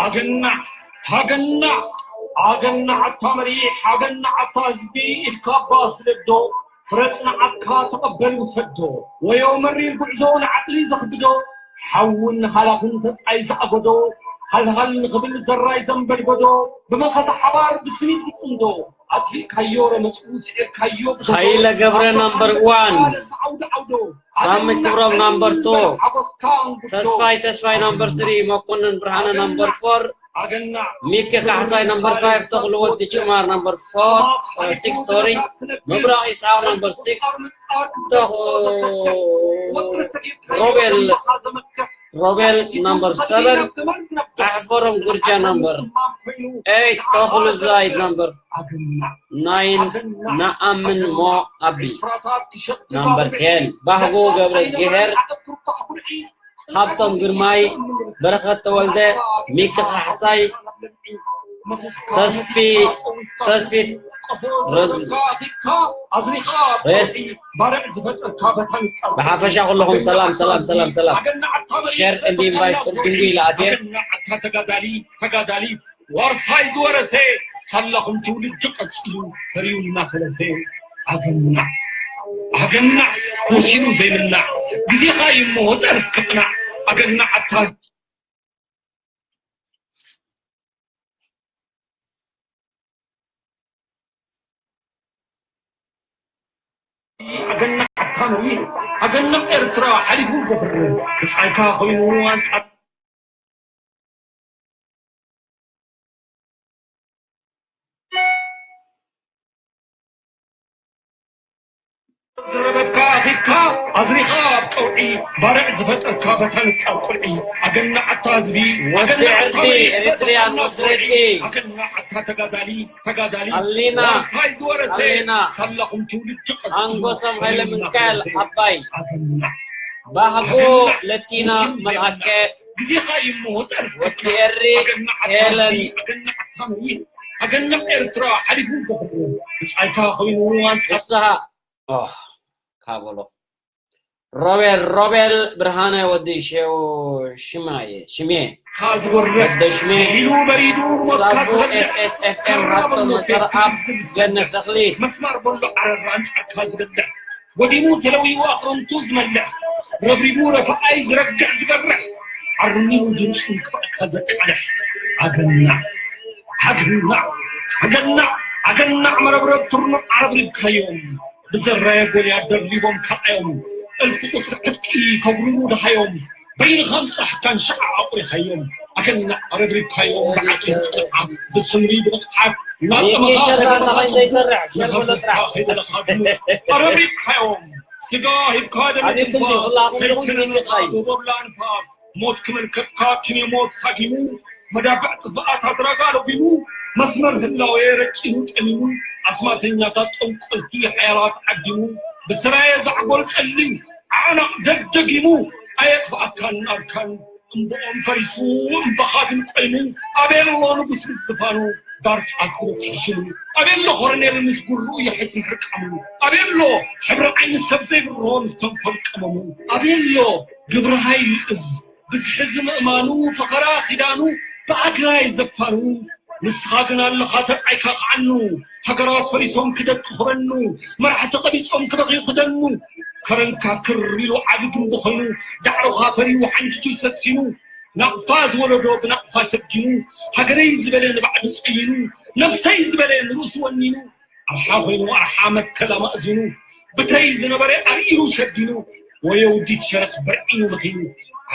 ኣገናዕ፣ ሃገናዕ፣ ኣገናዕ ኣታ መሪሕ፣ ሃገናዕ ኣታ ህዝቢ ኢልካ ኣባ ስደዶ፣ ፍረ ጽንዓትካ ተቐበል ውሰዶ። ወዮ መሪር ጉዕዞ ንዓቕሊ ዘኽብዶ፣ ሓውን ሃላኽን ተጻይ ዝኣጎዶ፣ ሃልሃል ንኽብል ዘራይ ዘንበድበዶ፣ ብመኸተ ሓባር ብስኒት ዝጽምዶ፣ ኣጥፊእካዮ ረመጽኡ ስዒርካዮ ብጎዶ፣ ሃይለ ገብረ ናምበር ዋን፣ ዓውዲ ዓውዶ፣ ሳሚ ክብሮም ናምበር ቱ፣ ሓጎስካ እንጉዶ። ተስፋይ ተስፋይ ናምበር ስሪ፣ መኮንን ብርሃነ ናምበር ፎር፣ ኣገናዕ፣ ሚኪ ካሕሳይ ናምበር ፋይቭ፣ ተኽሉ ወዲ ጭማር ናምበር ፎር፣ እ፣ ሲክስ፣ ሶሪ፣ ምብራቕ ይስሓቕ ናምበር ሲክስ፣ ተኽ-፣ ሮቤል፣ ሮቤል ናምበር ሰቨን፣ ኣሕፈሮም ጉርጃ ናምበር ኤይት፣ ተኽሉ ዛይድ ናምበር ናይን፣ ነኣምን ሞ ኣቢ ናምበር ቴን፣ ባህጎ ገብረ ዝግሄር፣ ሃብቶም ግርማይ፣ በረኸት ተወልደ፣ ሚኪ ካሕሳይ፣ ተስፊ-፣ ተስፊት ረዝ-፣ ሬስት። ብሓፈሻ ኩለኹም ሰላም፣ ሰላም፣ ሰላም፣ ሰላም። ሸር ኤንድ ኢንቫይት ቅድም ኢለ ኣትየ። ተጋዳሊ፣ ተጋዳሊ፣ ዋርሳይ ዝወረሰ ሳላኹም ትውልዲ ቀጺሉ ፈርዩ እናፈለሰ። ኣገናዕ፣ ኣገናዕ፣ ወሲኑ ዘይምናዕ፣ ግዜኻ እዩ እሞ ወጸር እስክቕናዕ። ኣገናዕ ኣታ ኣገናዕ ኣታ መሪር፣ ኣገናዕ ኤርትራ ሓሊፉ ዘፍርር፣ ብጻይካ ኮይኑ ኣንጻር ዝረበካ ኣኺብካ ኣዝሪኻ ኣብ ቀውዒ፣ ባርዕ ዝፈጠርካ በታ ንጣብ ቁልዒ። ኣገናዕ ኣታ ህዝቢ፣ ወዲ ኣገናዕ ኣታ ዕርዲ፣ መሪር ኤሪትሪያን ፈጠርካ ወዲ ቁልዒ። ሬድኢ። ኣገናዕ ኣታ ተጋዳሊ፣ ተጋዳሊ፣ ኣሊና፣ ዋርሳይ ዝወረሰ ኣሊና። ሳላኹም ትውልዲ ቀጺሉ ኣንጎሶም ሃይለ ፈርዩ ምንካኤል እናፈለሰ። ኣባይ። ኣገናዕ፣ ባህጉ ኣገናዕ፣ ለቲና ወሲኑ መልኣከ። ዘይምናዕ፣ ግዜኻ እዩ እሞ ወጠር ወዲ ኤሪ ኣገናዕ ኣታ ሄለን። ህዝቢ፣ ኣገናዕ ኣታ መሪር፣ ኣገናዕ ኤርትራ ሓሊፉ ዘኽብሮ። ብጻይካ ኮይኑ ኣንጻር ፍስሃ። ኦህ፣ ካበሎ። ሮቤል፣ ሮቤል ብርሃነ ወዲ ሸው-፣ ሽማየ፣ ሽሜ። ወደ ሽሜ። ኢሉ በሪዱ ሞትካ ሳቡ ትበልዕ። ኤስ ኤስ ኤፍ ኤም ሃብቶም መሰርኣብ ገነት ተኽሊ። መስማር በሎ ዓረራ ኣንጻርካ ዝበልዕ። ወዲሙ ተለዊዎ ኣኽርምቱ ዝመልዕ። ረብሪቡ ረፈኣይ ዝረግሕ ዝገርሕ። ዓርሚኑ ድምፁ ክፍኣካ ዘቃልሕ። ኣገናዕ፣ ኣገናዕ፣ ኣገናዕ፣ ኣገናዕ መረብረብ ትርኑዕ ዓረብሪብካዮም። ብዘራየ ጎልያድ ደርቢቦም ካልኣዮም፣ እልፊ ቁጽሪ ዕጥቂ ከጉርሩ ደሃዮም፣ በይንኻ ምጻሕካን ሸዓ ኣቑሪኻዮም። ኣገናዕ ኣረብሪብካዮም፣ ብዓቕሊ ብጽንዓት፣ ብስምሪ ብንቕሓት፣ ሚኪ እናጠመኻ ሸር ከይደለኻ ዳታ ኮይን ዘይሰርሕ፣ ሸር በሎ ጥራሕ። ከይደለኻ ድሙቕ ኣረብሪብካዮም። ስጋ ሂብካ ደም ኣቤኩም ትንፋስ፣ ዲኹላ፣ ኩልኹም ከይተነመኻ ሚኪ ጥራይ። ጎቦብላ ንፋስ። ሞት ክመልከትካ ክን ሞት ሃጊሙ፣ መዳፍዕ ጥፍኣት ኣድራጋ ለጒሙ፣ መስመር ህላዌ ረቂኑ ጠሚሙ፣ ኣስማተኛታት ጠንቆልቲ ሓያላት ዓዲሙ፣ ብስራየ ዛዕጎል ጸሊም ዓዕናቕ ደደጊሙ፣ ኣየጥፍኣካን ኣርካን እምብኦም ፈሪሱ፣ እምባኻ ግን ቆይሙ፣ ኣበየሎ ንጉስ ምስ ዝፋኑ፣ ዳርጻ ክበጽሕ ሽሉ፣ ኣበየሎ ኮረኔል ምስ ጉርኡ የሕጽ ምሕርቃሙ፣ ኣበየሎ ሕብሪ ዓይኒ ሰብ ዘይብርሆ ምስ ተንኮል ቀመሙ፣ ኣበየሎ ግብሪ ሃይል እዝ ብዝሒ ዝምእማኑ፣ ፈኸራ ኪዳኑ፣ ብኣግራይ ዘፋኑ። ንስኻ ግን ኣለኻ ተርኣይካ ከዓኑ። ሃገራት ፈሪሶም ክደቂ ክበኑ፣ መራሕቲ ቀቢጾም ክበኽዩ ክደኑ። ከረንካ ክር ኢሉ ዓቢ ግንቢ ኮይኑ፣ ዳዕሮኻ ፈርዩ ሓንጅቱ ሰሲኑ። ናቕፋ ዝወለዶ ብናቕፋ ሰጊኑ፣ ሃገረይ ዝበለ ንባዕሉ ጸይኑ፣ ነብሰይ ዝበለ ንርእሱ ወኒኑ። ኣርሓ ኮይኑ ኣርሓ መትከል ኣማእዚኑ፣ ብተይ ዝነበረ ኣርኢሩ ሰዲኑ፣ ወየውዲት ሸረኽ በርዒኑ መኺኑ።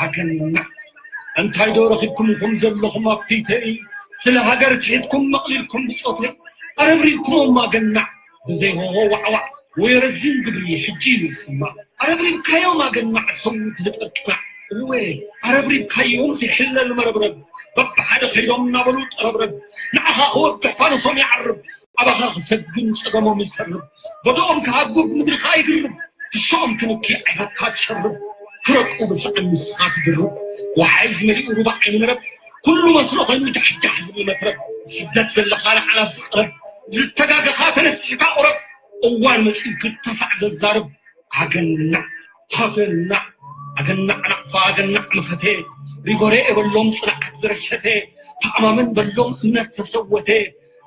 ኣገናዕ! እንታይ ዶ ረኺብኩም ኢኹም ዘለኹም ኣብ ትዊተይ? ስለ ሃገር ትሒትኩም መቕሊልኩም ብጾተይ፣ ኣረብሪብኩሞም ኣገናዕ! ብዘይ ሆሆ ዋዕዋዕ ወይ ረዚን ግብሪ ሕጂ እዩ ዝስማዕ። ኣረብሪብካዮም ኣገናዕ ሰዊት ንጠርቅናዕ። እወ፣ ኣረብሪብካዮም ዘይሕለል መረብረብ። በብሓደ ከይዶም እናበሉ ጠረብረብ። ንዓኻ ክወግሕ ፋኖሶም ይዓርብ። ኣባኻ ክሰግም ጸገሞም ይሰርብ። በደኦም ክሃጉግ ምድርኻ ይግርብ። ክሾኦም ክንኪ ዓይነትካ ትሸርብ። ክረቁ ብስዕን ንስኻ ትድርብ። ወሓይዝ መሊኡ ሩባ ዓይኒ መረብ። ኩሉ መስሎ ኮይኑ ጃሕጃሕ ዝብል መትረብ። ስደት ዘለኻ ንዓና ዝቐረብ። ዝተጋገኻ ተነሲሕካ ቁረብ። እዋን መጺኡ ክተፋዕ ዘዛርብ። ኣገናዕ፣ ኣገናዕ፣ ኣገናዕ ናቕፋ፣ ኣገናዕ መኸተ፣ ሪጎሬ የበሎም ጽንዓት ዝረሸተ፣ ተኣማመን በሎም እምነት ተሰወተ።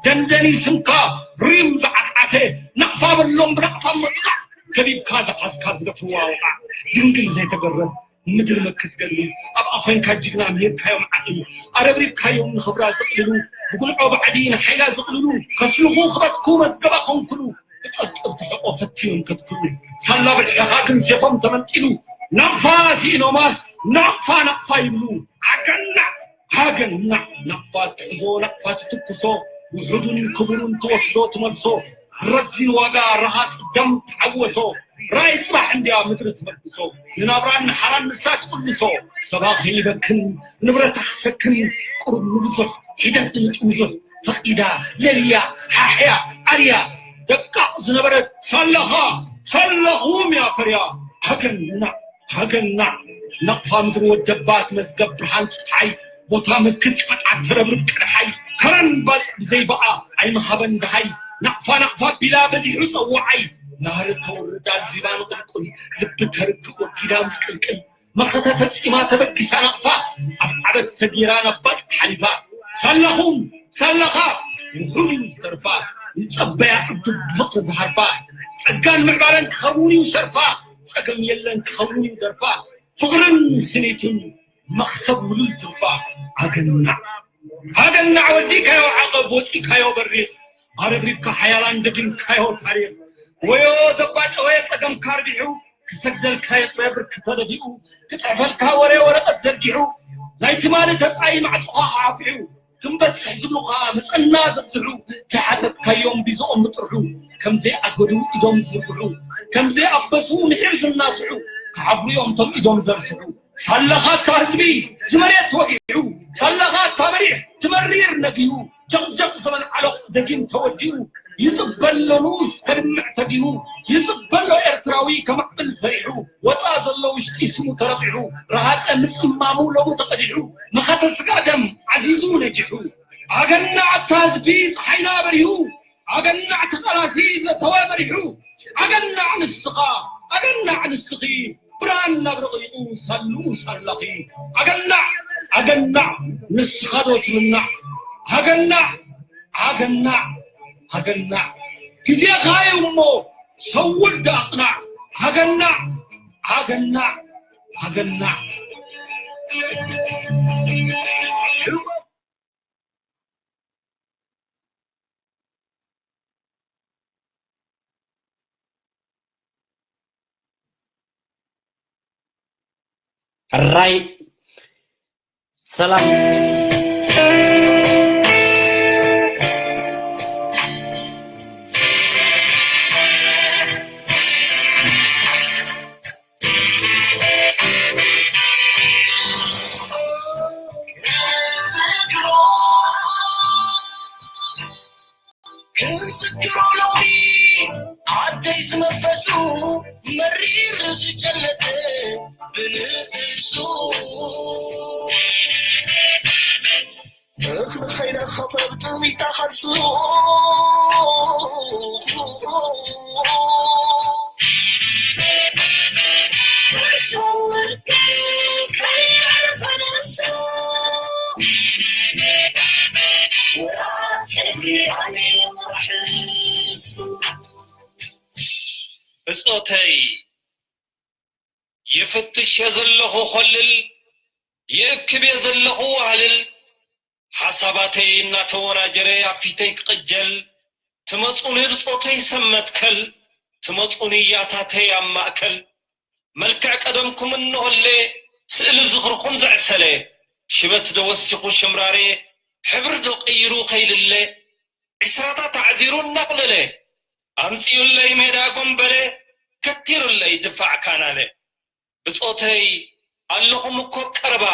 ደንደኒ ስምካ ሪም ዝዓጥዓተ፣ ናቕፋ በሎም ብናቕፋ ምጥቓዕ፣ ከቢብካ ዝሓዝካ ዝደፍዋ ወቓዕ፣ ድንግል ዘይተገረብ ምድሪ መክት ገድሊ፣ ኣብኣ ኮይንካ ጅግና ምሂርካዮም ዓቕሊ፣ ኣረብሪብካዮም ንኽብራ ዝቕልሉ፣ ብጉልዖ ባዕዲ ንሓይላ ዝቕልሉ፣ ከስልኹ ክበትኩ መዝገባ ኮንኩሉ፣ ብጠብጠብ ትሕቆ ፈትዮም ከትክሉ፣ ሳላ ብልሕኻ ግን ሴፎም ተመንጢሉ፣ ናቕፋ ስኢኖማስ ናቕፋ ናቕፋ ይብሉ። ዓገና ሃገና ናቕፋ ትሕዞ ናቕፋ ትትኩሶ፣ ውሑዱን ክቡሩን ትወስዶ ትመልሶ፣ ረዚን ዋጋ ረሃጽ ደም ትሓወሶ፣ ራእይ ጽባሕ እንድያ ምድሪ ትመልሶ፣ ንናብራን ንሓራን ንሳ ትቕልሶ፣ ሰባ ከይበክን ንብረታ ክሰክን፣ ቁሩብ ንብዙሕ ሒደት ንጥምዙሕ፣ ፈቒዳ ለልያ ሓሕያ ኣርያ፣ ደቃቕ ዝነበረት ሳላኻ ሳላኹም እያ ፈርያ። ሃገና ሃገና ናቕፋ ምድሪ ወደባት መዝገብ ብርሃን ጽሓይ፣ ቦታ ምልክት ጽንዓት ተረብርብ ቀድሓይ፣ ከረን ባጽዕ ብዘይበኣ ኣይምሃበን ደሃይ፣ ናቕፋ ናቕፋ ቢላ በዚሑ ጸዋዓይ፣ ናህሪ ተውርድ ኣልዚባ ንቕልቁል፣ ልቢ ተርግእ ወጊዳ ምስ ቅልቅል፣ መኸተ ፈጺማ ተበጊሳ ናቕፋ፣ ኣብ ዓበት ሰጊራ ናብ ባጽዕ ሓሊፋ፣ ሳላኹም ሳላኻ ውሑድ እዩ ዝተርፋ፣ ንጸበያ ዕዱብ ብፍቕሪ ዝሃርፋ፣ ጸጋን ምዕባለን ክኸውን እዩ ሸርፋ፣ ጸገም የለን ክኸውን እዩ ደርፋ፣ ፍቕርን ስኒትን መኽሰብ ውሉል ትርፋ። ኣገናዕ ኣገናዕ ወዲእካዮ ዓቐብ ወጺእካዮ በሪኽ፣ ኣረብሪብካ ሓያላን ደጊምካዮ ታሪኽ። ወዮ ዘባጨወ ጸገምካ ኣርቢሑ፣ ክሰግደልካ የጽረ ብርኪ ተደፊኡ፣ ክጽሕፈልካ ወረ ወረቐት ዘርጊሑ፣ ናይ ትማሊ ተጻይ ማዕጾኻ ሓፊሑ፣ ክንበጽሕ ዝብሉኻ ምጸና ዘብዝሑ፣ ከይሓተትካዮም ቢዝኦም ምጥርሑ፣ ከም ዘይኣገዱ ኢዶም ዝዝርግሑ፣ ከም ዘይኣበሱ ምሒር ዝናስሑ፣ ክሓፍሩ እዮም እቶም ኢዶም ዘርስሑ። ሳላኻ እታ ህዝቢ ዝመሬት ወጊሑ፣ ሳላኻ እታ መሪሕ ትመሪር ነጊሁ፣ ጀቕጀቕ ዘበን ዓሎቕ ደጊም ተወዲኡ፣ ይጽበ ኣሎ ንኡስ ከድምዕ ተጊኑ፣ ይጽበ ኣሎ ኤርትራዊ ከማዕብል ፈሪሑ፣ ወጻ ዘሎ ውሽጢ ስሙ ተረቒሑ፣ ረሃጸ ምጽማሙ ሎሙ ተቐዲሑ፣ መኸተ ስጋ ደም ዓዚዙ ነጂሑ። ኣገናዕ ኣታ ህዝቢ ጸሓይና በሪሁ፣ ኣገናዕ ተቓላሲ ዘተወ በሪሑ፣ ኣገናዕ ንስኻ፣ ኣገናዕ ንስኺ፣ ብርሃን ናብ ረቒቑ ሳልኡ ሳላኺ። ኣገናዕ ኣገናዕ ንስኻ ዶ ትምናዕ? ኣገናዕ ኣገናዕ ኣገናዕ ግዜኻ እዩ እሞ ሰውር ዶ ኣቕናዕ። ኣገናዕ ኣገናዕ ኣገናዕ። ሕራይ ሰላም። ክዝክሮ ሎሚ ዓደይ ዝመፈሱ መሪር ዝጨለጠ ብንእሱ እኽሊ ከይለኸፈ ብጥሚታ ከርሱ ብጾተይ ይፍትሽ እየ ዘለኹ ኾልል፣ ይእክብ እየ ዘለኹ ዋህልል፣ ሓሳባተይ እናተወናጀረ ኣብ ፊተይ ክቕጀል፣ ትመጹኒ ብጾተይ ሰብ መትከል፣ ትመጹኒ ያታተይ ኣብ ማእከል፣ መልክዕ ቀደምኩም እንሆለ፣ ስእሊ ዝኽርኹም ዘዕሰለ፣ ሽበት ዶ ወሲኹ ሽምራረ፣ ሕብሪ ዶ ቀይሩ ከይልለ፣ ዒስራታት ኣዕዚሩ እናቑለለ፣ ኣምጺኡለይ ሜዳ ጎምበለ፣ ከቲሩለይ ድፋዕ ካናለ። ብጾተይ ኣለኹም እኮ ቀረባ፣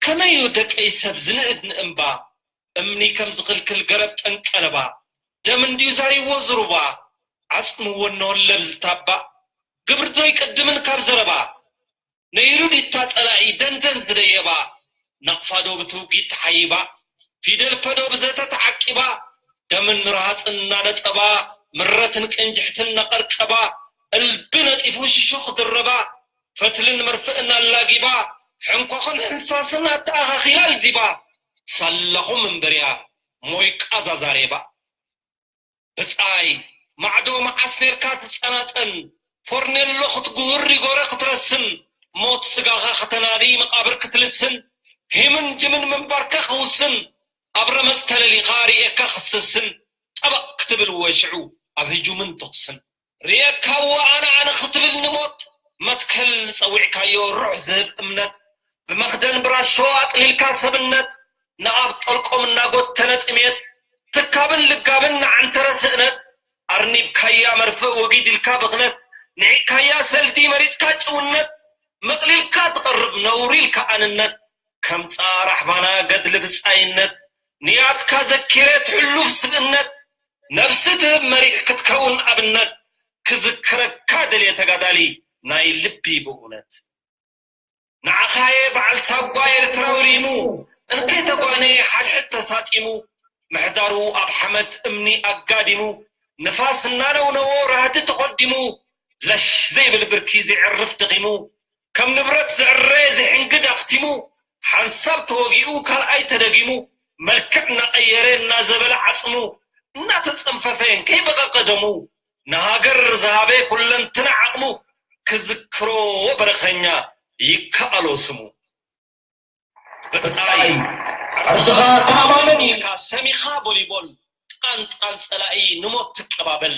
ከመይ እዩ ደቀይ ሰብ ዝንእድ ንእምባ፣ እምኒ ከም ዝኽልክል ገረብ ጠንቀለባ፣ ደም እንድዩ ዛሪዎ ዝሩባ፣ ዓጽምዎ እነሆ ለብዝታባ፣ ግብሪ ዶ ይቅድምን ካብ ዘረባ፣ ነይሩ ድዩ እታ ጸላኢ ደንደን ዝደየባ፣ ናቕፋ ዶ ብትውጊት ተሓይባ፣ ፊደል ፐ ዶ ብዘተ ተዓቂባ፣ ደምን ርሃጽን እናነጠባ፣ ምረትን ቅንጅሕትን እናቐርቀባ፣ እልቢ ነጺፉ ሽሹ ክድርባ፣ ፈትልን መርፍእን ኣላጊባ፣ ሕንኳኹን ሕንሳስን ኣተኣኻኺላ ኣልዚባ፣ ሳላኹም እምበርያ ሞይቃ ዛዛሬባ። ብጻይ ማዕዶ መዓስ ኔርካ ትጸናጸን፣ ፎርኔሎ ክትጉህር ሪጎረ ክትረስን፣ ሞት ስጋኻ ከተናዲ መቓብር ክትልስን፣ ሂምን ጅምን ምንባርካ ክውስን፣ ኣብ ረመጽ ተለሊኻ ርእየካ ክስስን፣ ጠበቕ ክትብል ወሽዑ ኣብ ህጁምን ተኹስን። ርእየካዎ ኣነ ኣነ ክትብል ንሞት፣ መትከል ዝጸዊዕካዮ ሩሕ ዝህብ እምነት፣ ብመኽደን ብራሾ ኣጥሊልካ ሰብነት፣ ንኣፍ ጠልቆም እናጎተነ ጥሜት፣ ትካብን ልጋብን ንዓንተረ ስእነት፣ ኣርኒብካያ መርፍእ ወጊድ ኢልካ ብኽነት፣ ንዒካያ ሰልዲ መሪጽካ ጭውነት፣ መቕሊልካ ትቐርብ ነውሪ ኢልካ ኣንነት፣ ከምጻ ራሕባና ገድሊ ብጻይነት፣ ንያትካ ዘኪረ ትሕሉፍ ስብእነት፣ ነብሲ ትህብ መሪሕ ክትከውን ኣብነት፣ ክዝክረካ ደልየ ተጋዳሊ ናይ ልቢ ብእውነት። ንዓኻየ በዓል ሳጓ ኤርትራዊ ሪሙ፣ እንከይ ተጓነየ ሓድሕድ ተሳጢሙ፣ ምሕዳሩ ኣብ ሓመድ እምኒ ኣጋዲሙ፣ ንፋስ እናነውነዎ ራህዲ ተኾዲሙ፣ ለሽ ዘይብል ብርኪ ዘይዕርፍ ደኺሙ፣ ከም ንብረት ዝዕረ ዘይሕንግድ ኣኽቲሙ፣ ሓንሳብ ተወጊኡ ካልኣይ ተደጊሙ፣ መልክዕ እናቐየረ እናዘበለ ዓጽሙ፣ እናተጸንፈፈ እንከይበቐቐ ደሙ፣ ንሃገር ዝሃበ ኩለንትና ዓቕሙ፣ ክዝክሮ በረኸኛ ይከኣሎ ስሙ። ብጻይ ዓርስኻ ተኣማመን ኢልካ ሰሚኻ ቦሊቦል፣ ጥቓን ጥቓን ጸላኢ ንሞት ትቀባበል።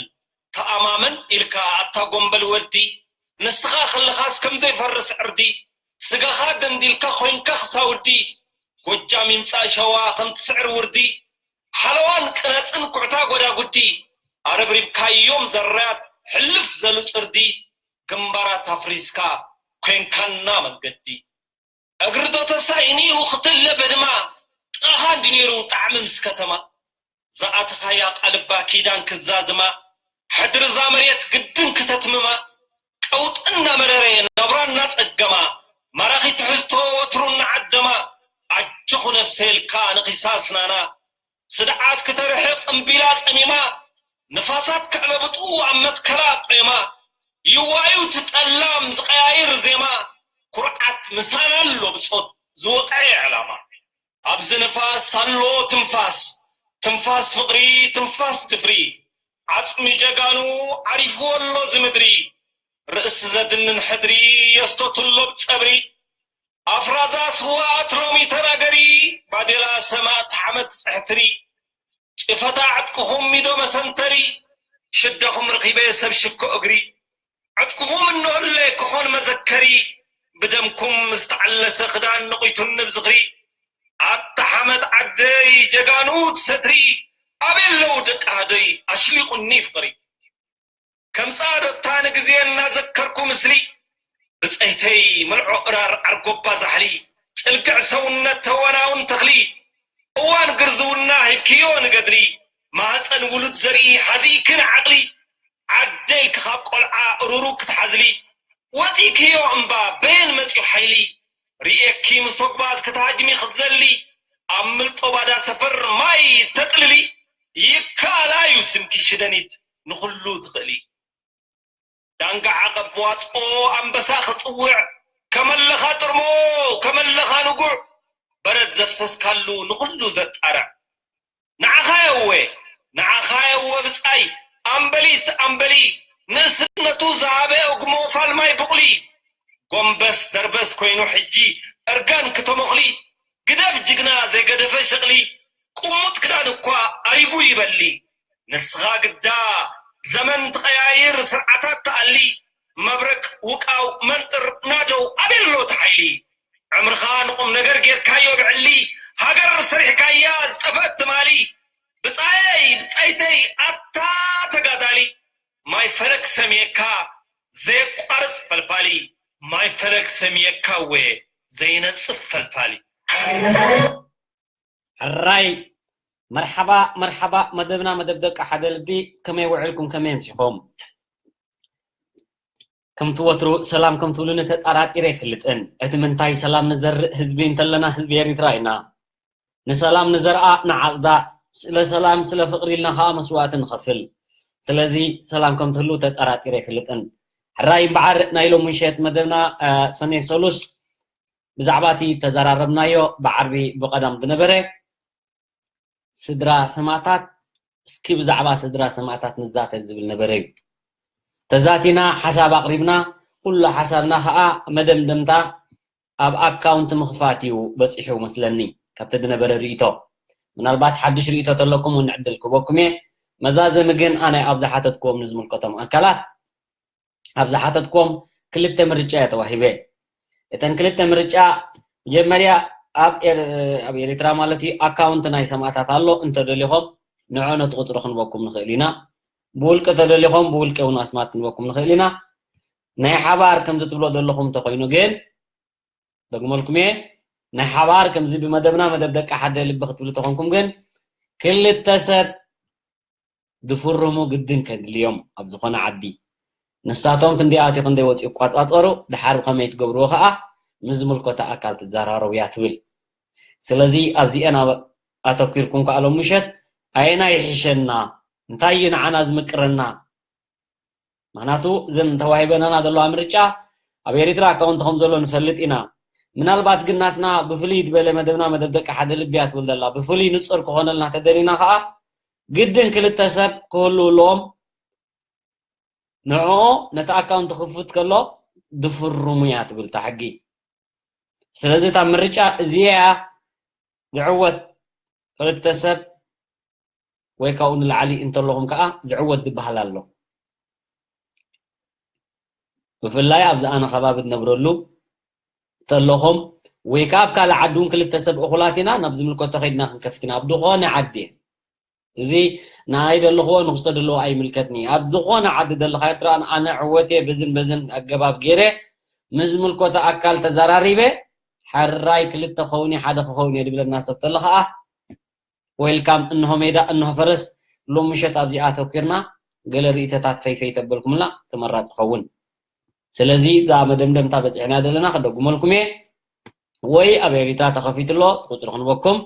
ተኣማመን ኢልካ ኣታ ጎምበል ወዲ፣ ንስኻ ከለኻስ ከም ዘይፈርስ ዕርዲ፣ ስጋኻ ደንዲልካ ኮይንካ ክሳውዲ፣ ጎጃም ይምጻእ ሸዋ ከም ትስዕር ውርዲ፣ ሓለዋን ቅነጽን ኩዕታ ጎዳጉዲ፣ ኣረብሪብካዮም ዘራያት ሕልፍ ዘሉ ጽርዲ፣ ግንባራት ኣፍሪስካ ኮይንካና መንገዲ። እግሪ ዶ ተሳኢኑ ክትለ በድማ፣ ጥቓኻ እንዲ ነይሩ ጣዕሚ ምስ ከተማ። ዝኣተኻያ ቃልባ ኪዳን ክዛዝማ፣ ሕድሪ እዛ መሬት ግድን ክተትምማ፣ ቀውጢ እናመረረ ናብራ እናጸገማ፣ ማራኺ ትሕዝቶ ወትሩ እናዓደማ፣ ኣጆኹ ነፍሰይ ኢልካ ነኺሳ ኣስናና፣ ስድዓት ክተርሕቕ እምቢላ ጸሚማ፣ ንፋሳት ከዕለብጡ ኣብ መትከላ ቆይማ፣ ይዋዩ ትጠላም ዝቐያይር ዜማ፣ ኩርዓት ምሳና ኣሎ ብጾት ዝወቕዐ ዕላማ። ኣብዚ ንፋስ ኣሎ ትንፋስ፣ ትንፋስ ፍቕሪ፣ ትንፋስ ድፍሪ፣ ዓጽሚ ጀጋኑ ዓሪፍዎ ኣሎ እዚ ምድሪ፣ ርእሲ ዘድንን ሕድሪ የስቶት ኣሎ ብጸብሪ፣ ኣፍራዛ ስዋኣት ሎሚ ተናገሪ፣ ባዴላ ሰማእት ሓመድ ጽሕትሪ፣ ጭፈታ ዕጥቅኹም ሚዶ መሰንተሪ፣ ሽደኹም ረኺበ ሰብ ሽኮ እግሪ፣ ዕጥቅኹም እነሆለ ክኾን መዘከሪ፣ ብደምኩም ዝተዓለሰ ክዳን ነቑይቱኒ ብዝኽሪ፣ ኣታ ሓመድ ዓደይ ጀጋኑ ትሰትሪ፣ ኣበይ ኣለዉ ደቂ ሃደይ ኣሽሊቑኒ ፍቕሪ። ከም ጻዶታ ንግዜ እናዘከርኩ ምስሊ፣ ብጸይተይ መልዖ እራር ዓርጎባ ዛሕሊ፣ ጭልግዕ ሰውነት ተወናውን ተኽሊ፣ እዋን ግርዝውና ሂብክዮ ንገድሊ፣ ማህጸን ውሉድ ዘርኢ ሓዚእኪ ንዓቕሊ፣ ዓደይ ክኻብ ቆልዓ እሩሩ ክትሓዝሊ፣ ወጺእክዮ እምባ በየን መጺኡ ሓይሊ፣ ርእየኪ ምስ ወግባዝ ክትሃጅሚ ክትዘሊ፣ ኣብ ምልጦ ባዳ ሰፈር ማይ ተጥልሊ፣ ይከኣል ኣዩ ስምኪ ሽደኒት ንኹሉ ትኽእሊ። ዳንጋ ዓቐብ ዋጽኦ ኣንበሳ ክጽውዕ፣ ከመለኻ ጥርሞ፣ ከመለኻ ንጉዕ፣ በረድ ዘፍሰስካሉ ንኹሉ ዘጣርዕ። ንዓኻ የወ፣ ንዓኻ የወ ብጻይ፣ ኣምበሊት ኣምበሊ፣ ንእስነቱ ዝሃበ እግሞ ፋልማይ ብቑሊ፣ ጎንበስ ደርበስ ኮይኑ ሕጂ እርጋን ክተሞኽሊ፣ ግደፍ ጅግና ዘይገደፈ ሸቕሊ፣ ቁሙጥ ክዳን እኳ ኣሪጉ ይበሊ። ንስኻ ግዳ ዘመን ትቐያይር ስርዓታት ትኣሊ፣ መብረቅ ውቃው መንጥር ናደው ኣበሎ እቲ ሓይሊ። ዕምርኻ ንቁም ነገር ጌርካዮ ብዕሊ፣ ሃገር ሰሪሕካያ ዝጠፍአት ትማሊ። ብጻየይ ብጻይተይ ኣታ ተጋዳሊ፣ ማይ ፈለግ ሰምየካ ዘየቋርጽ ፈልፋሊ፣ ማይ ፈለግ ሰምየካ እወ ዘይነጽፍ ፈልፋሊ። ሕራይ መርሓባ መርሓባ መደብና መደብ ደቂ ሓደ ልቢ። ከመይ ውዕልኩም ከመይ ኣምሲኹም? ከምቲ ወትሩ ሰላም ከም ትብሉኒ ተጣራጢረ ኣይፈልጥን። እቲ ምንታይ ሰላም ንዘርእ ህዝቢ እንተለና ህዝቢ ኤሪትራ ኢና። ንሰላም ንዘርኣ ንዓጽዳ፣ ስለ ሰላም ስለ ፍቕሪ ኢልና ኸኣ መስዋእቲ ንኸፍል። ስለዚ ሰላም ከም ትህሉ ተጣራጢረ ኣይፈልጥን። ሕራይ እምበዓር ናይ ሎሚ ምሸት መደብና ሰኔ ሰሉስ ብዛዕባ እቲ ተዘራረብናዮ ብዓርቢ ብቐዳም ዝነበረ ስድራ ሰማእታት፣ እስኪ ብዛዕባ ስድራ ሰማእታት ንዛተይ ዝብል ነበረ እዩ። ተዛቲና፣ ሓሳብ ኣቕሪብና፣ ኩሉ ሓሳብና ኸኣ መደምደምታ ኣብ ኣካውንት ምኽፋት እዩ በጺሑ መስለኒ፣ ካብቲ ዝነበረ ርእይቶ። ምናልባት ሓድሽ ርእይቶ ተለኩም እውን ዕድል ክህበኩም እየ። መዛዘሚ ግን ኣነ ኣብ ዝሓተትክዎም ንዝምልከቶም ኣካላት፣ ኣብ ዝሓተትክዎም ክልተ ምርጫ እየ ተዋሂበ። እተን ክልተ ምርጫ፣ መጀመርያ ኣብ ኤር-፣ ኣብ ኤርትራ ማለት እዩ፣ ኣካውንት ናይ ሰማእታት ኣሎ፣ እንተደሊኹም ንዑ ነቲ ቁጽሪ ክንበኩም ንኽእል ኢና። ብውልቂ ተደሊኹም ብውልቂ እውን ኣስማት ክንበኩም ንኽእል ኢና። ናይ ሓባር ከምዚ ትብሎ ዘለኹም እንተኾይኑ ግን፣ ደግመልኩም እየ፣ ናይ ሓባር ከምዚ ብመደብና መደብ ደቂ ሓደ ልቢ ክትብሉ ተኾንኩም ግን፣ ክልተ ሰብ ዝፍርሙ ግድን ከድልዮም ኣብ ዝኾነ ዓዲ። ንሳቶም ክንደይ ኣትዩ ክንደይ ወፂኡ ይቋፃፀሩ፣ ድሓር ብኸመይ ትገብርዎ ከዓ ምስ ዝምልከቶ ኣካል ትዘራረቡ እያ ትብል። ስለዚ ኣብዚአን ኣብ-፣ ኣተኲርኩም ከዓ ሎም ምሸት ኣየናይ ይሕሸና፣ እንታይ እዩ ንዓና ዝምቅረና? ምኽንያቱ እዘን ተዋሂበናና ዘለዋ ምርጫ ኣብ ኤሪትራ ኣካውንት ከም ዘሎ ንፈልጥ ኢና። ምናልባት ግን ናትና ብፍልይ ዝበለ መደብና መደብ ደቂ ሓደ ልቢ እያ ትብል ዘላ። ብፍልይ ንጹር ክኾነልና ተደሊና ከዓ ግድን ክልተ ሰብ ክህልው ኣለዎም። ንዕኡ ነቲ ኣካውንት ክፍት ከሎ ድፍርሙ እያ ትብል እታ ሕጊ። ስለዚ እታ ምርጫ እዚኣ እያ ዝዕወት። ክልተ ሰብ ወይ ካብኡ ንላዕሊ እንተለኹም ከዓ ዝዕወት ዝበሃል ኣሎ። ብፍላይ ኣብዚ ኣነ ከባቢ ትነብረሉ እንተለኹም ወይ ከዓ ኣብ ካልእ ዓዲ እውን ክልተ ሰብ እኹላት ኢና፣ ናብ ዝምልከቶ ከይድና ክንከፍት ኢና። ኣብ ዝኾነ ዓዲ እየ። እዚ ንኣይ ደለኽዎ ንኽስቶ ደለዎ ኣይምልከትኒ። ኣብ ዝኾነ ዓዲ ደለኻ ኤርትራን ኣነ ዕወት እየ፣ በዝን በዝን ኣገባብ ገይረ ምስ ዝምልከቶ ኣካል ተዘራሪበ፣ ሕራይ ክልተ ክኸውን እየ፣ ሓደ ክኸውን እየ ዝብለና ሰብ ተሎ ኸዓ፣ ዌልካም፣ እንሆ ሜዳ፣ እንሆ ፈረስ። ሎም ምሸት ኣብዚኣ ኣተኲርና ገለ ርእይቶታት ፈይፈይ ተበልኩምላ ተመራጺ ይኸውን። ስለዚ እዛ መደምደምታ በጺሕና ዘለና ክደጉመልኩም እየ። ወይ ኣብ ኤሪትራ ተኸፊቱ ኣሎ ቁጽሪ ክንበኩም፣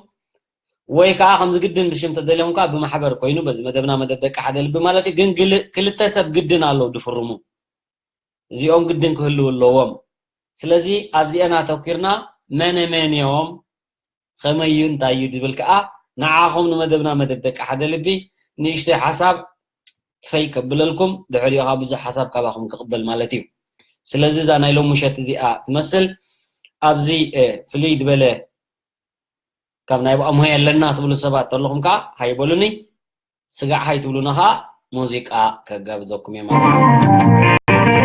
ወይ ከዓ ከምዚ ግድን ብሽም ተደልዮም ከዓ ብማሕበር ኮይኑ በዚ መደብና መደብ ደቂ ሓደ ልቢ ማለት እዩ። ግን ግል-፣ ክልተ ሰብ ግድን ኣለዉ ድፍርሙ። እዚኦም ግድን ክህልዉ ኣለዎም። ስለዚ ኣብዚአን ኣተኲርና መነ መን እዮም፣ ከመይ እዩ፣ እንታይ እዩ ዝብል ከዓ ንዓኹም ንመደብና መደብ ደቂ ሓደ ልቢ ንእሽተይ ሓሳብ ፈይ ከብለልኩም፣ ድሕሪኡ ከዓ ብዙሕ ሓሳብ ካባኹም ክቕበል ማለት እዩ። ስለዚ እዛ ናይ ሎም ምሸት እዚኣ ትመስል። ኣብዚ፣ እ፣ ፍልይ ዝበለ ካብ ናይ ብኣምሆ ኣለና ትብሉ ሰባት ተለኹም ከዓ ሃይበሉኒ። ስጋዕ ሃይ ትብሉና ኸዓ ሙዚቃ ከጋብዘኩም እየ ማለት እዩ።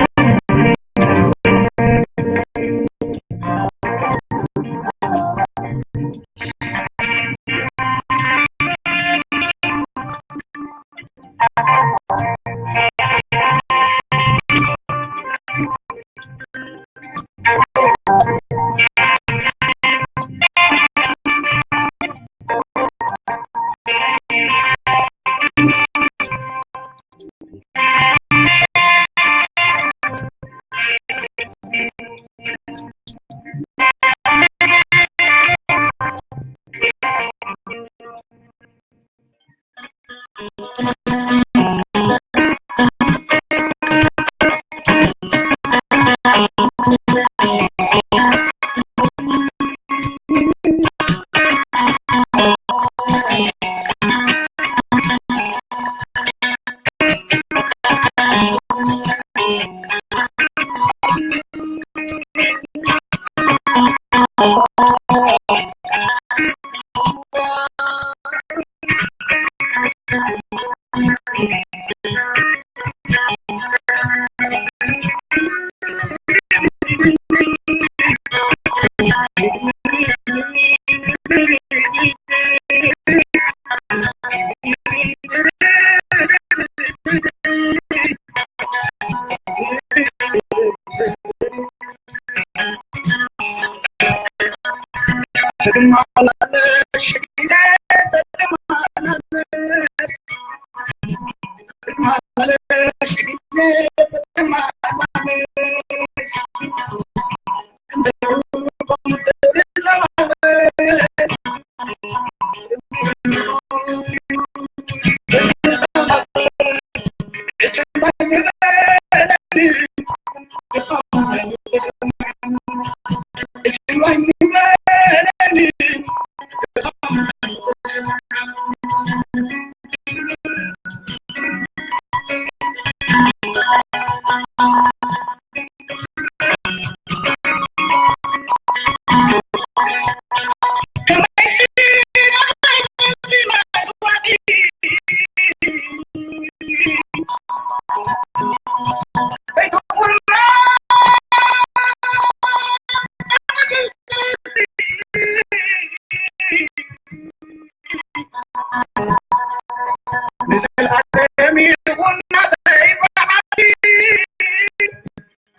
ንዘለኣለም ይኹን ናተይ ብዓዲ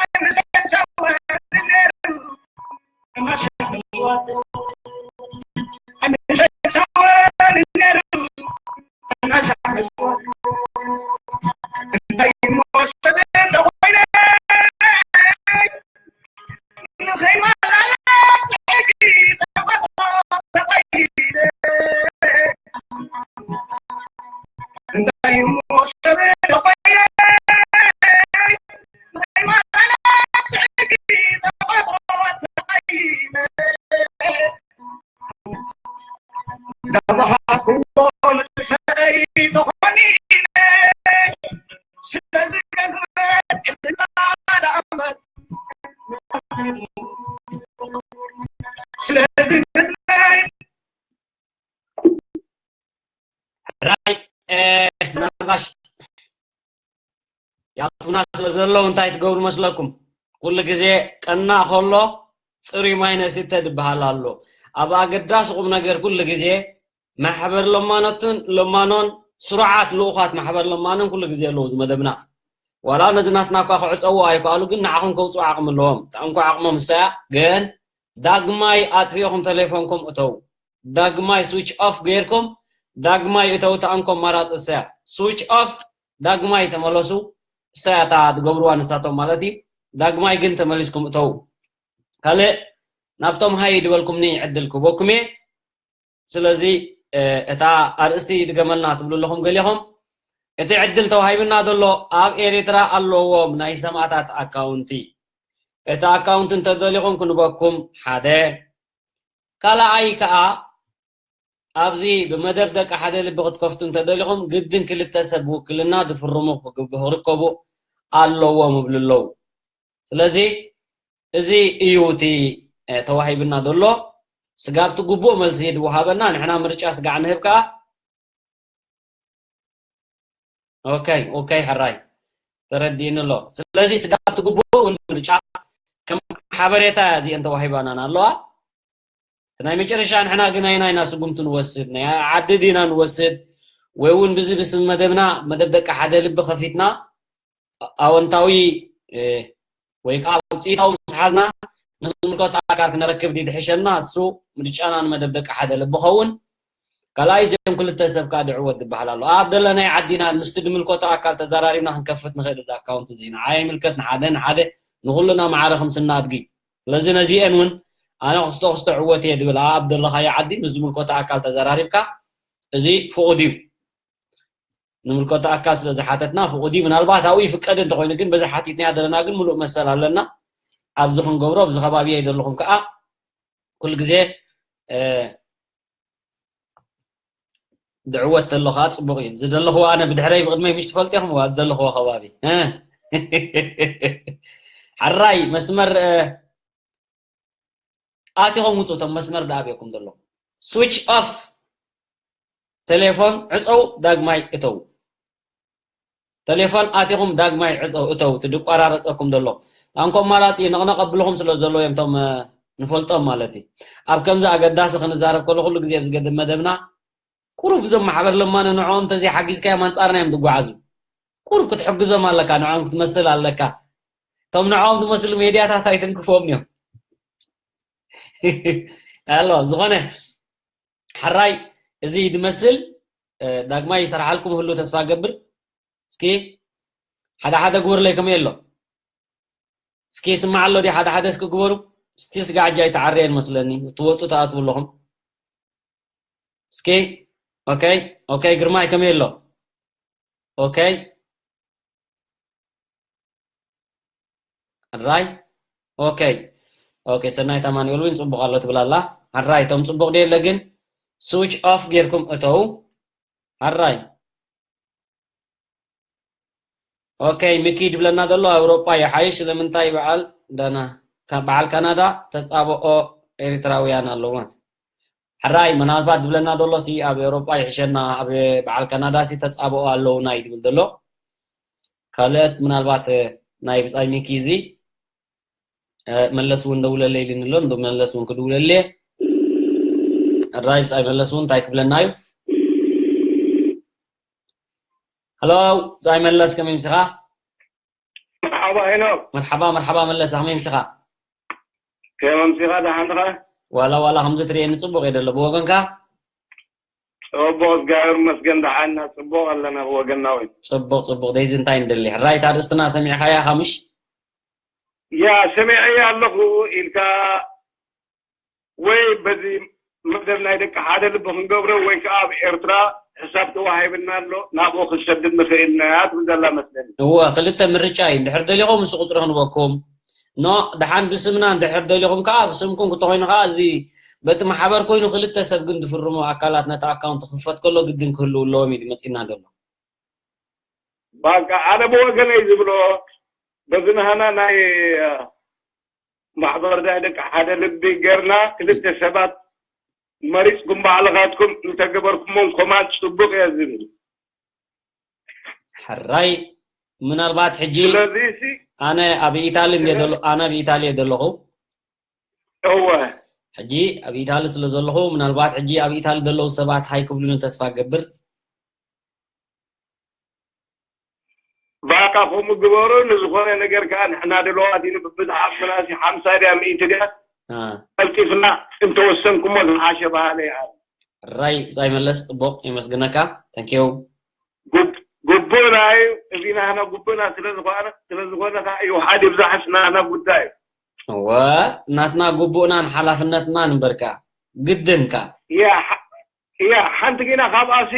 ኣይምሸሸወን ነይሩ። ኣይምሸሸወን ነይሩ። እንታይ እሞ ሰብ እንተኾይነ ንኸይመላለስ ብሕጊ ተፈጥሮ ተቐይደ። እንታይ እሞ ሰብ እንተኾይነ ንኸይመላለስ ብሕጊ ተፈጥሮ ተቐይደ። ራይ ምናልባሽ ያቱና ስለ ዘለዉ እንታይ ትገብሩ መስለኩም? ኩሉ ግዜ ቀና ከሎ ጽሩይ ማይ ነሲተ ድበሃል ኣሎ። ኣብ ኣገዳሲ ቁም ነገር ኩሉ ግዜ ማሕበር ለማኖትን ለማኖን ስሩዓት ልኡኻት ማሕበር ለማኖን ኩሉ ግዜ ኣለዉ። እዚ መደብና ዋላ ነዚ ናትና እኳ ክዕፀዎ ኣይከኣሉ፣ ግን ንዓኹም ከውፅኡ ዓቕሚ ኣለዎም። ተኣንኮ ዓቕሞም እሳያ ግን ዳግማይ ኣጥፊእኹም ተሌፎንኩም እተው። ዳግማይ ስዊች ኦፍ ገይርኩም ዳግማይ እተው። ተኣንኮ ኣማራፂ እሳያ ስዊች ኦፍ፣ ዳግማይ ተመለሱ። እሳያ እታ ትገብርዋ ንሳቶም ማለት እዩ። ዳግማይ ግን ተመሊስኩም እተው። ካልእ ናብቶም ሃይ ድበልኩምኒ ዕድል ክበኩም እየ። ስለዚ እታ ኣርእስቲ ድገመልና ትብሉ ኣለኹም ገሊኹም። እቲ ዕድል ተዋሂብና ዘሎ ኣብ ኤሪትራ ኣለዎም ናይ ሰማእታት ኣካውንቲ። እቲ ኣካውንቲ እንተደሊኹም ክንበኩም ሓደ። ካልኣይ ከኣ ኣብዚ ብመደብ ደቂ ሓደ ልቢ ክትከፍቱ እንተደሊኹም ግድን ክልተ ሰብ ውክልና ዝፍርሙ ክግብ-፣ ክርከቡ ኣለዎም እብሉ ኣለዉ። ስለዚ እዚ እዩ እቲ ተዋሂብና ዘሎ። ስጋብ እቲ ግቡእ መልሲ ድወሃበና ንሕና ምርጫ ስጋዕ ንህብ ከኣ። ኦኬ ኦኬ፣ ሕራይ ተረዲእኒ ኣሎ። ስለዚ ስጋብ እቲ ግቡእ እውን ምርጫ ከም ሓበሬታ እዚአን ተዋሂባናን ኣለዋ። ናይ መጨረሻ ንሕና ግን ናይ ናይና ስጉምቲ ንወስድ፣ ናይ ዓዲ ዲና ንወስድ፣ ወይ እውን ብዚ ብስም መደብና መደብ ደቂ ሓደ ልቢ ከፊትና ኣወንታዊ ወይ ከዓ ውፅኢታዊ ምስ ሓዝና ንዝምልከቶ ኣካል ክነረክብ ድዩ ዝሕሸና? እሱ ምርጫና ንመደብ ደቂ ሓደ ልቢ ኸውን። ካልኣይ እዚኦም ክልተ ሰብ ከዓ ድዕወት ዝበሃል ኣሎ። ኣብ ደለናይ ዓዲና ምስቲ ዝምልከቶ ኣካል ተዘራሪብና ክንከፍት ንኽእል እዚ ኣካውንት እዚ ንዓይ ይምልከት ንሓደ ንሓደ ንኩልና ማዕረ ከም ስናድጊ። ስለዚ ነዚአን እውን ኣነ ክስቶ ክስቶ ዕወት እየ ዝብል ኣብ ዘለኻዮ ዓዲ ምስ ዝምልከቶ ኣካል ተዘራሪብካ እዚ ፍቑድ እዩ። ንምልከቶ ኣካል ስለ ዝሓተትና ፍቑድ እዩ። ምናልባት ኣብኡ ይፍቀድ እንተኾይኑ ግን በዚ ሓቲትናያ ዘለና ግን ምሉእ መሰል ኣለና። ኣብዚ ክንገብሮ ኣብዚ ከባቢ እየ ዘለኹም ከዓ ኩሉ ግዜ ድዕወት ተሎ ከዓ ፅቡቕ እዩ። ዝደለኽዎ ኣነ ብድሕረይ ብቕድመይ ምሽ ትፈልጡ ኢኹም ኣብ ዘለኽዎ ከባቢ ሓራይ መስመር ኣቲኹም ውፁ። እቶም መስመር ደኣ ኣብየኩም ዘሎ ስዊች ኦፍ ቴሌፎን ዕፀው ዳግማይ እተው። ቴሌፎን ኣቲኹም ዳግማይ ዕፀው እተው። እቲ ድቋራረፀኩም ዘሎ ኣንኮ ኣማራፂ ነቕነቕ ኣብልኹም ስለ ዘሎ እዮም እቶም ንፈልጦም ማለት እዩ። ኣብ ከምዚ ኣገዳሲ ክንዛረብ ከሎ ኩሉ ግዜ ኣብዚ ገደብ መደብና ቁሩብ እዞም ማሕበር ለማነ ንዕኦም እንተዘይሓጊዝካዮም ኣንፃርና እዮም ዝጓዓዙ። ቁሩብ ክትሕግዞም ኣለካ፣ ንዕኦም ክትመስል ኣለካ። እቶም ንዕኦም ዝመስሉ ሜድያታት ኣይትንክፎም እዮም። ኣሎ ዝኾነ ሕራይ እዚ ዝመስል ዳግማይ ይሰርሓልኩም ህሉ ተስፋ ገብር። እስኪ ሓደ ሓደ ግበሩለይ ከመይ ኣሎ? እስኪ ይስማዕ ኣሎ ድዩ? ሓደ ሓደ እስኪ ግበሩ። ስቲል ስጋዕ እጃይ ተዓርየን መስለኒ። እትወፁ ተኣትዉ ኣለኹም። እስኪ ኦኬ ኦኬ፣ ግርማይ ከመይ ኣሎ? ኦኬ ሕራይ ኦኬ ኦኬ፣ ሰናይት ኣማኑኤል እውን ፅቡቕ ኣሎ ትብል ኣላ። ሕራይ እቶም ፅቡቕ ድየለ ግን ስዊች ኦፍ ጌርኩም እተው። ሕራይ ኦኬ፣ ሚኪ ድብለና ዘሎ ኣውሮጳ ይሓይሽ ስለምንታይ በዓል ዳና በዓል ካናዳ ተጻብኦ ኤርትራውያን ኣለዎ። ሕራይ ምናልባት ድብለና ዘሎ ሲ ኣብ ኤውሮጳ ይሕሸና ኣብ በዓል ካናዳ ሲ ተጻብኦ ኣለውና እዩ ድብል ዘሎ። ካልኦት ምናልባት ናይ ብጻይ ሚኪ እዚ መለስ እውን ደውለለይ ኢሉኒ ኣሎ። እንዶ መለስ እውን ክድውለለየ። ሕራይ ብጻይ መለስ እውን እንታይ ክብለና እዩ? ሃሎ፣ ዛይ መለስ፣ ከመይ ምሲኻ? መርሓባ ሄኖክ። መርሓባ፣ መርሓባ መለስ፣ ከመይ ምሲኻ? ከመይ ምሲኻ? ደሓን ዲኻ? ዋላ፣ ዋላ፣ ከምዚ ትርእየኒ ጽቡቕ እየ ደሎ። ብወገንካ? ጽቡቕ፣ እግዚኣብሔር ይመስገን፣ ደሓን ኢና፣ ጽቡቕ ኣለና ብወገንና እውን። ጽቡቕ፣ ጽቡቕ። ደይዚ እንታይ ንደሊ? ሕራይ፣ እታ ኣርእስትና ሰሚዕካያ ኢኻ፣ ምሽ? ያ፣ ሰሚዐያ ኣለኹ ኢልካ ወይ በዚ መደብ ናይ ደቂ ሓደ ልቢ ክንገብሮ ወይ ከዓ ኣብ ኤርትራ ሕሳብ ተዋሂብና ኣሎ ናብኡ ክንሰድድ ንኽእል ኢና ትብል ዘላ መስለኒ። እወ ክልተ ምርጫ እዩ። እንድሕር ደሊኹም ምስ ቁፅሪ ክንበኩም ኖ ደሓን ብስምና እንድሕር ደሊኹም ከዓ ብስምኩም ክተኮይኑ ከዓ እዚ በቲ ማሕበር ኮይኑ ክልተ ሰብ ግን ዝፍርሙ ኣካላት ነቲ ኣካውንት ክኽፈት ከሎ ግድን ክህልው ኣለዎም እዩ መፂና ዘሎ። ባቃ ኣነ ብወገነይ ዝብሎ በዚ ናህና ናይ ማሕበር ናይ ደቂ ሓደ ልቢ ገርና ክልተ ሰባት መሪፅኩም ባዕልኻትኩም እንተገበርኩሞም ኮማን ፅቡቅ እየ ዝብል። ሕራይ ምናልባት ሕጂ ስለዚ ሲ ኣነ ኣብ ኢታሊ እንደ ዘሎ ኣነ ኣብ ኢታሊ እየ ዘለኹ። እወ ሕጂ ኣብ ኢታሊ ስለ ዘለኹ ምናልባት ሕጂ ኣብ ኢታሊ ዘለዉ ሰባት ሃይ ክብሉኒ ተስፋ ገብር። ባካ ከምኡ ግበሩ። ንዝኾነ ነገር ከዓ ንሕና ድለዋት ኢና። ብብዝሓት ምናሲ ሓምሳ ድያ ሚእቲ ድያ ቀልጢፍና እንተወሰንኩሞ ዝሓሸ በሃሊ እየ። ራይ ብጻይ መለስ ጽቡቕ የመስግነካ። Thank you። ግቡእና እዩ እዚ ናህና ግቡእና ስለዝኾነ ስለዝኾነ ከዓ ይውሓድ ይብዛሕስ ናህና ጉዳይ እዩ። እወ ናትና ግቡእናን ሓላፍነትናን እምበርካ ግድንካ። ያ ያ ሓንቲ ግና ካብኣሲ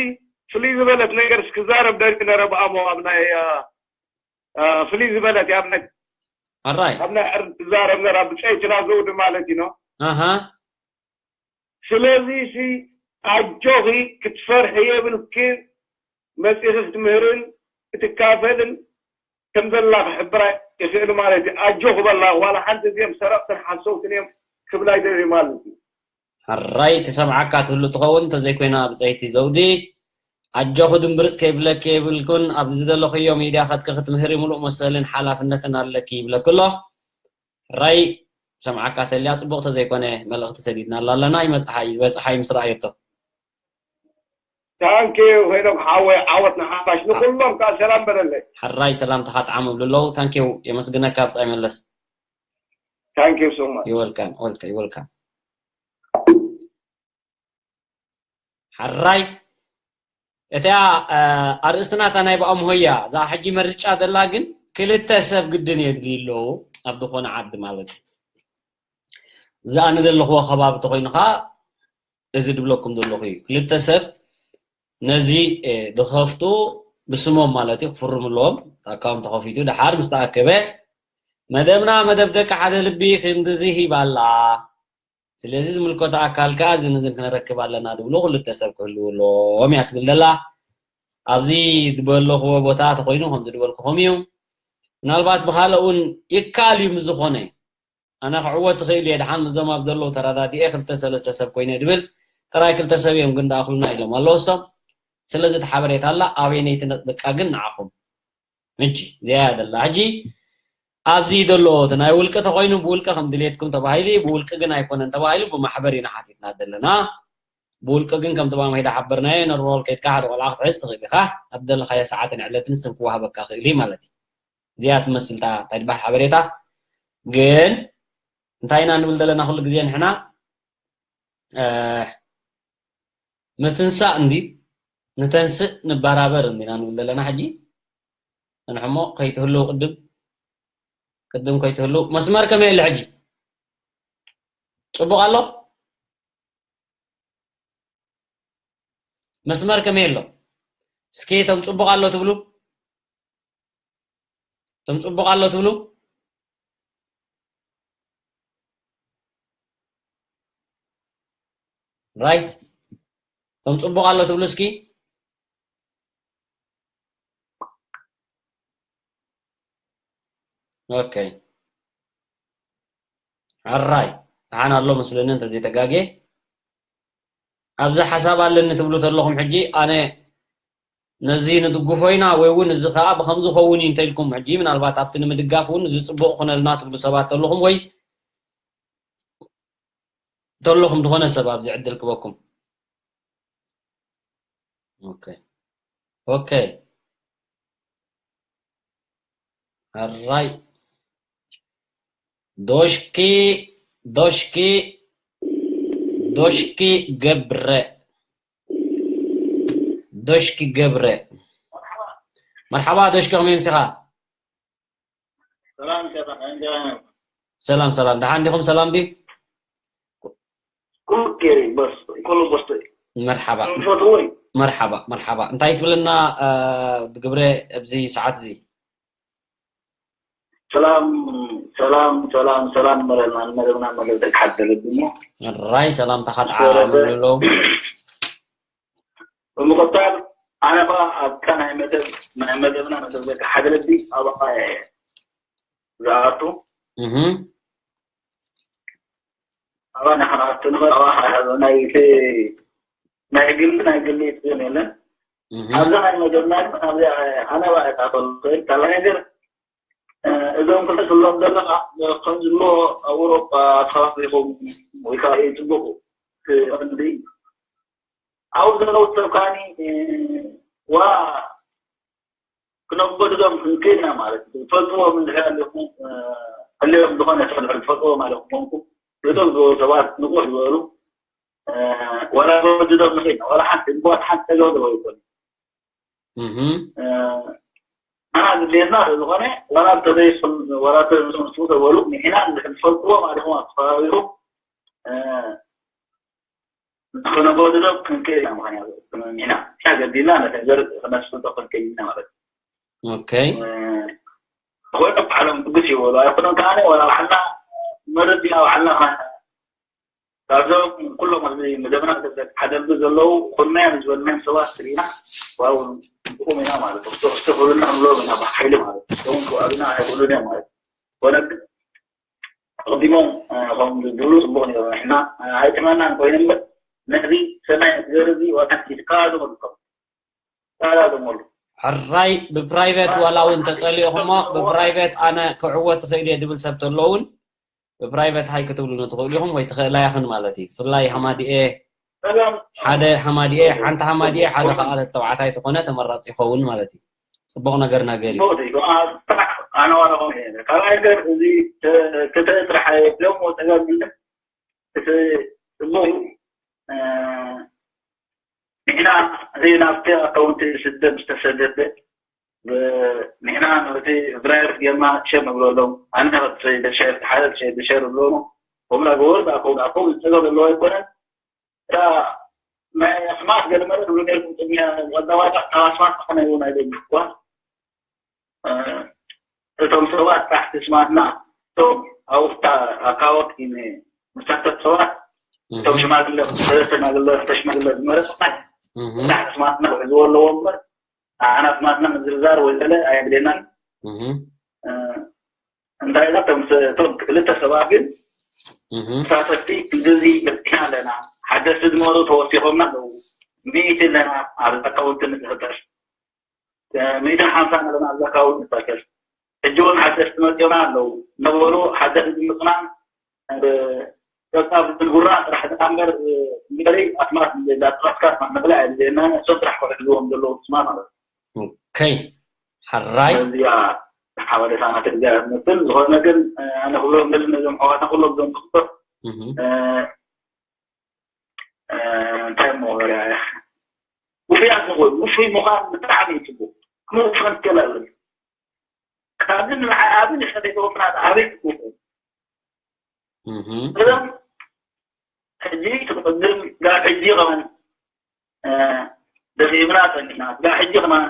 ፍልይ ዝበለት ነገር ክዛረብ ደልዩ ነረ ብኣሞ ኣብ ናይ ፍልይ ዝበለት ኣብ ናይ ኣራይ ኣብ ናይ ዕርዲ ትዛረብ ነራ ብፀይትና ዘውዲ ማለት እዩ። ኣሃ ስለዚ ሲ ኣጆኺ ክትፈርሒ የብልክን መፂኺ ክትምህርን ክትካፈልን ከም ዘላ ክሕብራ ይኽእል ማለት እዩ። ኣጆኺ በላ ዋላ ሓንቲ እዚኦም ሰረቕትን ሓሰውትን እዮም ክብላ ይደልዩ ማለት እዩ። ሕራይ ትሰምዓካ ትህሉ ትኸውን እንተዘይኮይና ብፀይቲ ዘውዲ ኣጆኺ ድምብርፅ ከይብለኪ የብልኩን ኣብዚ ዘለኽዮ ሚድያ ከትኪ ክትምህሪ ሙሉእ መሰልን ሓላፍነትን ኣለኪ ይብለኪ ኣሎ። ሕራይ ትሰምዓካ ተልያ ፅቡቕ ተዘይኮነ መልእኽቲ ሰዲድናላ ኣለና ይመፅሓ ይበፅሓ ይምስ ረኣየቶ። ታንኪዩ ሄኖክ ሓወይ ዓወት ንሓፋሽ ንኩሎም ከዓ ሰላም በለለይ። ሕራይ ሰላምታኻ ጥዓም እብሉ ኣለዉ ታንኪዩ የመስግነካ ብፃይ መለስ። Thank you so much. You're welcome. Welcome. You're welcome. ሕራይ እቲኣ ኣርእስትና እታ ናይ ብኣምሆያ እዛ ሕጂ መርጫ ዘላ ግን ክልተ ሰብ ግድን የድልዩ ኣለዉ ኣብ ዝኾነ ዓዲ ማለት እዩ። እዚ ኣነ ዘለኽዎ ከባቢ ተኮይኑ ከዓ እዚ ድብለኩም ዘለኹ እዩ። ክልተ ሰብ ነዚ ድኸፍቱ ብስሞም ማለት እዩ ክፍርሙ ኣለዎም። ኣካውንት ተኸፊቱ ድሓር ምስ ተኣከበ መደብና መደብ ደቂ ሓደ ልቢ ክንድዚ ሂባ ኣላ። ስለዚ ዝምልከቶ ኣካል ከኣ ዝንዝን ክንረክብ ኣለና ድብሉ ክልተ ሰብ ክህልው ኣለዎም እያ ትብል ዘላ። ኣብዚ ዝበለኽዎ ቦታ ተኮይኑ ከምዚ ዝበልኩኹም እዩ። ምናልባት ብካልእ እውን ይከኣል እዩ ምስ ዝኾነ ኣነ ክዕወት እኽእል እየ፣ ደሓን ምስዞም ኣብ ዘለዉ ተረዳዲኤ ክልተ ሰለስተ ሰብ ኮይነ ድብል፣ ጥራይ ክልተ ሰብ እዮም ግን ደኣ ኩልና ኢሎም ኣለዉ እሶም። ስለዚ እቲ ሓበሬታ ኣላ፣ ኣበየነይቲ ነጽብቃ ግን ንዓኹም። ሕጂ እዚኣ እያ ዘላ። ሕጂ ኣብዚ ዘሎ እቲ ናይ ውልቂ ተኾይኑ ብውልቂ ከም ድሌትኩም ተባሂሉ እዩ፣ ብውልቂ ግን ኣይኮነን ተባሂሉ ብማሕበር ኢና ሓቲትና ዘለና። ብውልቂ ግን ከምቲ ባምሄዳ ሓበርናዮ ኖርማል ከይድካ ሓደ ቆልዓ ክትሕዝ ትኽእል ኢኻ። ኣብ ዘለኻዮ ሰዓትን ዕለትን ስም ክዋሃበካ ክእል እዩ ማለት እዩ። እዚኣ ትመስል እታ እንታይ ዝበሃል ሓበሬታ ግን እንታይ ኢና ንብል ዘለና ኩሉ ግዜ ንሕና ምትንሳእ እንዲ ንተንስእ ንበራበር እንዲና ንብል ዘለና ሕጂ ንሕሞ ከይትህልው ቅድም ቅድም ከይትህልው መስመር ከመይ ኣሎ ሕጂ ጽቡቕ ኣሎ መስመር ከመይ ኣሎ እስኪ እቶም ጽቡቕ ኣሎ ትብሉ እቶም ጽቡቕ ኣሎ ትብሉ ራይት እቶም ጽቡቕ ኣሎ ትብሉ እስኪ ኦኬ ኣራይ ደሓን ኣሎ መስለኒ እንተዘይተጋጌ ኣብዚ ሓሳብ ኣለኒ ትብሉ ተለኹም ሕጂ ኣነ ነዚ ንድግፎ ኢና ወይ እውን እዚ ከዓ ብከምዚ ኸውን እዩ እንተኢልኩም ሕጂ ምናልባት ኣብቲ ንምድጋፍ እውን እዚ ፅቡቅ ኩነልና ትብሉ ሰባት ተለኹም ወይ ተለኹም ዝኾነ ሰብ ኣብዚ ዕድል ክበኩም ኦኬ ኦኬ ሕራይ። ዶሽኪ፣ ዶሽኪ፣ ዶሽኪ ገብረ። ዶሽኪ ገብረ። መርሓባ ዶሽኪ፣ ከመይ ምሲኻ? ሰላም፣ ሰላም፣ ሰላም። ሰላም፣ ሰላም። ደሓን ዲኹም? ሰላም ድዩ? ኩሉ ኬሪ፣ በስ፣ ኩሉ በስ። መርሓባ። ንፈትዎ እዩ። መርሓባ፣ መርሓባ። እንታይ ትብለና፣ እ፣ ግብረ ኣብዚ ሰዓት እዚ? ሰላም፣ ሰላም፣ ሰላም፣ ሰላም፣ መረብና፣ መረብና፣ መረብ ደቂ ሓደለ ድሞ። ራይ ሰላምታኻ ተዓምልሎ። ብምቕጻል፣ ኣነ ኸኣ ኣብታ ናይ መደብ፣ ናይ መደብና መደብ ደቂ ሓደለ ዲ፣ ኣብኣ እየ ዝኣቱ። እህ። ኣብኣ ንሕና ክንኣቱ ንኽእል፣ ኣብኣ ናይ እቲ፣ ናይ ግሊ፣ ናይ ግሊ ትብል የለን። እህ። ኣብዛ ናይ መደብና ግን፣ ኣብዚኣ ኣነ ኣብኣ እየ ክኣትወሉ ክእል። ካልኣይ ነገር፣ እ፣ እዞም ክልተ ትብሎም ዘለኻ፣ ከም ዝብሎ ኣብ ኣውሮጳ ተኸባቢኹም ወይ ከዓ ይጽብቑ፣ እቲ ቀንዲ ኣብኡ ዘለዉ ሰብ ከኣኒ፣ እ፣ ዋ ክነጎድዶም ክንክእል ኢና ማለት እዩ። ትፈልጥዎም እንድሕር ኣለኹም፣ እ፣ ህልዮም ዝኾነ ሰብ እንድሕር ትፈልጥዎ ማለት ክኾንኩም፣ እቶም ሰባት ንቑሕ ዝበሉ፣ እ፣ ዋላ ክነጎድዶም ንኽእል ኢና። ዋላ ሓንቲ፣ ዋላ ሓንቲ ጸገም ዘለዎ ኣይኮነን። እህ። እ፣ ኣና ዝድልየና ዝኾነ ዋላ እንተዘይስም-፣ ዋላ እንተዘይስምስሙ ተበሉ፣ ንሕና እንድሕር ትፈልጥዎም ኣለኹም ኣብ ከባቢኹም፣ እ፣ ክነጎድዶም ክንክእል ኢና። ምኽንያቱ ንሕና፣ ንሕና ገዲልና ነቲ ነገር ክነስፍቶ ክንክእል ኢና ማለት እዩ። ኦኬ። እ፣ ዝኾነ ባዕሎም ድግስ ይበሉ ኣይኮነን። ከኣ ዋላ ባዕልና መረዲና ባዕልና ካብዞም ኩሎም ኣብዚ መደብና ሓደ ልቢ ዘለዉ፣ ኮንናዮም ዝበልናዮም ሰባት ርኢና፣ ዋው፣ ጽቡቕ ኢና ማለት እዩ። ክስቶ፣ ክስቶ ክብልና ክንብሎም ኢና ብሓይሊ ማለት እዩ። እቶም ክብኣሉና ኣይኽእሉን እዮም ማለት እዩ። ኮነ ግን፣ ኣቐዲሞም፣ እ፣ ከም ዝብሉ ጽቡቕ ነይሩ። ንሕና፣ እ፣ ኣይጥዕመናን ኮይኑ እምበር፣ ነዚ ሰናይ ነገር እዚ ዋላ ሓንቲ ይትካኣሉ መልኩም። ይትካኣሉ መልኩም። ሕራይ፣ ብፕራይቬት ዋላ እውን ተጸሊእኹሞ፣ ብፕራይቬት ኣነ ክዕወት እኽእል እየ ድብል ሰብ ተሎ እውን፣ ብፕራይቬት ሃይ ክትብሉኒ ትኽእሉ ኢኹም ወይ ትኽእላ ኢኽን ማለት እዩ። ብፍላይ ሃማዲኤ፣ ሰላም። ሓደ ሃማዲኤ፣ ሓንቲ ሃማዲኤ፣ ሓደ ከዓ ተባዕታይ ተኾነ ተመራፂ ይኸውን ማለት እዩ። ጽቡቕ ነገር ነገር እዩ። ጽቡቕ እዩ። አ-፣ ኣነ ዋላ ኾነ እየ። ካልኣይ ነገር እዚ ተ-፣ ክልተ ጥራሕ እዮም ወፀጋ ዝብል እቲ ጽቡቕ እዩ። እ፣ ንሕና እዚ ናብቲ ኣካውንቲ ስደት ዝተሰደደ ብ-፣ ንሕና ነቲ ቫይረስ ጌርና ሸር ንብለሎም። ኣነ ነቲ ሸር፣ ሓደ ሸር፣ ሸር ንብለሎም። ከምኡ ገበሩ፣ ኣኮ-፣ ኣኮ ዝጸገም ዘለዎ ኣይኮነን። እታ ናይ ኣስማት ገለ መለ ትብሉ ኔርኩም ቅድሚያ፣ ቀዳማይ ካብ ኣስማት ዝኾነ ይሁን ኣይደግም እኳ። እ፣ እቶም ሰባት ታሕቲ ስማትና፣ እቶም ኣብታ ኣካውንት ግን መሳተፍ ሰባት፣ እቶም እህ። ሽማግለ፣ ሰለስተ ሽማግለ፣ ክልተ ሽማግለ ዝመረጽና፣ እህ። ታሕቲ ስማትና ክሕዝዎ ኣለዎ እምበር፣ ኣናት ማትና ምዝርዛር ወይ ገለ ኣየድልየናን። እህ። እ፣ እንታይ ኢላ፣ እቶም ሰ-፣ እቶም ክልተ ሰባት ግን እህ። ተሳተፍቲ ክንድዚ በጺሕና ኣለና። ሓደስቲ ዝመሩ ተወሲኾምና ኣለዉ። ሚእቲ ኣለና ኣብ ኣካውንቲ ንዝፍጠር። እ፣ ሚእትን ሓምሳን ኣለና ኣብ ኣካውንቲ ንዝፈከር። ሕጂ እውን ሓደስቲ መጺኦምና ኣለዉ። ነበሩ ሓደስቲ ዝምጹና እ፣ በቃ ብጉራ ጥራሕ ዝኣምበር፣ እ፣ እምበሪ ኣስማት እንዳጠቐስካ ኣስማት ምቕላዕ የድልየና፣ እሶም ጥራሕ ክሕዝዎም ዘለዎም ስማ ማለት እዩ። ኦኬ። ሕራይ። ስለዚኣ ሓበሬታ ናተ እግዚኣብሔር ትመስል። ዝኾነ ግን፣ እ፣ ኣነ ክብሎም ደሊ ነዞም ኣሕዋትና ኩሎም እዞም ዶክተር፣ እህ። እ፣ እ፣ እንታይ እሞ ወረ፣ ውፉያት ንኹን፣ ውፉይ ምዃን ብጣዕሚ እዩ ጽቡቕ። ክንውፍን ክእል ኣለና። ካብዚ ንላዕሊ ኣብዚ ንሕና ዘይተወፍና ኣብዚ ክውፍን። እህ። እዞም ሕጂ ትቕድም ጋር ሕጂ ኸመን፣ እ፣ ደኺምና ጸኒሕና፣ ጋር ሕጂ ኸመን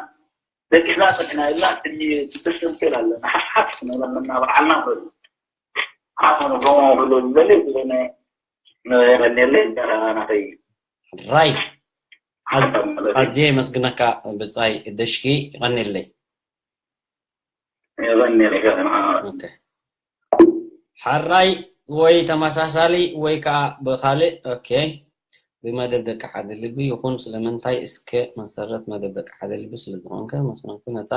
ደቂስና ጸኒሕና ኢልና ሕጂ ክትስም ክእል ኣለና። ሓፍሓፍ ክንብል ኣለና ባዕልና ማለት እዩ። ኣነ ከምኡ ክብሎ ዝደሊ ዝኾነ የቐንየለይ፣ እንጀራ ናተይ። ራይ። ኣዝ-፣ ሓሳብ ማለት እዩ። ኣዝየ የመስግነካ ብጻይ ደሽኪ፣ ይቐንየለይ። የቐንየለይ፣ ከኣ ንዓኻ። ኦኬ። ሓራይ ወይ ተመሳሳሊ ወይ ከዓ ብኻልእ፣ ኦኬ። ብመደብ ደቂ ሓደ ልቢ ይኹን፣ ስለምንታይ እስከ መሰረት መደብ ደቂ ሓደ ልቢ ስለ ዝኾንከ፣ መስረቲ ነታ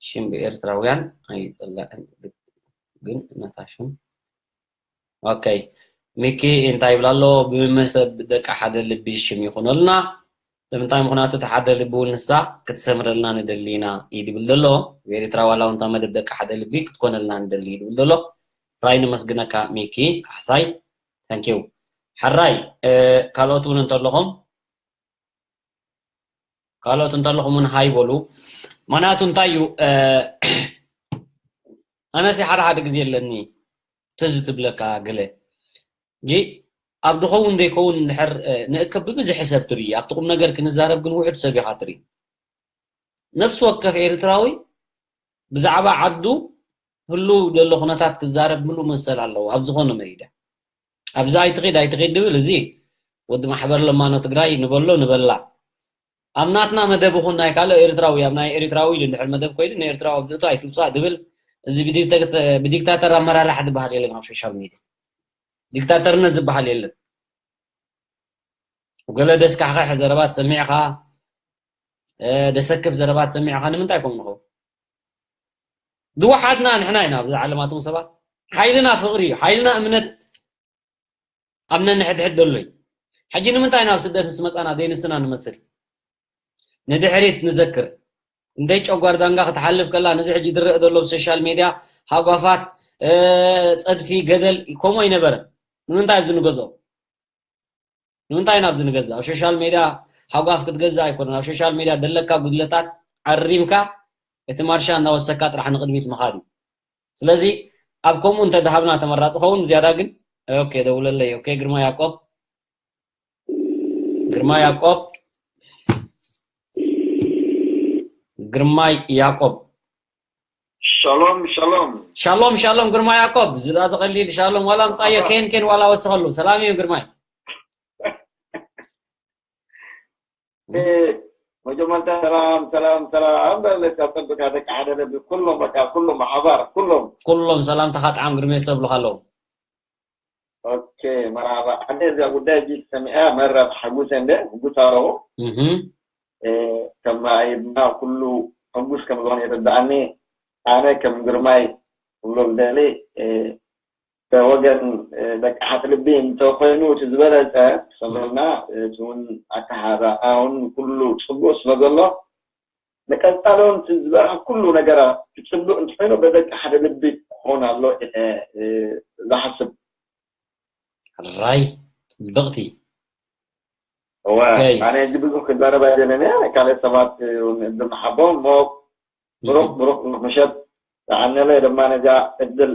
ሽም ብኤርትራውያን ኣይጸላእን፣ ግን ነታ ሽም፣ ኦኬ። ሚኪ እንታይ ይብል ኣሎ? ብመሰብ ደቂ ሓደ ልቢ ሽም ይኹነልና። ንምንታይ? ምኽንያቱ እቲ ሓደ ልቢ እውን ንሳ ክትሰምረልና ንደሊ ኢና እዩ ድብል ዘሎ። ብኤርትራ ዋላ እውን እታ መደብ ደቂ ሓደ ልቢ ክትኮነልና ንደሊ እዩ ድብል ዘሎ። ራይ ነመስግነካ ሚኪ ካሕሳይ። ታንኪዩ። ሕራይ፣ ካልኦት እውን እንተለኹም ካልኦት እንተለኹም እውን ሃይ በሉ። ምኽንያቱ እንታይ እዩ፣ ኣነሲ ሓደ ሓደ ግዜ ኣለኒ ትዝ ትብለካ ገለ ጂ ኣብ ድኸውን ዘይከውን እንድሕር ንእከብ ብብዝሒ ሰብ ትርኢ ኣብቲ ቁም ነገር ክንዛረብ ግን ውሕድ ሰብ ኢኻ ትርኢ። ነፍሲ ወከፍ ኤርትራዊ ብዛዕባ ዓዱ ህሉ ዘሎ ኩነታት ክዛረብ ምሉ መሰል ኣለዎ ኣብ ዝኾነ መይዳ። ኣብዚ ኣይትኺድ ኣይትኺድ ድብል እዚ ወዲ ማሕበር ለማኖ ትግራይ ንበሎ ንበላ ኣብ ናትና መደብ ይኹን ናይ ካልእ ኤርትራዊ ኣብ ናይ ኤርትራዊ ኢሉ እንድሕር መደብ ኮይኑ ንኤርትራዊ ኣብዝእቱ ኣይትውፃእ ድብል እዚ ብዲክታተር ኣመራርሓ ዝበሃል የለን ኣብ ሶሻል ሚድያ። ዲክታተርነት ዝበሃል የለን። ገለ ደስካሕካሕ ዘረባት ሰሚዕኻ ደሰክፍ ዘረባት ሰሚዕኻ ንምንታይ ኮም ንኸው ዝወሓድና ንሕና ኢና ኣብዚ ዓለማቶም ሰባት ሓይልና ፍቕሪ እዩ ሓይልና እምነት ኣብ ነንሕድሕድ ዘሎ እዩ። ሕጂ ንምንታይ ናብ ስደት ምስ መፃና ዘይንስና ንመስል ንድሕሪት ንዘክር እንደይ ጨጓር ዳንጋ ክትሓልፍ ከላ ነዚ ሕጂ ዝረአ ዘሎ ብሶሻል ሜድያ ሃጓፋት ፀድፊ ገደል ከምኡ ኣይነበረን። ንምንታይ ኣብዚ ንገዝኦ ንምንታይ ኢና ኣብዚ ንገዝእ ኣብ ሶሻል ሜድያ ሃጓፍ ክትገዝእ ኣይኮነን ኣብ ሶሻል ሜድያ ደለካ ጉድለታት ኣሪምካ እቲ ማርሻ እናወሰካ ጥራሕ ንቅድሚት ምኻድ እዩ። ስለዚ ኣብ ከምኡ እንተድሃብና ተመራፂ ኸውን ዝያዳ ግን ኦኬ ደውለለይ ኦኬ ግርማ ያቆብ ግርማ ያቆብ ግርማይ ያቆብ ሻሎም ሻሎም ሻሎም ሻሎም ግርማ ያቆብ ዝዳ ዝቐሊል ሻሎም ዋላ ምፃዮ ኬን ኬን ዋላ ወስኸሉ ሰላም እዩ ግርማይ መጀመርታ ሰላም ሰላም ሰላም በለካ ፀብካ ደቂ ሓደ ደቢ ኩሎም በቃ ኩሎም ሓባር ኩሎም ኩሎም ሰላምታኻ ጣዕም ግርሜ ሰብሉካ ኣለዉ ኦኬ መርሃባ ኣነ እዚኣ ጉዳይ እዚ ሰሚዐ መራ ተሓጉሰ እንደ ህጉስ ኣለኹ ከም ኣየድና ኩሉ ሕጉስ ከም ዝኾነ ይርድኣኒ ኣነ ከም ግርማይ ክብሎ ዝደሊ ወገን ደቂ ሓት ልቢ እንተኮይኑ እቲ ዝበለፀ ክሰምረልና እቲ እውን ኣተሓራ እውን ኩሉ ፅቡቅ ስለ ዘሎ ንቀፃሊ እውን እቲ ዝበርሀ ኩሉ ነገራት ክፅብቅ እንተኮይኑ በደቂ ሓደ ልቢ ክኾን ኣሎ ዝሓስብ ሕራይ ፅብቅቲ እወ ኣነ ሕጂ ብዙሕ ክዛረብ ኣይደለን እየ ካልእ ሰባት እውን እድል ንሓቦም እሞ ብሩክ ብሩክ ምሸት ዝዓነለ ድማ ነዛ እድል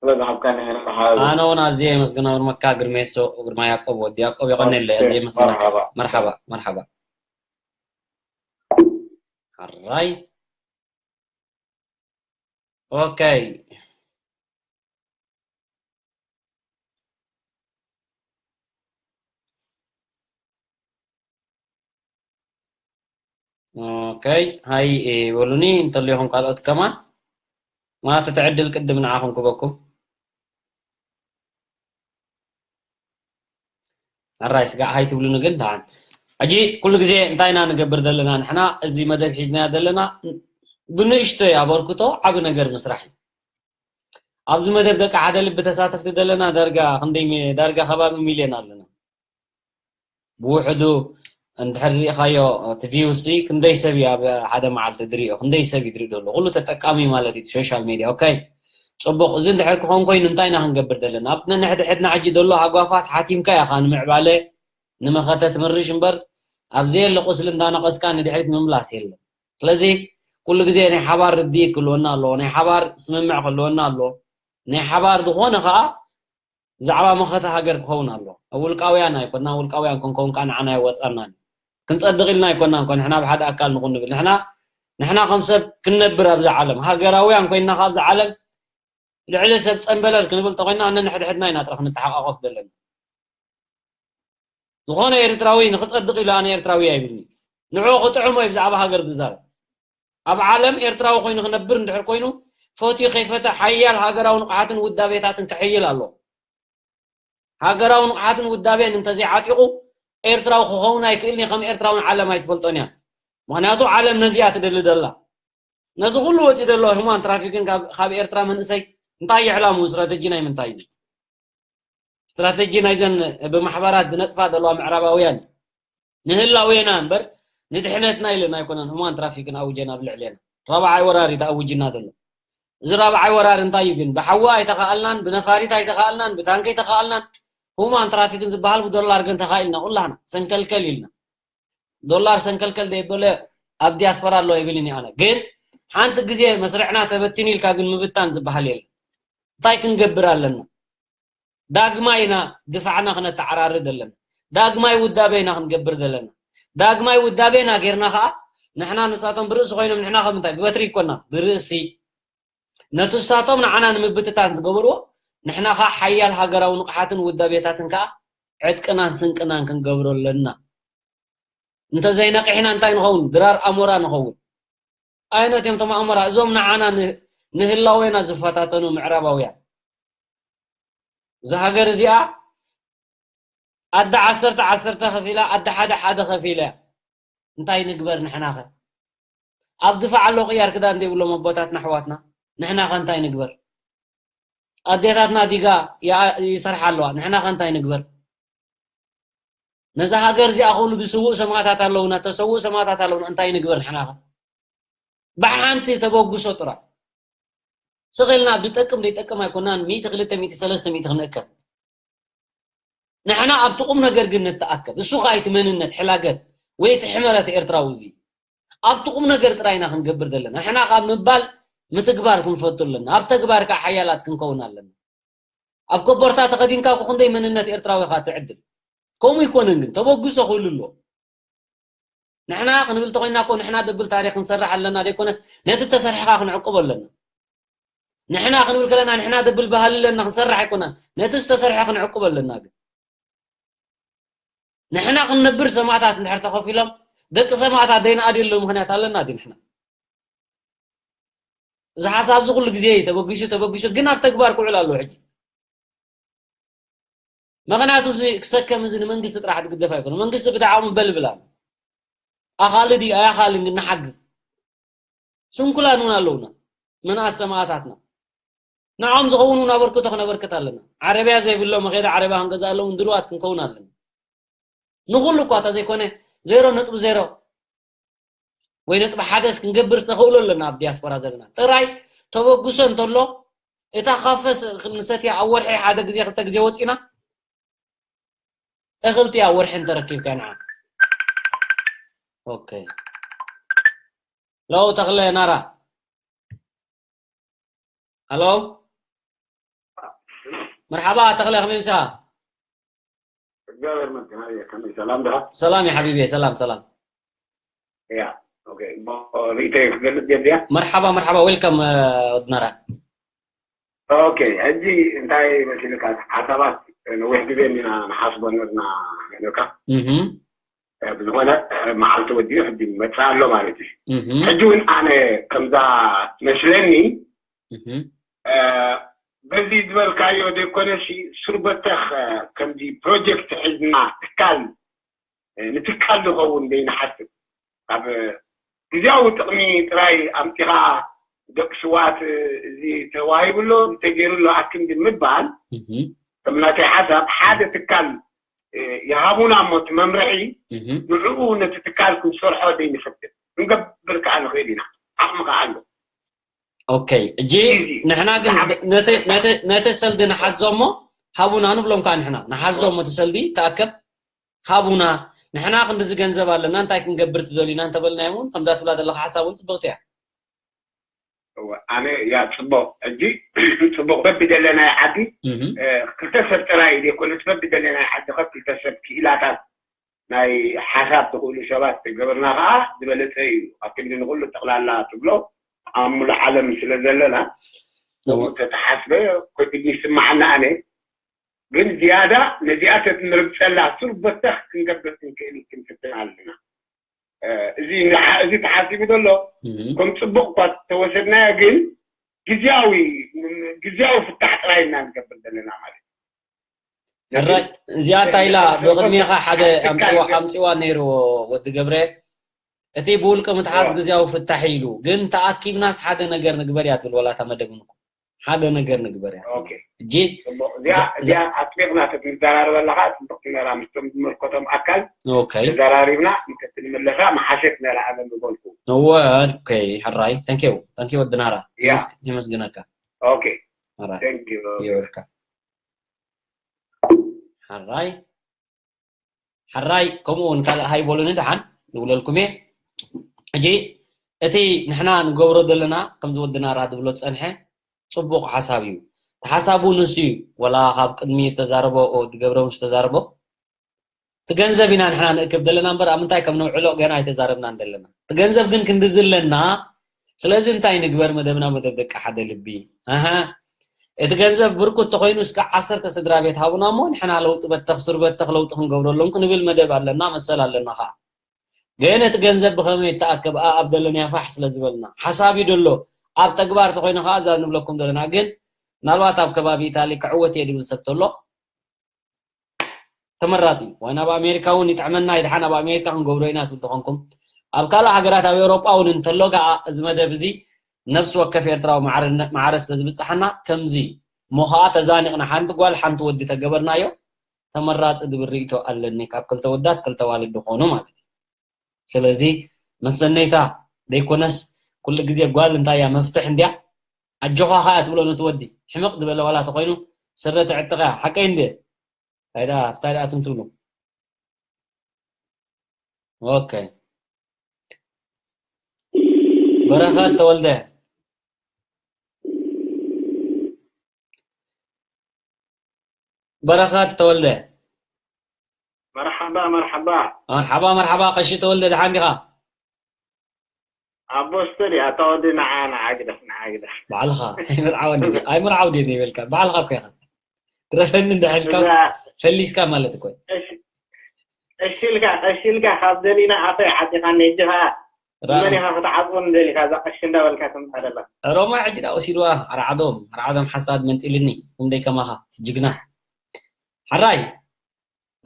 ስለ ዝሃብካኒ ሕነ ሓብ ኣነ እውን ኣዝየ የመስግነካ ግርሜሶ ግርማ ያቆብ ወዲ ያቆብ የቀነለ ኣዝየ የመስግነካ መርሓባ መርሓባ ሕራይ ኦኬ ኦኬ ሃይ በሉኒ እንተለኹም ካልኦት ከማን ማለት እቲ ዕድል ቅድም ንዓኹም ክበኩም ኣራይ ስጋዕ ሃይ ትብሉኒ ግን ደሓን ሕጂ ኩሉ ግዜ እንታይ ኢና ንገብር ዘለና ንሕና እዚ መደብ ሒዝናዮ ዘለና ብንእሽቶይ ኣበርክቶ ዓቢ ነገር ምስራሕ እዩ ኣብዚ መደብ ደቂ ሓደ ልቢ ተሳተፍቲ ዘለና ዳርጋ ክንደይ ዳርጋ ከባቢ ሚልዮን ኣለና ብውሕዱ እንድሕር ሪኢኻዮ እቲ ቪውሲ ክንደይ ሰብ እዩ ኣብ ሓደ መዓልቲ ድሪኦ ክንደይ ሰብ እዩ ድሪእ ዘሎ ኩሉ ተጠቃሚ ማለት እዩ ሶሻል ሜድያ ኦኬ ፅቡቅ እዚ እንድሕር ክኾን ኮይኑ እንታይ ኢና ክንገብር ዘለና ኣብ ነንሕድሕድና ሕጂ ዘሎ ሃጓፋት ሓቲምካ ኢኻ ንምዕባለ ንመኸተ ትምርሽ እምበር ኣብ ዘየለ ቁስሊ እንዳነቐስካ ንድሕሪት ምምላስ የለን ስለዚ ኩሉ ግዜ ናይ ሓባር ርድኢት ክህልወና ኣለዎ ናይ ሓባር ስምምዕ ክህልወና ኣለዎ ናይ ሓባር ዝኾነ ከዓ ብዛዕባ መኸተ ሃገር ክኸውን ኣሎ ውልቃውያን ኣይኮና ውልቃውያን ክንከውን ከዓ ንዓና ይወፀና ክንፀድቕ ኢልና ኣይኮና እኮ ንሕና ብሓደ ኣካል ንኹን ንብል ንሕና ንሕና ከም ሰብ ክንነብር ኣብዛ ዓለም ሃገራውያን ኮይንና ካብዛ ዓለም ልዕሊ ሰብ ፀንበለል ክንብል ተኮይና ነንሕድሕድና ኢና ጥራሕ ክንተሓቃቆፍ ዘለና ዝኾነ ኤርትራዊ ንክፀድቕ ኢሉ ኣነ ኤርትራዊ ኣይብልኒ ንዑ ክጥዕሞ እዩ ብዛዕባ ሃገር ዝዛረብ ኣብ ዓለም ኤርትራዊ ኮይኑ ክነብር እንድሕር ኮይኑ ፈትዩ ከይፈተ ሓያል ሃገራዊ ንቕሓትን ውዳቤታትን ከሕይል ኣለዎ ሃገራዊ ንቕሓትን ውዳቤን እንተዘይዓጢቑ ኤርትራዊ ክኸውን ኣይክእልን ከም ኤርትራውን ዓለም ኣይትፈልጦን እያ ምክንያቱ ዓለም ነዚኣ ትደሊ ደላ ነዚ ኩሉ ወፂ ዘሎ ሁማን ትራፊክን ካብ ኤርትራ መንእሰይ እንታይ ይዕላሙ ስትራተጂ ናይ ምንታይ እዩ ስትራተጂ ናይዘን ብማሕበራት ዝነጥፋ ዘለዋ ምዕራባውያን ንህላዌና እምበር ንድሕነትና ኢልና ኣይኮነን ሁማን ትራፊክን ኣውጀና ኣብ ልዕሌና። ራብዓይ ወራር እዩ ተኣውጅና ዘሎ። እዚ ራብዓይ ወራር እንታይ እዩ ግን? ብሓዊ ኣይተኻኣልናን፣ ብነፋሪት ኣይተኻኣልናን፣ ብታንኪ ኣይተኻኣልናን። ሁማን ትራፊክን ዝበሃል ብዶላር ግን ተኻኢልና ኩላህና ሰንከልከል ኢልና። ዶላር ሰንከልከል ዘይበለ ኣብ ዲያስፖራ ኣሎ ይብልን ኣነ። ግን ሓንቲ ግዜ መስርዕና ተበቲኑ ኢልካ ግን ምብታን ዝበሃል የለን። እንታይ ክንገብር ኣለና? ዳግማይ ኢና ድፋዕና ክነተዓራርድ ኣለና። ዳግማይ ውዳቤ ኢና ክንገብር ዘለና። ዳግማይ ውዳቤ ኢና ጌርና ከዓ ንሕና ንሳቶም ብርእሲ ኮይኖም ንሕና ከም እንታይ ብበትሪ ይኮና ብርእሲ ነቲ ንሳቶም ንዓና ንምብትታን ዝገበርዎ ንሕና ከዓ ሓያል ሃገራዊ ንቕሓትን ውዳቤታትን ከዓ ዕጥቅናን ስንቅናን ክንገብሮ ኣለና። እንተዘይነቂሕና እንታይ ንኸውን? ድራር ኣሞራ ንኸውን። ኣይነት እዮም እቶም ኣሞራ እዞም ንዓና ን- ንህላዌና ዝፈታተኑ ምዕራባውያን። እዛ ሃገር እዚኣ ኣደ ዓሰርተ ዓሰርተ ከፊላ ኣደ ሓደ ሓደ ከፊላ እያ። እንታይ ንግበር ንሕና ኸ? ኣብ ድፋዕ ኣሎ ቅያር ክዳን ዘይብሎም ኣቦታትና ኣሕዋትና ንሕና ኸ እንታይ ንግበር? ኣዴታትና ዲጋ ይኣ- ይሰርሓ ኣለዋ ንሕና ኸ እንታይ ንግበር? ነዛ ሃገር እዚኣ ክብሉ ዝስውኡ ሰማእታት ኣለውና፣ ተሰውኡ ሰማእታት ኣለውና፣ እንታይ ንግበር ንሕና ኸ? ብሓንቲ ተበግሶ ጥራይ ስቕ ኢልና ኣብ ዝጠቅም ዘይጠቅም ኣይኮናን ሚእቲ ክልተ ሚእቲ ሰለስተ ሚእቲ ክንእከብ። ንሕና ኣብቲ ቁም ነገር ግን ንተኣከብ። እሱ ኸኣ እቲ መንነት ሕላገት ወይ እቲ ሕመረት ኤርትራዊ እዚ ኣብቲ ቁም ነገር ጥራይ ኢና ክንገብር ዘለና። ንሕና ካብ ምባል ምትግባር ክንፈቱ ኣለና። ኣብ ተግባር ከዓ ሓያላት ክንከውን ኣለና። ኣብ ኮቦርታ ተኸዲንካ እኮ ክንደይ መንነት ኤርትራዊ ኢኻ ትዕድል። ከምኡ ይኮነን ግን ተበግሶ ክህሉ ኣለዎ። ንሕና ክንብል ተኮይና እኮ ንሕና ደብል ታሪክ ክንሰርሕ ኣለና ዘይኮነስ ነቲ ተሰርሕካ ክንዕቅቦ ኣለና። ንሕና ክንብል ከለና ንሕና ደብል ባህሊ ኣለና ክንሰርሕ ኣይኮናን ነቲ ዝተሰርሐ ክንዕቅቦ ኣለና። ግን ንሕና ክንነብር ሰማእታት እንድሕር ተኸፊሎም ደቂ ሰማእታት ዘይንኣድየሉ ምክንያት ኣለና ድዩ ንሕና? እዚ ሓሳብ እዚ ኩሉ ግዜ እዩ ተበጊሱ ተበጊሱ ግን ኣብ ተግባር ክውዕል ኣለዎ። ሕጂ ምክንያቱ እዚ ክሰከም እዚ ንመንግስቲ ጥራሕ ዝግደፍ ኣይኮነ። መንግስቲ ብዳዕሙ በልብል ኣሎ። ኣኻሊ ድዩ ኣያኻልን ግን ንሓግዝ። ስንኩላን እውን ኣለውና ምንኣስ ሰማእታትና። ንዖም ዝኸውን እውን ኣበርክቶ ክነበርክት ኣለና። ዓረብያ ዘይብሎ መኼዳ ዓረብያ ክንገዝኣሎም እውን ድልዋት ክንከውን ኣለና። ንኹሉ እኳ እንተዘይኮነ ዜሮ ነጥቢ ዜሮ ወይ ነጥቢ ሓደስ ክንገብር ዝተኽእሎ ኣለና ኣብ ዲያስፖራ ዘለና ጥራይ ተበግሶ እንተሎ እታ ካፈ ንሰትያ ኣብ ወርሒ ሓደ ግዜ ክልተ ግዜ ወፂና እኽልቲ ኣብ ወርሒ እንተረኪብካ ንዓ ኦኬ ለው ተኽለ ናራ ሃሎ መርሓባ ተኽለ ከመይ ምሳኻ እግዚኣብሔር ይመስገን። ኣየ ከመይ ሰላም ድኻ? ሰላም እዩ ሓቢቢ ሰላም ሰላም። ያ ኦኬ እሞ ርእይተይ ክገልጽ ጀድያ። መርሓባ መርሓባ ዌልካም ወድናራ። ኦኬ ሕጂ እንታይ መሲልካ ሓሳባት ነዊሕ ግዜ እንዲና ንሓስቦ ነርና ነካ እህ ብዝኾነ መዓልቲ ወዲኡ ሕጂ መፅእ ኣሎ ማለት እዩ። እህ ሕጂ እውን ኣነ ከምዛ መስለኒ እህ በዚ ዝበልካዮ ዘይኮነሲ ሱር በተኽ ከምዚ ፕሮጀክት ሒዝና ትካል ንትካል ዝኸውን ዘይንሓስብ ካብ ግዜያዊ ጥቕሚ ጥራይ ኣምፂኻ ደቂ ስዋት እዚ ተዋሂቡ ኣሎ ተገይሩ ኣሎ ኣክንዲ ምባል ከም ናተይ ሓሳብ ሓደ ትካል ይሃቡና እሞ እቲ መምርሒ ንዕኡ ነቲ ትካል ክንሰርሖ ዘይንፈትን ክንገብር ከዓ ንኽእል ኢና ዓቕሚ ከዓ ኣሎ ኦኬ እጂ ንሕና ግን ነቲ ሰልዲ ንሓዞ እሞ ሃቡና ንብሎም ከዓ ንሕና ንሓዞ እሞ እቲ ሰልዲ ተኣከብ ሃቡና ንሕና ክንድዚ ገንዘብ ኣለና እንታይ ክንገብር ትደልዩና እንተበልናዮም እውን ከምዛ ትብላ ዘለካ ሓሳብ እውን ፅብቅቲ እያ ኣነ ያ ፅቡቅ ሕጂ ፅቡቅ በቢ ዘለናይ ዓዲ ክልተ ሰብ ጥራይ ዘይኮነስ በቢ ዘለናይ ዓዲ ከ ክልተ ሰብ ክኢላታት ናይ ሓሳብ ትኽእሉ ሰባት ገበርና ከዓ ዝበለፀ እዩ ኣብ ክንዲ ንኩሉ ጠቅላላ ትብሎ ኣብ ሙሉእ ዓለም ስለ ዘለና ተተሓስበ ኮይኑ ይስማዓና ኣነ ግን ዝያዳ ነዚኣ ተትምርብፀላ ሱር በተኽ ክንገብር ክንክእል ክንፍትን ኣለና እዚ እዚ ተሓሲቡ ዘሎ ከም ፅቡቅ እኳ ተወሰድናዮ ግን ግዝያዊ ግዝያዊ ፍታሕ ጥራይ ኢና ንገብር ዘለና ማለት ሕራይ እዚኣ እንታይ ኢላ ብቅድሜኻ ሓደ ኣምፅዋ ነይርዎ ወዲ ገብረ እቲ ብውልቂ ምትሓዝ ግዝያዊ ፍታሕ ኢሉ ግን ተኣኪብናስ ሓደ ነገር ንግበር እያ ትብል ወላታ መደብ ንኩ ሓደ ነገር ንግበር እያ። ኦኬ እጂ ጽቡቅ። እዚኣ እዚኣ ኣጥቢቕና ተትንዘራረበላ ከዓ ጽብቕቲ ነራ፣ ምስቶም ዝምልከቶም ኣካል ኦኬ ተዘራሪብና እንተትንምለሳ መሓሸት ነራ ኣነ ምበልኩ። እወ ኦኬ። ሕራይ thank you thank you ወድናራ ያ። የመስግነካ። ኦኬ ሕራይ thank you። ይወርካ። ሕራይ ሕራይ ከምኡ እውን ካልእ ሃይቦሉኒ ደሓን ንብለልኩም እየ። ሕጂ እቲ ንሕና ንገብሮ ዘለና ከምዚ ወድናራ ዝብሎ ዝጸንሐ ጽቡቕ ሓሳብ እዩ። እቲ ሓሳቡ ንሱ እዩ። ወላ ካብ ቅድሚ ዝተዛረቦ ዝገብረ ምስ ተዛረቦ እቲ ገንዘብ ኢና ንሕና ንእክብ ዘለና እምበር ኣብ ምንታይ ከም ነውዕሎ ገና ኣይተዛረብናን ዘለና። እቲ ገንዘብ ግን ክንዲ ዝለና ስለዚ እንታይ ንግበር? መደብና መደብ ደቂ ሓደ ልቢ። ኣሃ እቲ ገንዘብ ብርኩት ተኮይኑ እስከ ዓሰርተ ስድራ ቤት ሃቡና እሞ ንሕና ለውጢ በተኽ ሱር በተኽ ለውጢ ክንገብረሎም ክንብል መደብ ኣለና መሰል ኣለና ከዓ። ግን እቲ ገንዘብ ብኸመይ ይተኣከብ ኣብ ደለናዮ ፋሕ ስለ ዝበልና ሓሳብ እዩ ደሎ። ኣብ ተግባር ተኮይኑ ከዓ እዛ ንብለኩም ዘለና ግን ምናልባት ኣብ ከባቢ ኢታሊ ክዕወት እየ ድብል ሰብ ተሎ ተመራፂ ወይ ናብ ኣሜሪካ እውን ይጥዕመና ይድሓን ኣብ ኣሜሪካ ክንገብሮ ኢና ትብል ተኾንኩም ኣብ ካልእ ሃገራት ኣብ ኤውሮጳ እውን እንተሎ ከዓ እዚ መደብ እዚ ነፍሲ ወከፍ ኤርትራዊ ማዕረ ስለ ዝብፅሓና ከምዚ እሞ ከዓ ተዛኒቕና ሓንቲ ጓል ሓንቲ ወዲ ተገበርናዮ ተመራፂ ዝብል ርእቶ ኣለኒ ካብ ክልተ ወዳት ክልተ ዋልድ ዝኾኑ ማለት እዩ ስለዚ መሰነይታ ዘይኮነስ ኩሉ ግዜ ጓል እንታይ እያ መፍትሕ እንድያ ኣጆኻ ከኣ ትብሎ ነቲ ወዲ ሕምቕ ዝበለ ዋላ ተኾይኑ ስረ ትዕጥቕ እያ ሓቀይ እንደ እንታይ ደኣ እንታይ ደኣ ትም ትብሉ ኦኬ በረኸት ተወልደ በረኸት ተወልደ መርሓባ መርሓባ መርሓባ መርሓባ ቀሺ ተወልደ ደሓን ዲኻ ኣቦ ስተዲ ኣታ ወዲ ንዓ ንዓ ግደፍ ንዓ ግደፍ ባዕልኻ ኣይምርዓወኒ ኣይምርዓው ድየ ይበልካ ባዕልኻ እኮ ኢኻ ትረፈኒ እንዳሕልካ እዛ ፈሊስካ ማለት እኮ እዩ። ቀሺ- ቀሺልካ ቀሺልካ ካብ ደሊና ኣፈይ ዓጢኻ ነጅኻ መን ራእይ ኢኻ ክትዓፅወኒ ደሊኻ እዛ ቀሺ እንዳበልካ ትምፃ ደላ ሮማ ሕጂ ዳ ወሲድዋ ኣርዓዶም ኣርዓዶም ሓሳድ መንጢልኒ እምደይ ከማኻ ጅግና ሓራይ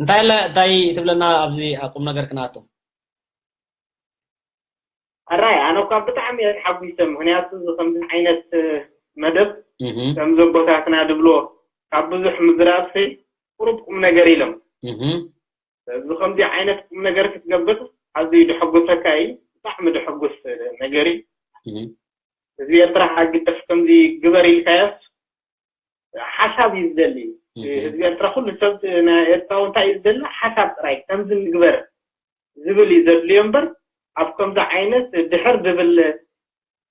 እንታይ ኣለ እንታይ ትብለና ኣብዚ ቁም ነገር ክንኣቱ ኣራይ ኣነ እኳ ብጣዕሚ እየ ተሓጒሰ ምክንያቱ እዚ ከምዚ ዓይነት መደብ እህ ከም ዘቦታትና ድብሎ ካብ ብዙሕ ምዝራብሲ ቁሩብ ቁም ነገር ኢሎም እህ እዚ ከምዚ ዓይነት ቁም ነገር ክትገብር ኣዝዩ ደሐጉሰካ እዩ ብጣዕሚ ደሐጉስ ነገር እዩ እህ ህዝቢ ኤርትራ ከዓ ግደፍ ከምዚ ግበር ኢልካዮስ ሓሳብ እዩ ዝደሊ እህ ህዝቢ ኤርትራ ኩሉ ሰብ ናይ ኤርትራዊ እንታይ እዩ ዝደሊ ሓሳብ ጥራይ ከምዚ ንግበር ዝብል እዩ ዘድልዮ እምበር ኣብ ከምዚ ዓይነት ድሕር ዝብል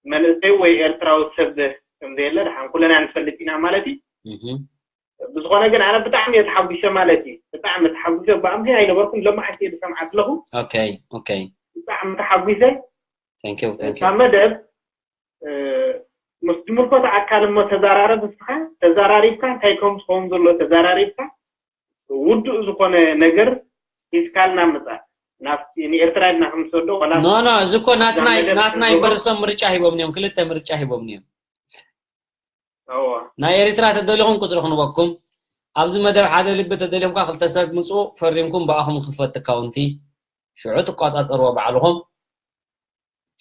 መንእሰይ ወይ ኤርትራዊ ሰብ ከምዘየለ ደሓን ኩለና ንፈልጥ ኢና ማለት እዩ እህ ብዝኾነ ግን ኣነ ብጣዕሚ እየ ተሓጒሰ ማለት እዩ ብጣዕሚ ተሓጒሰ ብኣምዚ ኣይነበርኩን ሎማዓንቲ እየ ዝሰምዓ ኣለኹ okay okay ብጣዕሚ ተሓጒሰ thank you thank ካብ you መደብ እ፣ ምስ ዝምልከቶ ኣካል እሞ ተዘራረብ እስኻ ተዘራሪብካ እንታይ ከም ዝኸውን ዘሎ ተዘራሪብካ ውዱእ ዝኾነ ነገር ሒዝካልና ምፃእ ናብቲ ንኤርትራ ኢልና ክንሰዶ ዋላ no no እዚ እኮ ናትናይ እዛ መደብ ናትናይ ትገብሮ- በርሶም ምርጫ ሂቦም እዮም ክልተ ምርጫ ሂቦም እዮም እዎ ናይ ኤርትራ ተደሊኹም ቁፅሪ ክንበኩም ኣብዚ መደብ ሓደ ልቢ ተደሊኹም ከዓ ክልተ ሰብ ምፅኡ ፈሪምኩም ብኣኹም ክፈት ኣካውንቲ ሽዑ ትቋፃፀርዎ ባዕልኹም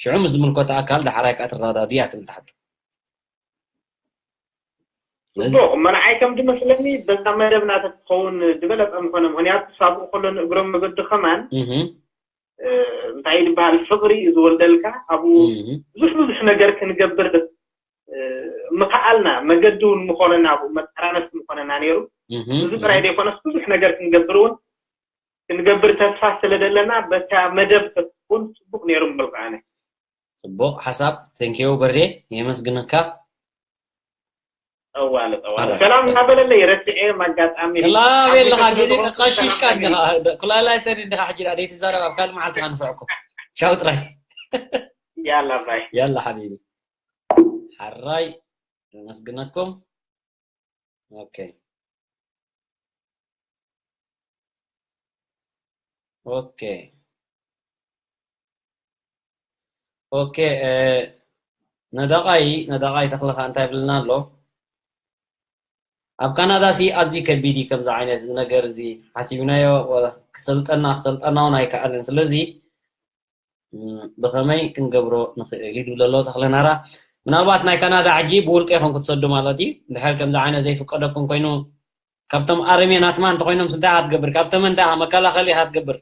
ሽዑ ምስ ዝምልከቶ ኣካል ዳሕራይ ከዓ ትረዳድያ ትብል ትሓቱ ስለዚ ጽቡቅ እሞ ንዓይ ከም ዝመስለኒ በዛ መደብና ተትኸውን ዝበለፀ ምኾነ ምክንያቱ ሳብኡ ከሎ ንእግሮም መገዲ ከማን እህ እ፣ እንታይ ዝበሃል ፍቅሪ እዩ ዝወልደልካ ኣብኡ እህ ብዙሕ ብዙሕ ነገር ክንገብር እ፣ ምኽኣልና መገዲ እውን ምኾነና ኣብኡ መጠራነፍቲ ምኾነና ነይሩ እህ እዚ ጥራይ ዘይኮነስ ብዙሕ ነገር ክንገብር እውን ክንገብር ተስፋ ስለ ዘለና በታ መደብ ተትኮን ፅቡቅ ነይሩ ምበልኩ ኣነ ፅቡቅ ሓሳብ thank you በሬ የመስግነካ ጠዋለ ጠዋለ ኣረ፣ ሰላም ኣረ። እናበለለይ ረሲዐ ኣጋጣሚ ክላብ የለኻ ሓጒሰ ግዜ ስለ ዝኾንኩ ቀሺሽካ ሰላም እንዲኻ ኩላላይ ሰኒ እንዲኻ ሕጂ ደኣ ዘይትዛረብ ኣብ ካልእ መዓልቲ ንፍዕኩም ቻው ጥራይ ያላ ባይ ያላ ሓቢቢ ሓራይ ነመስግነኩም ኦኬ ኦኬ ኦኬ ነዳቓይ ነዳቓይ ተኽልኻ እንታይ ብልና ኣሎ ኣብ ካናዳ ሲ ኣዝዩ ከቢድ እዩ ከምዚ ዓይነት እዚ ነገር እዚ ሓሲብናዮ ክሰልጠና ክሰልጠና እውን ኣይከኣልን ስለዚ ብኸመይ ክንገብሮ ንኽእል እዩ ዝብል ኣሎ ተኽለ ናራ ምናልባት ናይ ካናዳ ሕጂ ብውልቂ ኢኹም ክትሰዱ ማለት እዩ። እንድሕር ከምዚ ዓይነት ዘይፍቀደኩም ኮይኑ፣ ካብቶም ኣርሜ ናትማ እንተኮይኖም እንታይ ኢኻ ትገብር? ካብ ተመን እንታይ ኢኻ መከላኸሊ ኢኻ ትገብር?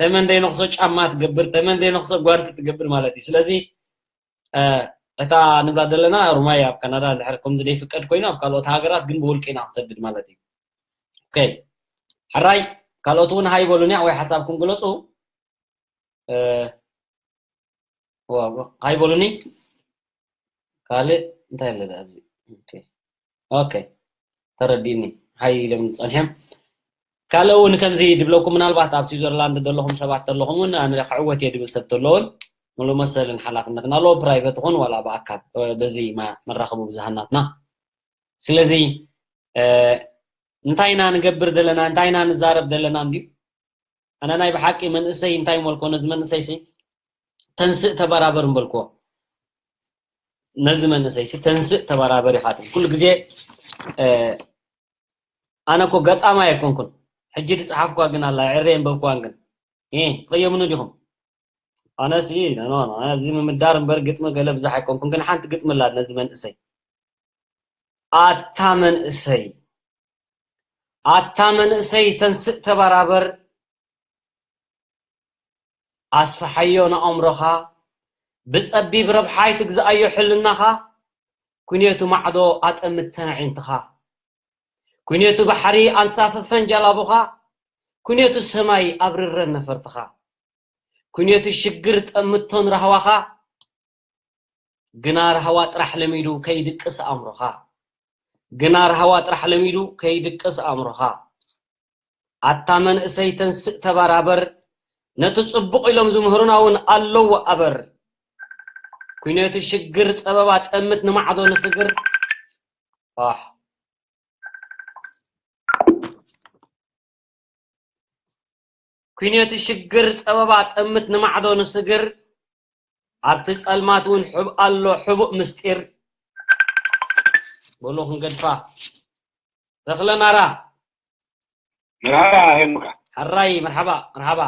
ተመን ዘይነኽሶ ጫማ ትገብር፣ ተመን ዘይነኽሶ ጓንቲ ትገብር ማለት እዩ። ስለዚ፣ እ፣ እታ ንብላ ዘለና ሩማይ ኣብ ካናዳ እንድሕር ከምዚ ዘይፍቀድ ኮይኑ፣ ኣብ ካልኦት ሃገራት ግን ብውልቂ ኢና ክንሰድድ ማለት እዩ። ኦኬ። ሕራይ፣ ካልኦት እውን ሃይ በሉኒ ወይ ሓሳብኩም ግለጹ። እ፣ ዋ፣ ዋ፣ ሃይ በሉኒ። ካልእ እንታይ ኣሎ ደኣ ኣብዚ? ኦኬ። ኦኬ። ተረዲእኒ። ሃይ ኢሎም ጸኒሖም። ካልእ እውን ከምዚ ድብለኩም፣ ምናልባት ኣብ ስዊዘርላንድ ዘለኹም ሰባት ዘለኹም እውን ኣነ ክዕወት እየ ድብል ሰብ ተሎ እውን ምሉእ መሰልን ሓላፍነትን ኣለዎ፣ ፕራይቨት ይኹን ዋላ ብኣካል፣ እ፣ በዚ ማ-፣ መራኸቢ ብዙሃን ናትና። ስለዚ፣ እ፣ እንታይ ኢና ንገብር ዘለና፣ እንታይ ኢና ንዛረብ ዘለና እንድዩ? ኣነ ናይ ብሓቂ መንእሰይ እንታይ መልኮ ነዚ መንእሰይ ሲ ተንስእ ተበራበር እምበልክዎ። ነዚ መንእሰይ ሲ ተንስእ ተበራበር ኢኻ ትብል። ኩሉ ግዜ፣ እ፣ ኣነ እኮ ገጣማይ ኣይኮንኩን። ሕጂ ዝጸሓፍኳ ግን ኣላ፣ ዕረ የንበብክዋን ግን። እ፣ ትቕየሙኒ ዲኹም? ኣነሲ፣ ኖ፣ ኖ፣ ኖ፣ ኣነ እዚ ምምዳር እምበር ግጥሚ ገለ ብዙሕ ኣይኮንኩን፣ ግን ሓንቲ ግጥሚ ኣላ ነዚ መንእሰይ። ኣታ መንእሰይ፣ ኣታ መንእሰይ፣ ተንስእ ተበራበር፣ ኣስፍሓዮ ንኣእምሮኻ፣ ብጸቢብ ረብሓ ኣይትግዝኣዮ ሕልናኻ፣ ኩኔቱ ማዕዶ ኣጠምት ተን ኣዒንትኻ፣ ኩኔቱ ባሕሪ ኣንሳፍፈን ጀላቡኻ፣ ኩኔቱ ሰማይ ኣብርረን ነፈርትኻ፣ ኩኔቱ ሽግር ጠምቶን ራህዋኻ፣ ግና ራህዋ ጥራሕ ለሚዱ ከይድቅስ ኣእምሮኻ። ግና ራህዋ ጥራሕ ለሚዱ ከይድቅስ ኣእምሮኻ። ኣታ መንእሰይ ተንስእ ተበራበር፣ ነቲ ጽቡቕ ኢሎም ዝምህሩና እውን ኣለዉ ኣበር። ኩነቱ ሽግር ጸበባ ጠምት ንማዕዶ ንስግር። ኣሕ። ኩነቱ ሽግር ጸበባ ጠምት ንማዕዶ ንስግር። ኣብቲ ጸልማት እውን ሕብ ኣሎ ሕቡእ ምስጢር። በሉ ክንገድፋ። ተኽለ ናራ። መርሃባ ሄምካ። ሕራይ፣ መርሓባ፣ መርሓባ።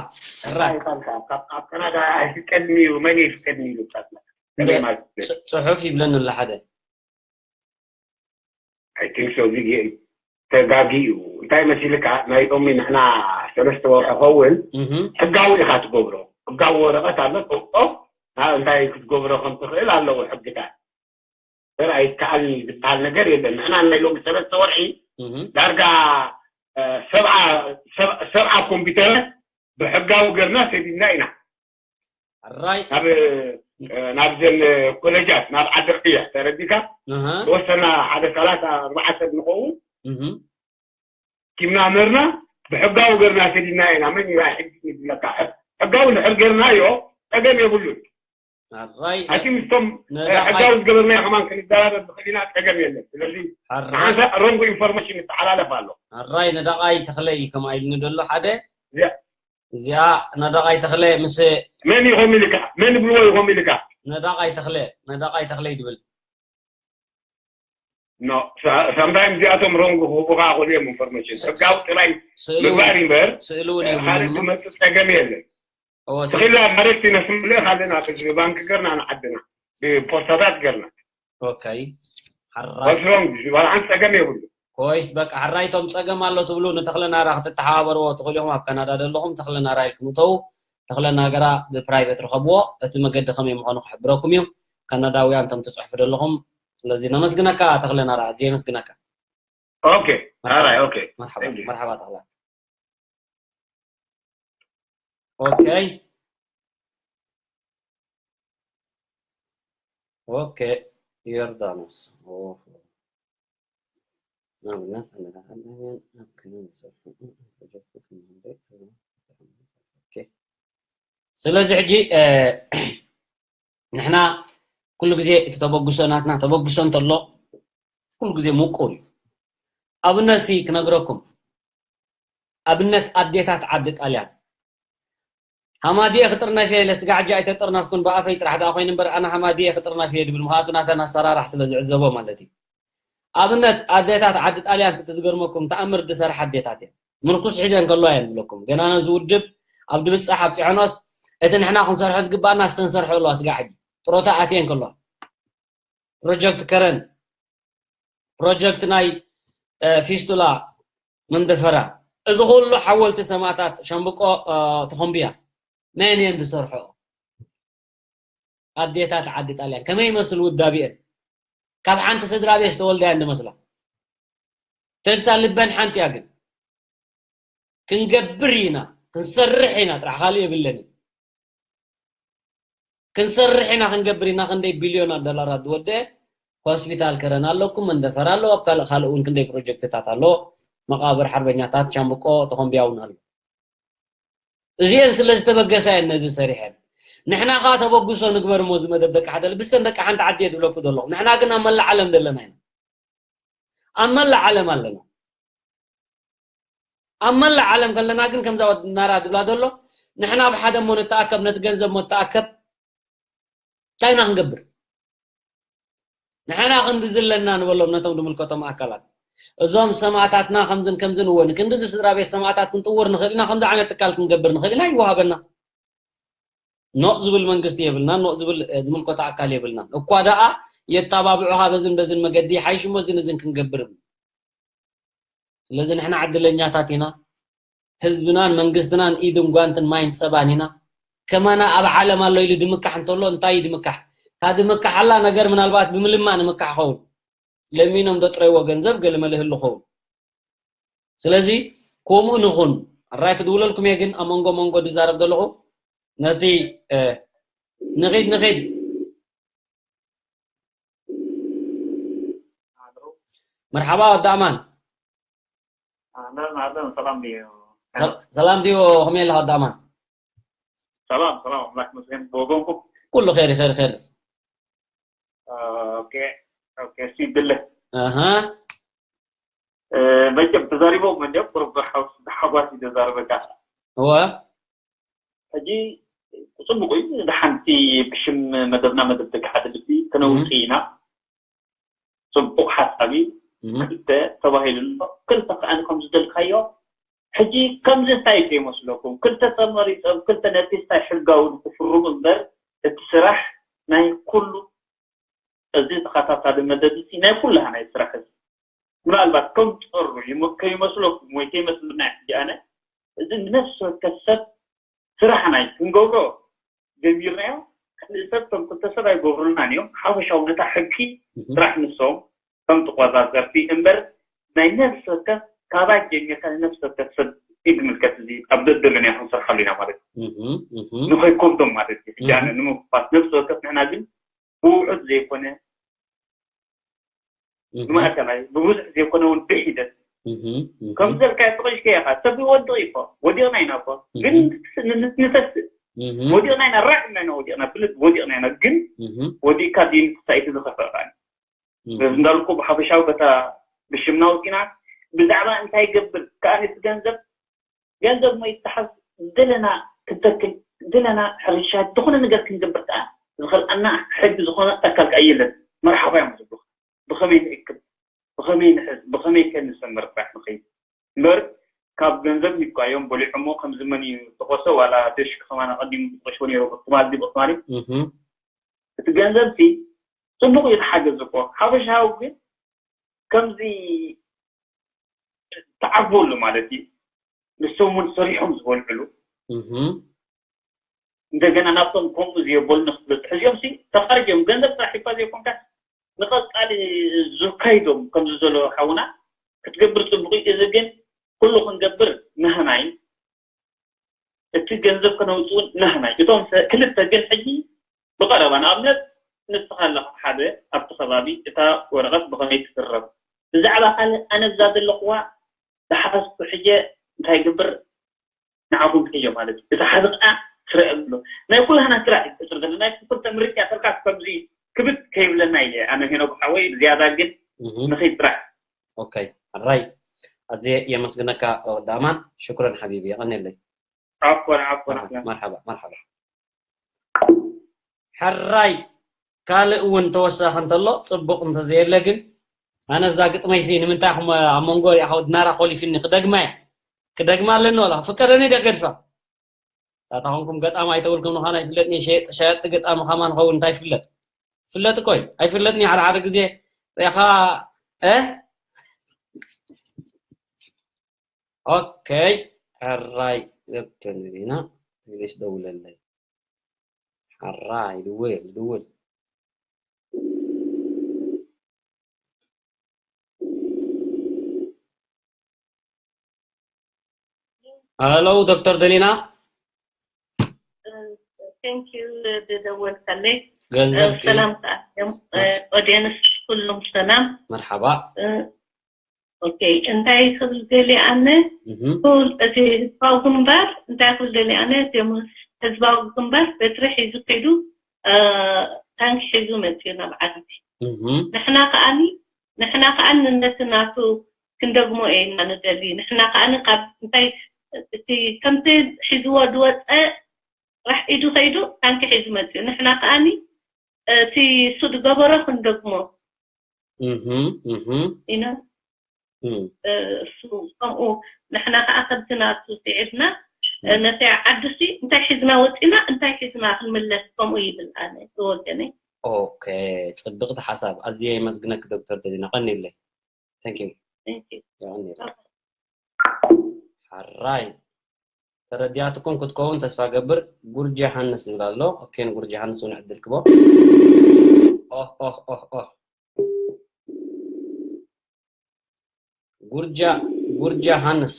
ሕራይ። ሕራይ ካልካ፣ ካብ፣ ካብ ካናዳ ኣይፍቀድኒ እዩ፣ መን ይፍቀድኒ ኢሉ ካትላ? ከመይ ማለት እዩ? ጽ-፣ ጽሑፍ ይብለኒ ኣሎ ሓደ። I think so፣ እዚ ጌ-፣ ተጋጊ እዩ። እንታይ መሲልካ፣ ናይ ሎሚ ንሕና ሰለስተ ወርሒ ኸውን እህ። ሕጋዊ ኢኻ ትገብሮ። ሕጋዊ ወረቐት ኣሎ፣ ተውፅኦ፣ ና-፣ እንታይ ክትገብሮ ከም ትኽእል ኣለዎ ሕግታት። እምበር ኣይከኣልን ዝበሃል ነገር የለን። ንሕና ናይ ሎሚ ሰለስተ ወርሒ እህ። ዳርጋ፣ እ፣ ሰብዓ፣ ሰብ-፣ ሰብዓ ኮምፒውተራት ብሕጋዊ ገርና ሰዲድና ኢና። ሕራይ። ናብ፣ እ፣ ናብዘን ኮሌጃት፣ ናብ ዓዲ ርዕያ ተረዲካ? እህ። ተወሰና ሓደ ሰላሳ ኣርባዓ ሰብ ንኸውን እህ። ኪምና መርና ብሕጋዊ ገርና ሰዲድና ኢና። መን እዩ ሕጊ ይብለካ? ሕጋዊ እንድሕር ገርናዮ ጸገም የብሉን። ሕራይ። ኣቲ ምስቶም፣ እ፣ ነዳዓይ ሕጋዊ ዝገበርናዮ ከማን ክንዘራረብ ንኽእል ኢና፣ ጸገም የለን። ስለዚ ሕራይ። ንሓንሳእ ሮንግ ኢንፎርሜሽን ይተሓላለፍ ኣሎ። ሕራይ ነዳቓይ ተኽለ እዩ ከምኣ ኢሉኒ ዘሎ ሓደ። እዚኣ እዚኣ ነዳቓይ ተኽለ ምስ መን እዩ ከምኡ ኢልካ? መን ይብልዎ እዩ ከምኡ ኢልካ? ነዳቓይ ተኽለ፣ ነዳቓይ ተኽለ ይድብል። ኖ፣ ሳ-፣ ሳምታይም እዚኣቶም ሮንግ ክህቡኻ ይኽእሉ እዮም ኢንፎርሜሽን። ስ-፣ ሕጋዊ ጥራይ ስእሊ ምግባር እውን፣ እምበር፣ ስእሊ እውን እ፣ የብሉን ካልእ እሞ። ዝመጽእ ጸገም የለን። እወ፣ ስ-፣ ተኺላ ዳይሬክት ነስምልእ ካለና፣ ብባንክ ገርና ንዓድና፣ ብፖስታታት ገርና። ኦኬ። ሕራይ። What's wrong? ዋላ ሓንቲ ጸገም የብሉ። ኮይስ፣ በቃ፣ ሕራይ፣ እቶም ጸገም ኣሎ ትብሉ ንተኽለ ናራ ክትተሓባበርዎ ትኽእሉ ኢኹም። ኣብ ካናዳ ዘለኹም ተኽለ ናራ ኢልኩም እተዉ። ተኽለ ናራ ብፕራይቬት ርኸብዎ። እቲ መገዲ ከመይ ምዃኑ ክሕብረኩም እዩ። ካናዳውያን እቶም ትጽሕፉ ዘለኹም። ስለዚ ነመስግነካ ተኽለ ናራ፣ ኣዝየ የመስግነካ። ኦኬ። መርሓባ። ሕራይ፣ ኦኬ። መርሓባ፣ Thank you። መርሓባ ተኽለ። ኦኬ። ኦኬ። ዮርዳኖስ። ኦሆ። ንኣብነት፣ ኣብ ክንዲ ንሰርሑ፣ ኦኬ። ስለዚ ሕጂ፣ እ፣ ንሕና ኩሉ ግዜ እቲ ተበግሶ ናትና፣ ተበግሶ እንተሎ ኩሉ ግዜ ምቁር እዩ። ኣብነት ሲ ክነግረኩም፣ ኣብነት ኣዴታት ዓዲ ጣልያን፣ ሃማዲኤ ክጥርነፍ እየ ኢለ ስጋዕ ሕጂ ኣይተጠርነፍኩን፣ ብኣፈይ ጥራሕ ደኣ ኮይኑ እምበር፣ ኣነ ሃማዲኤ ክጥርነፍ እየ ድብል፣ ምኽንያቱ ናተን ኣሰራራሕ ስለ ዝዕዘቦ ማለት እዩ። ኣብነት ኣዴታት ዓዲ ጣልያን፣ እቲ ዝገርመኩም ተኣምር ዝሰርሓ ኣዴታት እየን። ምርኩስ ሒዘን ከለዋ እየን ዝብለኩም። ገና ነዚ ውድብ ኣብ ድብጻሕ ኣብጺሐንኦስ፣ እቲ ንሕና ክንሰርሖ ዝግባኣና እሰን ሰርሖ ኣለዋ ስጋዕ ሕጂ። ጥሮታ ኣትየን ከለዋ። ፕሮጀክት ከረን፣ ፕሮጀክት ናይ ፊስቱላ መንደፈራ፣ እዚ ኩሉ ሓወልቲ ሰማእታት ሻምብቆ ተኾምብያ መን እየን ዝሰርሖ? ኣዴታት ዓዲ ጣልያን ከመይ ይመስል ውዳቢአን? ካብ ሓንቲ ስድራ ቤት ዝተወልዳ እየን ዝመስላ። ተንታ ልበን ሓንቲ እያ ግን። ክንገብር ኢና፣ ክንሰርሕ ኢና፣ ጥራሕ ካልእ የብለንን። ክንሰርሕ ኢና፣ ክንገብር ኢና። ክንደይ ቢልዮናት ዶላራት ዝወደአ ሆስፒታል ከረን ኣለኩም፣ መንደፈር ኣሎ፣ ኣብ ካልእ ካልእ እውን ክንደይ ፕሮጀክትታት ኣሎ። መቃብር ሓርበኛታት ሻምብቆ ተኾምብያ እውን ኣሎ። እዚአን ስለ ዝተበገሳ እየን ነዚ ሰሪሐን። ንሕና ከዓ ተበግሶ ንግበር እሞ፣ እዚ መደብ ደቂ ሓደ ልብሰን ደቂ ሓንቲ ዓዲ እየ ዝብለኩ ዘለኹ። ንሕና ግን ኣብ መላእ ዓለም ዘለና ኢና። ኣብ መላእ ዓለም ኣለና። ኣብ መላእ ዓለም ከለና ግን ከምዛ ወዲ ናራ ዝብላ ዘሎ፣ ንሕና ኣብ ሓደ እሞ ንተኣከብ፣ ነቲ ገንዘብ እሞ ንተኣከብ፣ እንታይ ኢና ክንገብር? ንሕና ክንዲ ዝለና ንበሎም ነቶም ዝምልከቶም ኣካላት። እዞም ሰማእታትና ከምዝን ከምዝን እወ፣ ክንዲ እዚ ስድራ ቤት ሰማእታት ክንጥውር ንኽእል ኢና፣ ከምዚ ዓይነት ትካል ክንገብር ንኽእል ኢና፣ ይወሃበና። ኖቕ ዝብል መንግስቲ የብልናን፣ ኖቕ ዝብል ዝምልከቶ ኣካል የብልናን። እኳ ደኣ የተባብዑኻ በዝን በዝን መገዲ ሓይሽሞ እዝን እዝን ክንገብር። ስለዚ ንሕና ዕድለኛታት ኢና። ህዝብናን መንግስትናን ኢድን ጓንትን ማይን ጸባን ኢና። ከማና ኣብ ዓለም ኣሎ ኢሉ ድምካሕ እንተሎ እንታይ እዩ ድምካሕ? እታ ድምካሓላ ነገር ምናልባት ብምልማ ንምካሕ ኸውን። ለሚኖም ዘጥረይዎ ገንዘብ ገለመለ ህሉ ኸውን። ስለዚ ከምኡ ንኹን። ኣራይ ክድውለልኩም እየ ግን ኣብ መንጎ መንጎ ድዛረብ ዘለኹ ነቲ ንኺድ ንኺድ። መርሓባ ወዲ ኣማን። ኣህለን ኣህለን፣ ሰላም ድዩ? ሰላም ድዩ? ከመይ ኣለኻ ወዲ ኣማን? ሰላም ሰላም፣ ኣምላክ መስገን። ብወገንኩም ኩሉ ኸይር ኸይር ኸይር። ኦኬ ኦኬ፣ ሲድለ ኣሃ መቸም ተዛሪቦም እንዲም ቁርብ ሓጓስ እዩ ተዛረበካ። እወ ሕጂ ጽቡቕ እዩ። እዚ ሓንቲ ብሽም መደብና መደብ ደቂ ሓደ ልቢ ክነውጽእ ኢና። ጽቡቕ ሓሳብ እዩ። ክልተ ተባሂሉ ኣሎ። ክልተ ከኣ ከም ዝደልካዮ ሕጂ ከምዚ እንታይ ከይመስለኩም፣ ክልተ ተመሪጾም ክልተ ነቲ እንታይ ሕጋዊ ንክፍርሙ እምበር እቲ ስራሕ ናይ ኩሉ እዚ ተኸታታሊ መደብ እዚ ናይ ኩላህና እዩ ስራሕ እዚ። ምናልባት ከም ጸሩ ይም- ከይመስለኩም ወይ ከይመስልና እዩ ሕጂ ኣነ እዚ ንነፍሲ ወከፍ ሰብ ስራሕና እዩ ክንገብሮ ጀሚርናዮ። ካልእ ሰብ ከም ክልተ ሰብ ኣይገብሩልናን እዮም። ሓፈሻዊ ነታ ሕጊ ስራሕ ንሶም ከም ተቆጻጸርቲ እምበር ናይ ነፍሲ ወከፍ ካባይ ጀሚርካ ንነፍሲ ወከፍ ሰብ እዩ ዝምልከት። እዚ ኣብ ደደለናዮ ክንሰርሓሉ ኢና ማለት እዩ። ንኸይከብዶም ማለት እዩ። ሕጂ ኣነ ንምፍኳስ ነፍሲ ወከፍ ንሕና ግን ብውሑድ ዘይኮነ ብማእከላይ ብብዙሕ ዘይኮነ እውን ብሒደት ከም ዘልካዮ ተቐሽከ ኢኻ ሰብ ይወድቕ እዩ እኮ ወዲቕና ኢና እኮ ግን ንተስእ ወዲቕና ኢና ራዕና ኢና ወዲቕና ብልብ ወዲቕና ኢና ግን ወዲቕካ ድዩ ንትሳኢቲ ዝኸፈእካ እዩ እንዳልኩ ብሓፈሻዊ በታ ብሽምና ወፂና ብዛዕባ እንታይ ገብር ከኣ ነቲ ገንዘብ ገንዘብ ሞ ይተሓዝ ዝደለና ክንተክል ዝደለና ሕርሻ ዝኾነ ነገር ክንገብር ከኣ ዝኸልኣና ሕጊ ዝኾነ ኣካል ከኣ የለን መርሓባ እዮም ዝብሉ ብኸመይ ንእክብ ብኸመይ ንሕዝ ብኸመይ ከ ንሰምር ጥራሕ ንኸይድ እምበር ካብ ገንዘብ ይብቃዮም በሊዖሞ ከምዚ መን እዩ ዝጠቐሶ ዋላ ደሽ ከማን ኣቐዲሙ ዝጠቐሽዎ ነይሩ ትማሊ ትማሊ እቲ ገንዘብ ሲ ጽቡቕ እዩ ተሓገዝ እኮ ሓበሻዊ ግን ከምዚ ተዓግበሉ ማለት እዩ ንሶም እውን ሰሪሖም ዝበልዕሉ እንደገና ናብቶም ከምኡ ዝየበሉ ንክትበፅሕ እዚኦም ሲ ተኻርጅ እዮም ገንዘብ ጥራሕ እኳ ዘይኮንካ ንቐፃሊ ዝካይዶም ከምዚ ዘሎ ሓውና ክትገብር ፅቡቅ እዩ እዚ ግን ኩሉ ክንገብር ናህና እዩ እቲ ገንዘብ ከነውፅኡ ናህና እዩ እቶም ክልተ ግን ሕጂ ብቐረባ ንኣብነት ንስኻ ኣለኻ ሓደ ኣብቲ ከባቢ እታ ወረቐት ብኸመይ ትፍረም ብዛዕባ ካልእ ኣነ እዛ ዘለኽዋ ዝሓዝኩ ሕጀ እንታይ ይገብር ንዓኹም ክሕዮ ማለት እዩ። እቲ ሓዚ ከዓ ስረ እብሎ ናይ ኩላህና ስራሕ እዩ ዝፈጥር ዘሎ ናይ ክልተ ምርጫ ተልካ ከምዚ ክብት ከይብለና እየ ኣነ ሄኖክ ሓወይ ዝያዳ ግን ንኸይድ ጥራሕ። ኦኬ ሕራይ ኣዝየ የመስግነካ ወዲ ኣማን ሽኩረን ሓቢቢ የቐንየለይ። ዓፎን ዓፎን ኣሕለን። መርሓባ መርሓባ። ሕራይ ካልእ እውን ተወሳኺ እንተሎ ፅቡቕ እንተዘየለ ግን ኣነ እዛ ግጥመይሲ ንምንታይ ኹም ኣብ መንጎ ይኣኸው ድናራ ኮሊፊኒ ክደግማ እያ ክደግማ ኣለኒ ወላ ፍቀደኒ ደ ገድፋ ታታ ኾንኩም ገጣም ኣይተብልኩም ምዃን ኣይፍለጥኒ ሸየጥ- ሸያጥቲ ገጣሚ ኻማ ንኸውን እንታይ ይፍለጥ ፍለጥ እኮ እዩ። ኣይፍለጥን እዩ ሓደ ሓደ ግዜ ሪኢኻ፣ እ? ኦኬ፣ ሕራይ ዶክተር ዜና፣ እንግሊሽ ደውለለይ። ሕራይ፣ ድውል፣ ድውል። ሄሎ ዶክተር ደሊና። Thank you ዝደወልካለይ። ገንዘብ ሰላም ከኣዮም። ኦዲየንስ ኩሎም ሰላም። መርሓባ። ኦኬ፣ እንታይ ክብል ደልየ ኣነ? እህም፣ ኩል እቲ ህዝባዊ ግንባር እንታይ ክብል ደልየ ኣነ? እቶም ህዝባዊ ግንባር በትሪ ሒዙ ከይዱ፣ እ፣ ታንኪ ሒዙ መፅዩ ናብ ዓዲ። እህም፣ ንሕና ከኣኒ ንሕና ከኣ ነቲ ናቱ ክንደግሞ ኢና ንደሊ። ንሕና ከኣ ካብ እንታይ እቲ ከምቲ ሒዝዎ ዝወፀ ራሕ ኢዱ ከይዱ ታንኪ ሒዙ መፅዩ። ንሕና ከኣኒ እቲ እሱ ዝገበሮ ክንደግሞ እህም፣ እህም፣ ኢና። እም። እሱ ከምኡ ንሕና ከኣ ከምቲ ናቱ ስዒርና ነቲ ዓዲ ሲ እንታይ ሒዝና ወፂና እንታይ ሒዝና ክንምለስ ከምኡ ይብል ኣነ ብወገነይ። ኦኬ፣ ጽብቕቲ ሓሳብ። ኣዝየ የመስግነኪ ዶክተር ደሊና። ቀኒለይ። Thank you። Thank you። የቐኒለይ። ሓራይ። ተረዲኣትኩም ክትከውን ተስፋ ገብር። ጉርጂ ዮሃንስ ዝብል ኣሎ። ኦኬ፣ ንጉርጂ ዮሃንስ እውን ዕድል ክቦ። ኦህ፣ ኦህ፣ ኦህ፣ ኦህ። ጉርጃ፣ ጉርጃ ሃንስ።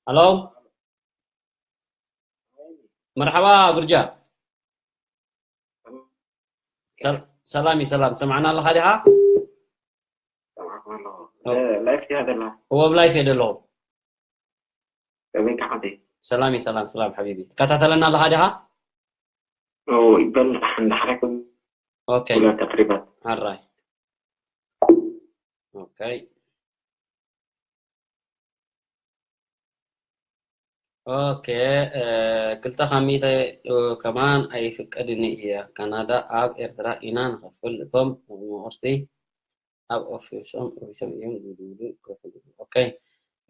ሃሎ። መርሓባ ጉርጃ። ሰል-፣ ሰላም እዩ፣ ሰላም። ትሰምዓና ኣለኻ ዲኻ? ሰማዕኩም ኣለኹ። እ፣ ላይፍ ዲኻ ዘለኻ? እወ፣ ብ ላይፍ እየ ዘለኹ። ከመይ ከ ሓንቲ? ሰላም እዩ፣ ሰላም፣ ሰላም ሓቢቢ። ትከታተለና ኣለኻ ዲኻ? እወ፣ ይበል፣ ደሓን፣ ደሓን ኣይኮን። ኦኬ። ኩላ ተቕሪባ። ኣራይ። ኦኬ። ኦኬ፣ እ፣ ክልተ ካብ ሚእቲ፣ እ፣ ከማን ኣይፍቀድን እየ። ካናዳ ኣብ ኤርትራ ኢና ንኸፍል። እቶም መቑርቲ ኣብ ኦፊሶም፣ ኦፊሶም እዮም ዝድውሉ፣ ክፍሉ። ኦኬ።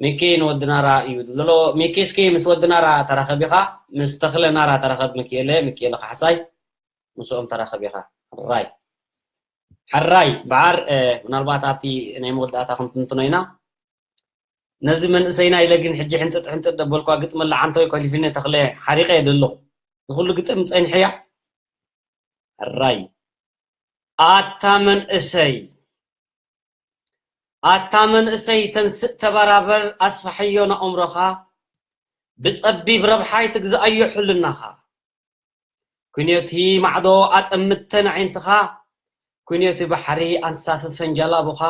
ሚኪ ንወዲ ናራ እዩ ዝብሎ። ሚኪ፣ እስኪ ምስ ወዲ ናራ ተራኸብ ኢኻ፣ ምስ ተኽለ ናራ ተራኸብ፣ ሚኪኤለ፣ ሚኪኤለ ካሕሳይ፣ ምስኦም ተራኸብ ኢኻ። ሕራይ። ሕራይ፣ በዓር፣ እ፣ ምናልባት ኣብቲ ናይ መወዳእታ ክንትንትኖ ኢና። ነዚ መንእሰይና ኢለ ግን ሕጂ ሕንጥጥ ሕንጥጥ ደበልኳ ግጥሚ ኣላ ዓንተወይ ኮሊፊኒ ተኽለ ሓሪቐ እየ ዘለኹ። ንኹሉ ግጥም ጸኒሐያ። ሕራይ። ኣታ መንእሰይ፣ ኣታ መንእሰይ ተንስእ ተበራበር ኣስፍሐዮ ንኣእምሮኻ፣ ብጸቢብ ረብሓ ኣይትግዝኣዮ ሕልናኻ። ኩንዮቲ ማዕዶ ኣጠምት ተን ኣዒንትኻ፣ ኩንዮቲ ባሕሪ ኣንሳፍፈን ጀላቡኻ፣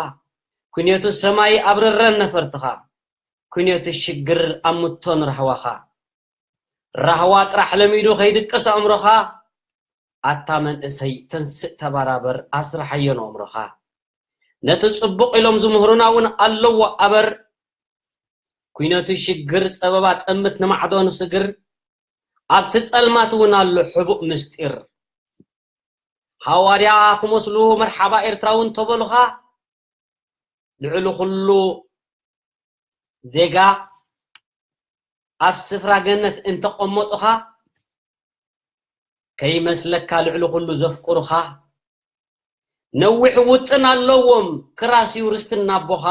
ኩንዮቲ ሰማይ ኣብርረን ነፈርትኻ፣ ኩንዮቲ ሽግር ኣምቶን ራህዋኻ። ራህዋ ጥራሕ ለሚዱ ከይድቅስ ኣእምሮኻ፣ ኣታ መንእሰይ ተንስእ ተበራበር ኣስርሓዮ ንኣእምሮኻ። ነቲ ጽቡቕ ኢሎም ዝምህሩና እውን ኣለዎ ኣበር፣ ኩነቱ ሽግር ጸበባ ጠምት ንማዕዶ ንስግር፣ ኣብቲ ጸልማት እውን ኣሎ ሕቡእ ምስጢር። ሃዋርያ ክመስሉ መርሓባ ኤርትራዊ እንተበሉኻ፣ ልዕሊ ኩሉ ዜጋ ኣብ ስፍራ ገነት እንተቐመጡኻ፣ ከይመስለካ ልዕሊ ኩሉ ዘፍቅሩኻ፣ ነዊሕ ውጥን ኣለዎም ክራስዩ ርስትን ናቦኻ።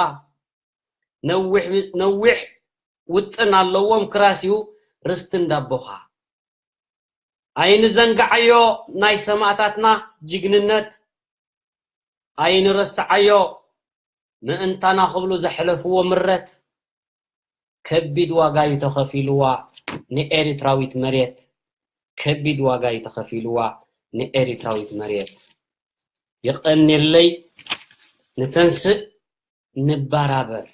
ነዊሕ፣ ነዊሕ ውጥን ኣለዎም ክራስዩ ርስትን ዳቦኻ። ኣይንዘንግዓዮ ናይ ሰማእታትና ጅግንነት፣ ኣይንረስዓዮ ምእንታና ክብሉ ዘሕለፍዎ ምረት። ከቢድ ዋጋ እዩ ተኸፊልዋ ንኤሪትራዊት መሬት። ከቢድ ዋጋ እዩ ተኸፊልዋ ንኤሪትራዊት መሬት። የቐንየለይ። ንተንስእ፣ ንባራበር።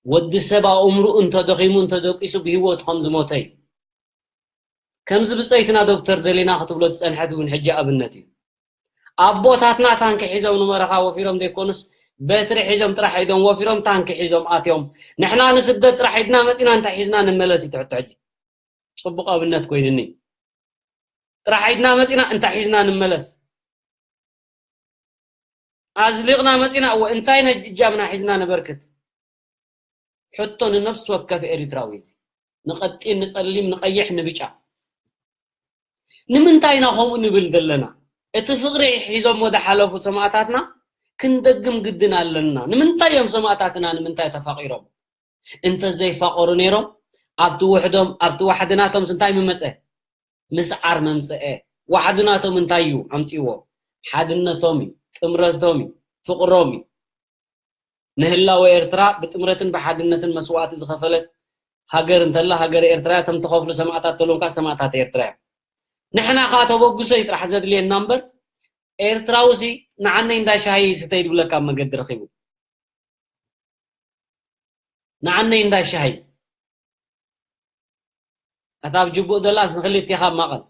ወዲ ሰብ ኣእምርኡ እንተደኺሙ እንተደቂሱ ብህይወቱ ከም ዝሞተ እዩ። ከምዚ ብጸይትና ዶክተር ደሊና ክትብሎ ዝጸንሐት እውን ሕጂ ኣብነት እዩ። ኣቦታትና ታንኪ ሒዞም ንመረኻ ወፊሮም ዘይኮኑስ በትሪ ሒዞም ጥራሕ ኢዶም ወፊሮም ታንኪ ሒዞም ኣትዮም። ንሕና ንስደት ጥራሕ ኢድና መጺና እንታይ ሒዝና ንመለስ እዩ እቲ ሕቶ ሕጂ። ጽቡቕ ኣብነት ኮይኑኒ። ጥራሕ ኢድና መጺና እንታይ ሒዝና ንመለስ? ኣዝሊቕና መጺና እወ እንታይ ነጅ እጃምና ሒዝና ነበርክት? ሕቶ ንነፍሲ ወከፍ ኤሪትራዊ እዚ። ንቐጢን፣ ንጸሊም፣ ንቐይሕ፣ ንብጫ። ንምንታይ ኢና ከምኡ ንብል ዘለና? እቲ ፍቕሪ ሒዞሞ ዝሓለፉ ሰማእታትና ክንደግም ግድን ኣለና። ንምንታይ እዮም ሰማእታትና ንምንታይ ተፋቒሮም? እንተ ዘይፋቐሩ ነይሮም ኣብቲ ውሕዶም ኣብቲ ዋሕድናቶም እንታይ ምመፀ? ምስዓር መምፀአ። ዋሕድናቶም እንታይ እዩ ኣምፅዎ? ሓድነቶም እዩ፣ ጥምረቶም እዩ፣ ፍቕሮም እዩ። ንህላወ ኤርትራ ብጥምረትን ብሓድነትን መስዋእቲ ዝኸፈለት ሃገር እንተላ ሃገር ኤርትራ እያ። እቶም ተኸፍሉ ሰማእታት ተለውካ ሰማእታት ኤርትራ እዮም። ንሕና ከዓ ተበግሶ እዩ ጥራሕ ዘድልየና እምበር ኤርትራዊ ሲ ንዓነይ እንዳ ሻሂ ይስተይ ድብለካ ኣብ መገዲ ረኺቡ ንዓነይ እንዳ ሻሂ ኣታ ኣብ ጅቡእ ደላስ ንክልቲኻ ማቐል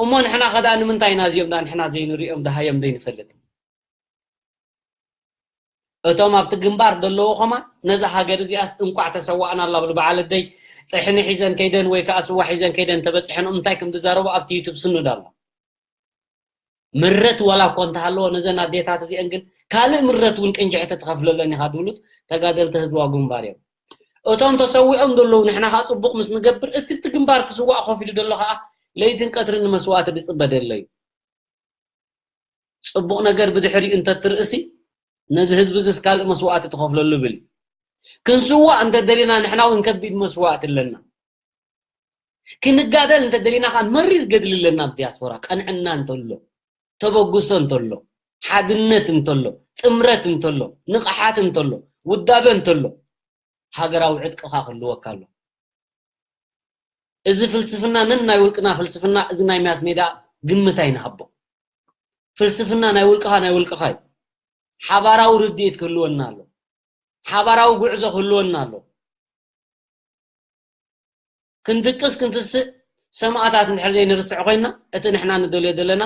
እሞ ንሕና ከዳ ንምንታይ ኢና እዚኦም ዳ ንሕና ዘይንሪኦም ደሃዮም ዘይንፈልጥ እቶም ኣብቲ ግንባር ዘለዉ ኸማ ነዛ ሃገር እዚኣስ እንቋዕ ተሰዋእና ኣላ ብሉ በዓል ኣደይ ጥሕኒ ሒዘን ከይደን ወይ ከዓ ስዋ ሒዘን ከይደን ተበፅሐንኦም እንታይ ከም ዝዛረቡ ኣብቲ ዩቱብ ስኑድ ኣሎ ምረት ዋላ እኮ እንተሃለዎ ነዘን ኣዴታት እዚአን ግን ካልእ ምረት እውን ቅንጅሕቲ ትኸፍለለን ኢኻ ዝብሉት ተጋደልቲ ህዝባዊ ግንባር እዮም እቶም ተሰዊኦም ዘለዉ ንሕና ከዓ ፅቡቅ ምስ ንገብር እቲ ብቲ ግንባር ክስዋእ ኮፍ ኢሉ ዘሎ ከዓ ለይትን ቀትርን ንመስዋእቲ ዝፅበ ደሎ እዩ ፅቡቕ ነገር ብድሕሪኡ እንተትርእሲ ነዚ ህዝቢ እዚስ ካልእ መስዋእቲ ትኸፍለሉ ብል ክንስዋእ እንተደሊና ንሕና እውን ከቢድ መስዋእቲ ኣለና ክንጋደል እንተደሊና ከዓ መሪር ገድሊ ኣለና ኣብ ዲያስፖራ ቀንዕና እንተሎ ተበግሶ እንተሎ ሓድነት እንተሎ ጥምረት እንተሎ ንቕሓት እንተሎ ውዳበ እንተሎ ሃገራዊ ዕጥቅኻ ክህልወካ ኣሎ እዚ ፍልስፍና ነናይ ውልቅና ፍልስፍና እዚ ናይ ሚያስ ሜዳ ግምት ኣይንሃቦ ፍልስፍና ናይ ውልቅኻ ናይ ውልቅኻ እዩ ሓባራዊ ርድኢት ክህልወና ኣሎ ሓባራዊ ጉዕዞ ክህልወና ኣሎ ክንድቅስ ክንትስእ ሰማእታት እንድሕር ዘይንርስዕ ኮይና እቲ ንሕና ንደልዮ ዘለና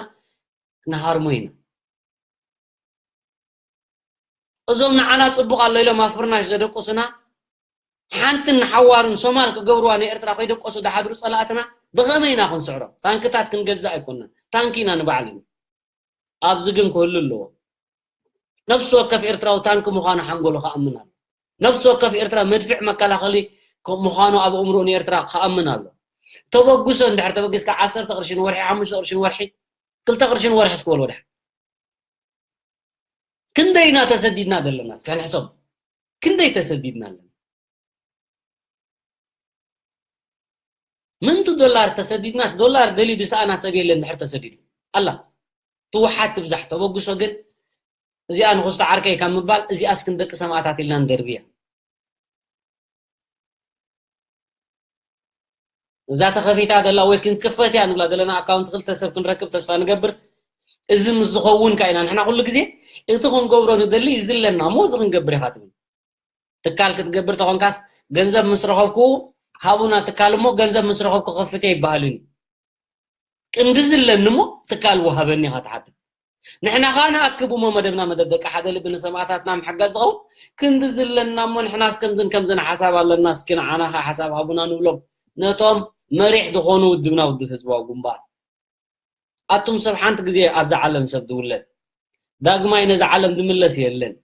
ክንሃርሞ ኢና እዞም ንዓና ጽቡቕ ኣሎ ኢሎም ኣብ ፍርናሽ ዘደቁስና ሓንትን ንሓዋሩን ሶማል ክገብርዋ ንኤርትራ ከይደቆሱ ዝሓድሩ ጸላእትና ብኸመይ ኢና ክንስዕሮ? ታንክታት ክንገዝእ ኣይኮናን። ታንኪ ኢና ንባዕልና። ኣብዚ ግን ክህሉ ኣለዎ። ነፍሲ ወከፍ ኤርትራዊ ታንኪ ምዃኑ ሓንጎሉ ክኣምን ኣሎ። ነፍሲ ወከፍ ኤርትራ መድፍዕ መከላኸሊ ምዃኑ ኣብ እምርኡ ንኤርትራ ክኣምን ኣሎ። ተበግሶ እንድሕር ተበጊስካ ዓሰርተ ቅርሺ ንወርሒ፣ ሓሙሽተ ቅርሺ ንወርሒ፣ ክልተ ቅርሺ ንወርሒ እስክበል ወድሓ። ክንደይ ኢና ተሰዲድና ዘለና እስከ ንሕሰብ ክንደይ ተሰዲድና ኣለና ምንቱ ዶላር ተሰዲድናስ ዶላር ደልዩ ዝሰኣና ሰብ የለን ድሕር ተሰዲዱ ኣላ ትውሓት ትብዛሕ ተበግሶ ግን እዚኣ ንኹስቲ ዓርከይ ካብ ምባል እዚኣስ ክንደቂ ሰማእታት ኢልና ንደርብያ እዛ ተኸፊታ ዘላ ወይ ክንክፈት እያ ንብላ ዘለና ኣካውንት ክልተ ሰብ ክንረክብ ተስፋ ንገብር እዚ ምስ ዝኸውን ካ ኢና ንሕና ኩሉ ግዜ እቲ ክንገብሮ ንደሊ እዚ ኣለና እሞ እዚ ክንገብር ኢኻ ትብል ትካል ክትገብር ተኾንካስ ገንዘብ ምስ ረኸብኩ ሃቡና ትካል እሞ ገንዘብ ምስ ረኸብኩ ከፍት ይበሃልን እዩ ቅንዲ ዝለኒ እሞ ትካል ውሃበኒ ኢኻ ትሓትት ንሕና ኸዓ ንኣክብ እሞ መደብና መደብ ደቂ ሓደ ልቢ ንሰማእታትና ምሕጋዝ ዝኸውን ክንዲ ዝለና እሞ ንሕናስ ከምዝን ከምዝን ሓሳብ ኣለና እስኪ ንዓና ኸዓ ሓሳብ ሃቡና ንብሎም ነቶም መሪሕ ዝኾኑ ውድብና ውድብ ህዝባዊ ግንባር ኣቱም ሰብ ሓንቲ ግዜ ኣብዛ ዓለም ሰብ ዝውለድ ዳግማይ ነዛ ዓለም ዝምለስ የለን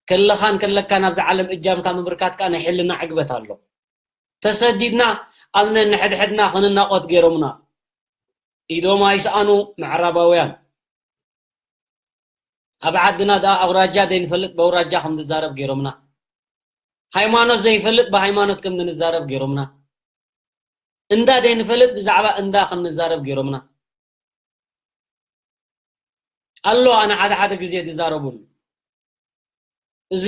ከለኻን ከለካን ኣብዛ ዓለም እጃምካ ምብርካት ከኣ ናይ ሕልና ዕግበት ኣሎ ተሰዲድና ኣብ ነንሕድሕድና ክንናቖት ገይሮምና ኢዶም ኣይስኣኑ ምዕራባውያን ኣብ ዓድና ደኣ ኣውራጃ ዘይንፈልጥ በውራጃ ከም ንዛረብ ገይሮምና ሃይማኖት ዘይንፈልጥ ብሃይማኖት ከም ንዛረብ ገይሮምና እንዳ ዘይንፈልጥ ብዛዕባ እንዳ ከም ንዛረብ ገይሮምና ኣሎ ኣነ ሓደ ሓደ ግዜ ዝዛረቡሉ እዚ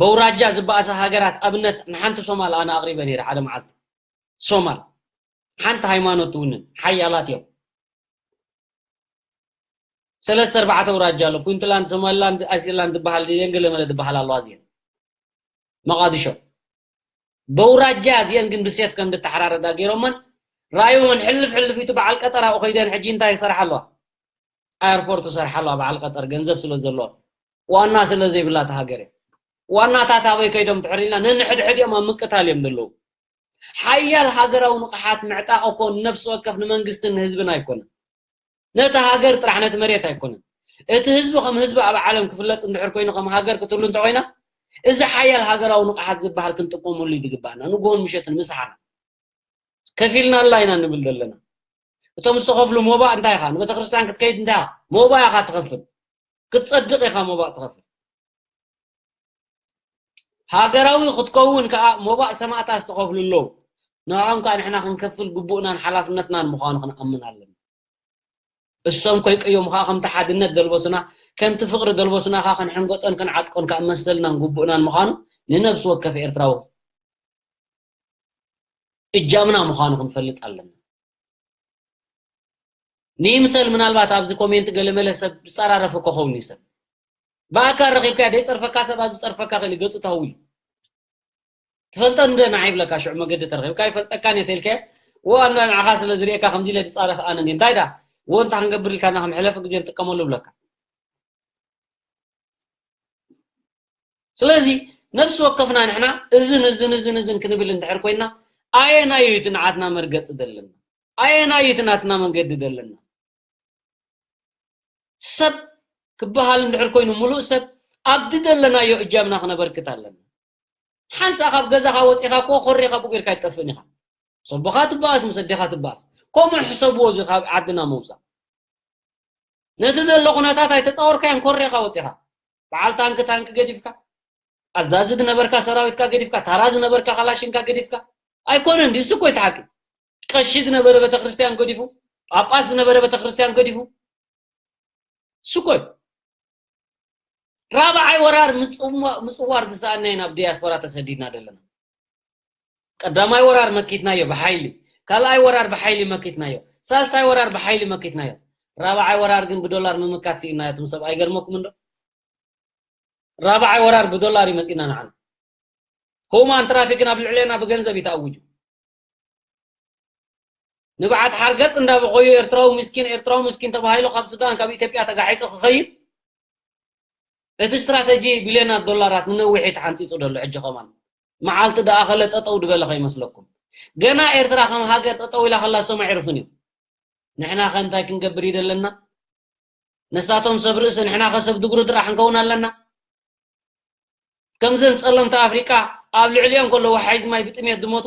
በውራጃ ዝበኣሰ ሃገራት ኣብነት ንሓንቲ ሶማል ኣነ ኣቕሪበ ነይረ ሓደ መዓልቲ ሶማል ሓንቲ ሃይማኖት ትውንን ሓያላት እዮም ሰለስተ ኣርባዕተ ውራጃ ኣሎ ፑንትላንድ ሶማሊላንድ ኣይስላንድ ዝበሃል የንገለመለ ዝበሃል ኣለዋ እዚአን መቓድሾ በውራጃ እዚአን ግን ብሴፍ ከም ዝተሓራረዳ ገይሮመን ራዮመን ሕልፍ ሕልፍ ኢቱ በዓል ቀጠር ኣብኡ ከይደን ሕጂ እንታይ ይሰርሓ ኣለዋ ኣየርፖርት ይሰርሓ ኣለዋ በዓል ቀጠር ገንዘብ ስለ ዘለዎ ዋና ስለ ዘይብላ እታ ሃገር እያ ዋናታት ኣበይ ከይዶም ትሕሪልና ነንሕድሕድ እዮም ኣብ ምቅታል እዮም ዘለዉ ሓያል ሃገራዊ ንቕሓት ምዕጣቕ እኮ ንነፍሲ ወከፍ ንመንግስትን ንህዝብን ኣይኮነን ነቲ ሃገር ጥራሕ ነቲ መሬት ኣይኮነን እቲ ህዝቢ ከም ህዝቢ ኣብ ዓለም ክፍለጥ እንድሕር ኮይኑ ከም ሃገር ክትህሉ እንተኮይና እዚ ሓያል ሃገራዊ ንቕሓት ዝበሃል ክንጥቀመሉ ዝግባኣና ንግሆን ምሸትን ምሳሓና ከፊልናላ ኢና ንብል ዘለና እቶም ዝተኸፍሉ ሞባእ እንታይ ኢኻ? ንቤተክርስትያን ክትከይድ እንታይ ኢኻ? ሞባእ ኢኻ ትኸፍል። ክትጸድቕ ኢኻ ሞባእ ትኸፍል። ሃገራዊ ክትከውን ከኣ ሞባእ ሰማእታት ዝተኸፍሉ ኣለዉ። ንዕኦም ከኣ ንሕና ክንከፍል ግቡእናን ሓላፍነትናን ምዃኑ ክንኣምን ኣለና። እሶም ኮይቀዮም ከኣ ከምቲ ሓድነት ደልበሱና፣ ከምቲ ፍቕሪ ደልበሱና ከኣ ክንሕንገጦን ክንዓጥቆን ከኣ መሰልናን ግቡእናን ምዃኑ ንነብሲ ወከፍ ኤርትራዊ እጃምና ምዃኑ ክንፈልጥ ኣለና። ንይምሰል ምናልባት ኣብዚ ኮሜንት ገለመለ ሰብ ዝጸራረፈ ክኸውን እዩ ሰብ። ብኣካል ረኺብካ ደይጸርፈካ ሰብ ኣብዚ ጸርፈካ ክእል ገጹ ተህዊ። ትፈልጠ እንደ ንዓይ ይብለካ ሽዑ መገዲ ተረኺብካ ይፈልጠካ እየ ተልከ። ወ ኣንዳ ንዓኻ ስለ ዝርእየካ ከምዚ ኢለ ዝጻረፍ ኣነ እንዲ። እንታይ ዳ? ወ እንታይ ክንገብር ኢልካ እና ከም ሕለፊ ግዜ ንጥቀመሉ ብለካ። ስለዚ ነብሲ ወከፍና ንሕና እዝን እዝን እዝን እዝን ክንብል እንድሕር ኮይና ኣየናይ እዩ እቲ ንዓትና መርገጺ ዘለና? ኣየናይ እዩ እቲ ናትና መንገዲ ዘለና? ሰብ ክበሃል እንድሕር ኮይኑ ምሉእ ሰብ ኣብ ዝደለናዮ እጃምና ክነበርክት ኣለና። ሓንሳእ ካብ ገዛኻ ወጺኻ እኮ ኮሪኻ ብቑርካ ኣይትጠፍእን ኢኻ። ሰቦኻ ትበኣስ ምስ ኣዴኻ ትበኣስ። ከምኡ ሕሰብዎ እዚ ካብ ዓድና ምውጻእ። ነቲ ዘሎ ኩነታት ኣይተጻወርካዮን ኮሪኻ ወጺኻ። በዓል ታንክ ታንክ ገዲፍካ፣ ኣዛዚ ዝነበርካ ሰራዊትካ ገዲፍካ፣ ታራ ዝነበርካ ካላሽንካ ገዲፍካ። ኣይኮነን ድዩ? እሱ እኮ እዩ እቲ ሓቂ። ቀሺ ዝነበረ ቤተክርስትያን ገዲፉ፣ ጳጳስ ዝነበረ ቤተክርስትያን ገዲፉ። እሱ እኮ እዩ። ራብዓይ ወራር ምጽዋ-፣ ምጽዋር ዝሰኣና ኢና ኣብ ዲያስፖራ ተሰዲድና ዘለና። ቀዳማይ ወራር መኪትናዮ ብሓይሊ፣ ካልኣይ ወራር ብሓይሊ መኪትናዮ፣ ሳልሳይ ወራር ብሓይሊ መኪትናዮ። ራብዓይ ወራር ግን ብዶላር ምምካት ስኢናዮ። እቶም ሰብ ኣይገርመኩም እንዶ? ራብዓይ ወራር ብዶላር እዩ መጺና ንዓና። ሁማን ትራፊክን ኣብ ልዕሌና ብገንዘብ እዩ ተኣዊጁ። ንብዓት ሓርገጽ እንዳበኸዩ ኤርትራዊ ምስኪን፣ ኤርትራዊ ምስኪን ተባሂሉ ካብ ሱዳን፣ ካብ ኢትዮጵያ ተጋሒጡ ክኸይድ እቲ ስትራተጂ ቢልዮናት ዶላራት ንነዊሕ እዩ ተሓንጺጹ ዘሎ። ሕጂ ከማን መዓልቲ ደኣ ከለ ጠጠው ዝበለ ከይመስለኩም። ገና ኤርትራ ከም ሃገር ጠጠው ኢላ ከላ እሶም ኣዕርፉን እዮም። ንሕና ከ እንታይ ክንገብር እዩ ዘለና? ነሳቶም ሰብ ርእሲ፣ ንሕና ከ ሰብ ድጉሪ ድራሕ ክንከውን ኣለና? ከምዘን ጸለምቲ ኣፍሪቃ ኣብ ልዕሊኦም ከሎ ወሓይዝ ማይ ብጥሜት ድሞቱ፣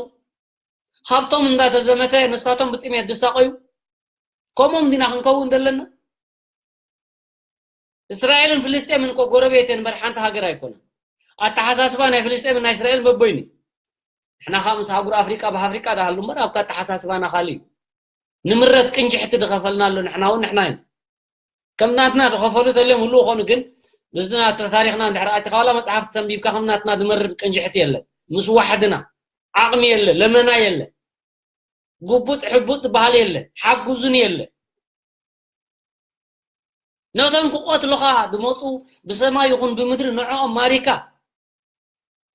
ሃብቶም እንዳተዘመተ ንሳቶም ብጥሜት ድሳቐዩ፣ ከምኦም ዲና ክንከውን ዘለና? እስራኤልን ፍልስጤምን እኮ ጎረቤት እየን እምበር ሓንቲ ሃገር ኣይኮነን። ኣተሓሳስባ ናይ ፍልስጤምን ናይ እስራኤልን በበይኑ እዩ። ንሕና ከኣ ምስ ኣህጉር ኣፍሪቃ ብኣፍሪቃ ድሃሉ እምበር ኣብካ ኣተሓሳስባና ካልእ እዩ። ንምረት ቅንጅሕቲ ድኸፈልና ኣሎ፣ ንሕና እውን ንሕና ኢና። ከም ናትና ድኸፈሉ ተልዮም ህልው ኾኑ፣ ግን ምስዚ ናትና ታሪኽና እንድሕር ኣቲኻ ዋላ መጽሓፍቲ ተንቢብካ ከም ናትና ድመርድ ቅንጅሕቲ የለን። ምስ ዋሕድና ዓቕሚ የለ፣ ለመና የለ፣ ጉቡጥ ሕቡጥ ዝበሃል የለ፣ ሓጉዙን የለ። ነቶም ክቆትሉኻ ድመጹ ብሰማይ ይኹን ብምድሪ ንዕኦም ማሪካ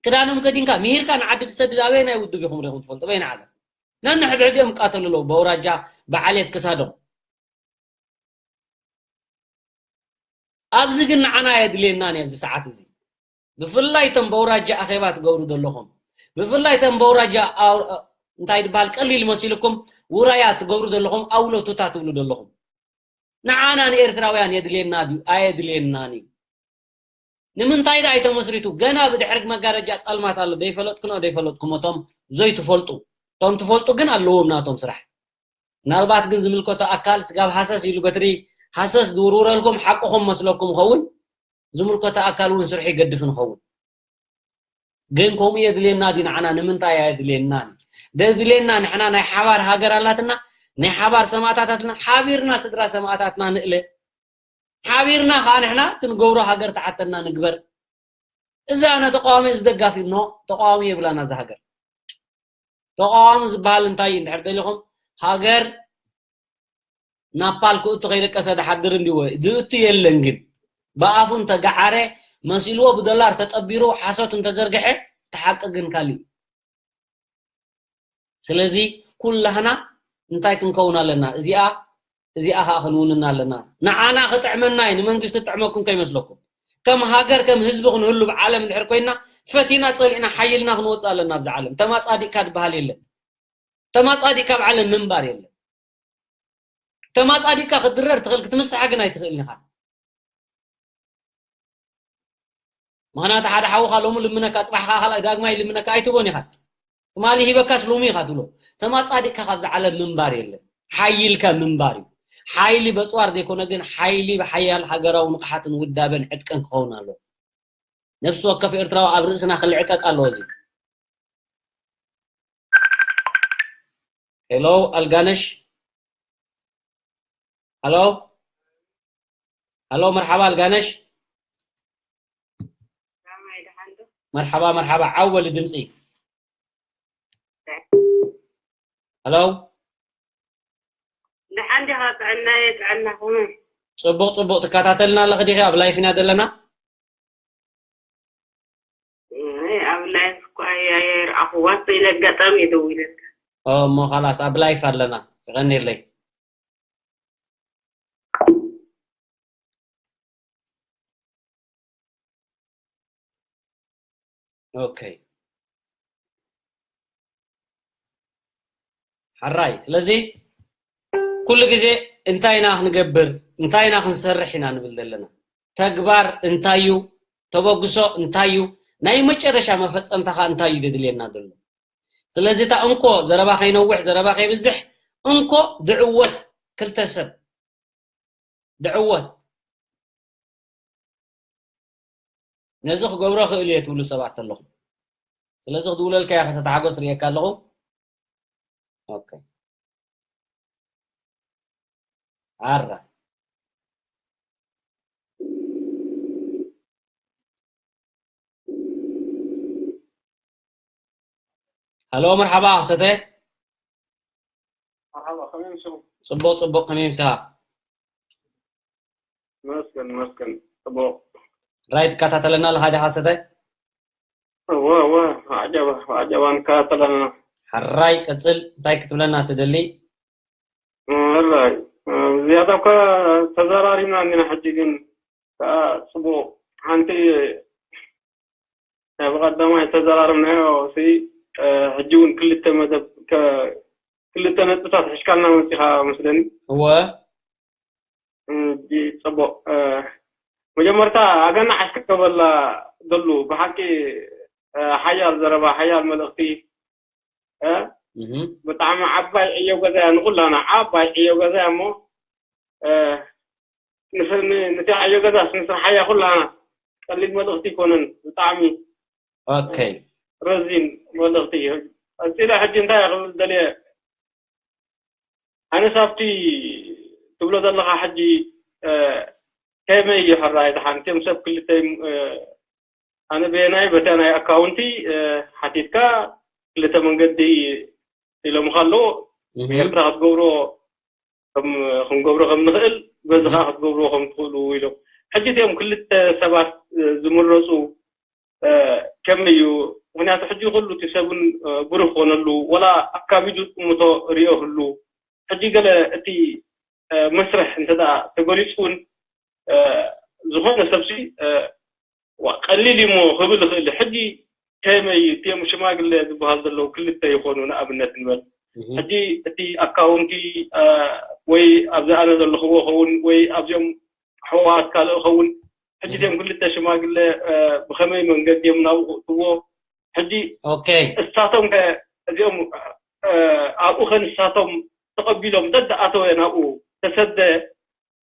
ክዳኖም ከዲንካ ምሂርካ ንዓዲ ትሰድድ ኣበየናይ ውድብ ኢኹም ሪኹም ትፈልጡ? በየናይ ዓለም? ነንሕድሕዲኦም ይቃተሉ ኣለዉ፣ በውራጃ ብዓሌት ክሳዶም። ኣብዚ ግን ንዓና ኣየድልየናን እዩ ኣብዚ ሰዓት እዚ። ብፍላይ እቶም በውራጃ ኣኼባ ትገብሩ ዘለኹም፣ ብፍላይ እቶም በውራጃ ኣው-፣ እንታይ ድበሃል ቀሊል መሲልኩም ውራያት ትገብሩ ዘለኹም ኣውሎቱታ ትብሉ ዘለኹም። ንዓና ንኤርትራውያን የድልየና ድዩ? ኣየድልየናን እዩ። ንምንታይ ደኣ ኣይተመስሪቱ? ገና ብድሕሪ መጋረጃ ጸልማት ኣሎ። ደይፈለጥኩኖ ደይፈለጥኩም እቶም ዘይትፈልጡ። እቶም ትፈልጡ ግን ኣለዎም ናቶም ስራሕ። ምናልባት ግን ዝምልከቶ ኣካል ስጋብ ሃሰስ ኢሉ በትሪ ሃሰስ ዝውርውረልኩም ሓቅኹም መስለኩም ይኸውን። ዝምልከቶ ኣካል እውን ስርሑ ይገድፍ ንኸውን። ግን ከምኡ የድልየና ድዩ ንዓና? ንምንታይ ኣየድልየናን? ደድልየና ንሕና ናይ ሓባር ሃገር ኣላትና፣ ናይ ሓባር ሰማእታት ኣላትና፣ ሓቢርና ስድራ ሰማእታትና ንእለ። ሓቢርና ከኣ ንሕና እቲ ንገብሮ ሃገር ተሓተና ንግበር። እዚ ኣነ ተቃዋሚ፣ እዚ ደጋፊ፣ ኖ፣ ተቃዋሚ የብላና እዛ ሃገር። ተቃዋሚ ዝበሃል እንታይ እዩ? እንድሕር ደሊኹም ሃገር ናብ ፓል ክእቱ ከይደቀሰ ድሓድር እንዲዎ ድእቱ የለን። ግን ብኣፉ እንተገዓረ መሲልዎ ብዶላር ተጠቢሩ ሓሶት እንተዘርግሐ እቲ ሓቂ ግን ካልእ እዩ። ስለዚ ኩላህና እንታይ ክንከውን ኣለና? እዚኣ እዚኣ ኸኣ ክንውንና ኣለና። ንዓና ክጥዕመና እዩ፣ ንመንግስቲ ትጥዕመኩም ከይመስለኩም። ከም ሃገር ከም ህዝቢ ክንህሉ ብዓለም እንድሕር ኮይና ፈቲና ጸሊእና ሓይልና ክንወጽእ ኣለና። ኣብዚ ዓለም ተማጻዲቅካ ዝበሃል የለን። ተማጻዲቅካ ኣብ ዓለም ምንባር የለን። ተማጻዲቅካ ክትድረር ትኽእል፣ ክትምስሓ ግን ኣይትኽእልን ኢኻ። ምኽንያቱ ሓደ ሓውኻ ሎሚ ልምነካ፣ ጽባሕ ከኣ ካልኣይ ዳግማይ ልምነካ ኣይትቦን ኢኻ። ትማሊ ሂበካስ ሎሚ ኢኻ ትብሎ። ተማጻዲቅካ ካብዚ ዓለም ምንባር የለን። ሓይልካ ምንባር እዩ። ሓይሊ በፅዋር ዘይኮነ ግን ሓይሊ ብሓያል ሃገራዊ ንቕሓትን ውዳበን ዕጥቀን ክኸውን ኣለዎ። ነፍሲ ወከፍ ኤርትራዊ ኣብ ርእስና ክልዕጠጥ ኣለዎ። እዚ ሄሎ ኣልጋነሽ፣ ሃሎ፣ ሃሎ፣ መርሓባ ኣልጋነሽ። መርሓባ፣ መርሓባ። ዓው በሊ ድምፂ። ሃሎ፣ ደሓን ዲኻ? ጥዕናየ፣ ጥዕናኹም? ፅቡቕ፣ ፅቡቕ። ትከታተልና ኣለኺ ዲኺ? ኣብ ላይፍ ኢና ዘለና። ኣብ ላይፍ እኳ ኣይረኣኹዋ፣ ኢለ ኣጋጣሚ እየ ደዊለልካ። ኦ፣ እሞ ኻላስ ኣብ ላይፍ ኣለና። የቐንየለይ። ኦኬ። ሓራይ። ስለዚ ኩሉ ግዜ እንታይ ኢና ክንገብር፣ እንታይ ኢና ክንሰርሕ ኢና ንብል ዘለና። ተግባር እንታይ እዩ? ተበግሶ እንታይ እዩ? ናይ መጨረሻ መፈጸምታ ኸኣ እንታይ እዩ ዘድልየና ዘሎ? ስለዚ እታ እንኮ ዘረባ ከይነውሕ፣ ዘረባ ከይብዝሕ፣ እንኮ ድዕወት ክልተ ሰብ፣ ድዕወት። ነዚ ክገብሮ ክእል እየ ትብሉ ሰባት ኣለኹም። ስለዚ ክድውለልካ እየ፣ ከሰተ ሓጎስ ርእየካ ኣለኹ። ኦኬ። ኣራ። ሃሎ፣ መርሓባ፣ ከሰተ። መርሓባ፣ ከመይ ምሽኹም? ጽቡቕ፣ ጽቡቕ፣ ከመይ ምሳኻ? መስገን፣ መስገን፣ ጽቡቕ። ራይ ትከታተለና ኣለኻ ዲኻ፣ ከሰተ? እወ፣ እወ፣ ብዓጀባ፣ ብዓጀባ ንከታተል ኣለና። ሕራይ፣ ቀጽል፣ እንታይ ክትብለና ትደሊ? ሕራይ፣ ዝያዳ እኳ ተዘራሪብና እንዲና፣ ሕጂ ግን ከኣ ጽቡቕ፣ ሓንቲ ብቐዳማይ ተዘራረብናዮ ሲ፣ ሕጂ እውን ክልተ መደብ፣ ከ-፣ ክልተ ነጥብታት ሒዝካልና መጺኻ መስለኒ። እወ። ሕጂ ጽቡቕ፣ መጀመርታ ኣገናዕ እስከ በላ ደሉ፣ ብሓቂ ሓያል ዘረባ፣ ሓያል መልእኽቲ፣ እ? እህ። ብጣዕሚ ዓባይ ዕዮ ገዛ እያ፣ ንኹላና ዓባይ ዕዮ ገዛ እያ እሞ፣ እ፣ ንስ-፣ ን-፣ ነቲ ዕዮ ገዛ ንስርሓያ ኩላና። ቀሊል መልእኽቲ ኣይኮነን፣ ብጣዕሚ ኦኬ። ረዚን መልእኽቲ እዩ። ቀጺለ ሕጂ እንታይ እየ ክብል ደልየ? ኣነስ ኣብቲ ትብሎ ዘለኻ ሕጂ፣ እ፣ ከመይ እዩ ሕራይ ደሓን? እቶም ሰብ ክልተ፣ እ፣ ኣነ በየናይ፣ በታ ናይ ኣካውንቲ፣ እ፣ ሓቲትካ ክልተ መንገዲ ኢሎምኻ ኣለዉ። እህ። ኤርትራ ክትገብሮ ከም፣ ክንገብሮ ከም ንኽእል፣ በዚ እህ። ኸዓ ክትገብርዎ ከም ትኽእሉ ኢሎም። ሕጂ እቲኦም ክልተ ሰባት፣ እ፣ ዝምረጹ፣ እ፣ ከመይ እዩ? ምኽንያቱ ሕጂ ኩሉ እቲ ሰብን፣ እ፣ ብሩህ ክኾነሉ፣ ወላ ኣካቢዱ ጥምቶ ርእዮ ህሉ። ሕጂ ገለ እቲ፣ እ፣ መስርሕ እንተ ደኣ ተገሊጹ እውን፣ እ፣ ዝኾነ ሰብሲ፣ እ፣ ዋ፣ ቀሊል እዩ እሞ ክብል ይኽእል። ሕጂ ከመይ እቲኦም ሽማግለ ዝበሃል ዘለዉ ክልተ ይኾኑ፣ ንኣብነት ንበል። እህ። ሕጂ እቲ ኣካውንቲ፣ እ፣ ወይ ኣብዚ ኣነ ዘለኽዎ ኸውን፣ ወይ ኣብዚኦም ኣሕዋት ካልእ ኸውን። ሕጂ እህ። እቲኦም ክልተ ሽማግለ፣ እ፣ ብኸመይ መንገዲ እዮም ናብኡ ክእትዎ? ሕጂ ኦኬ። እሳቶም ከ እዚኦም፣ እ፣ ኣብኡ ከ ንሳቶም ተቐቢሎም ደድኣተወ ናብኡ ተሰደ፣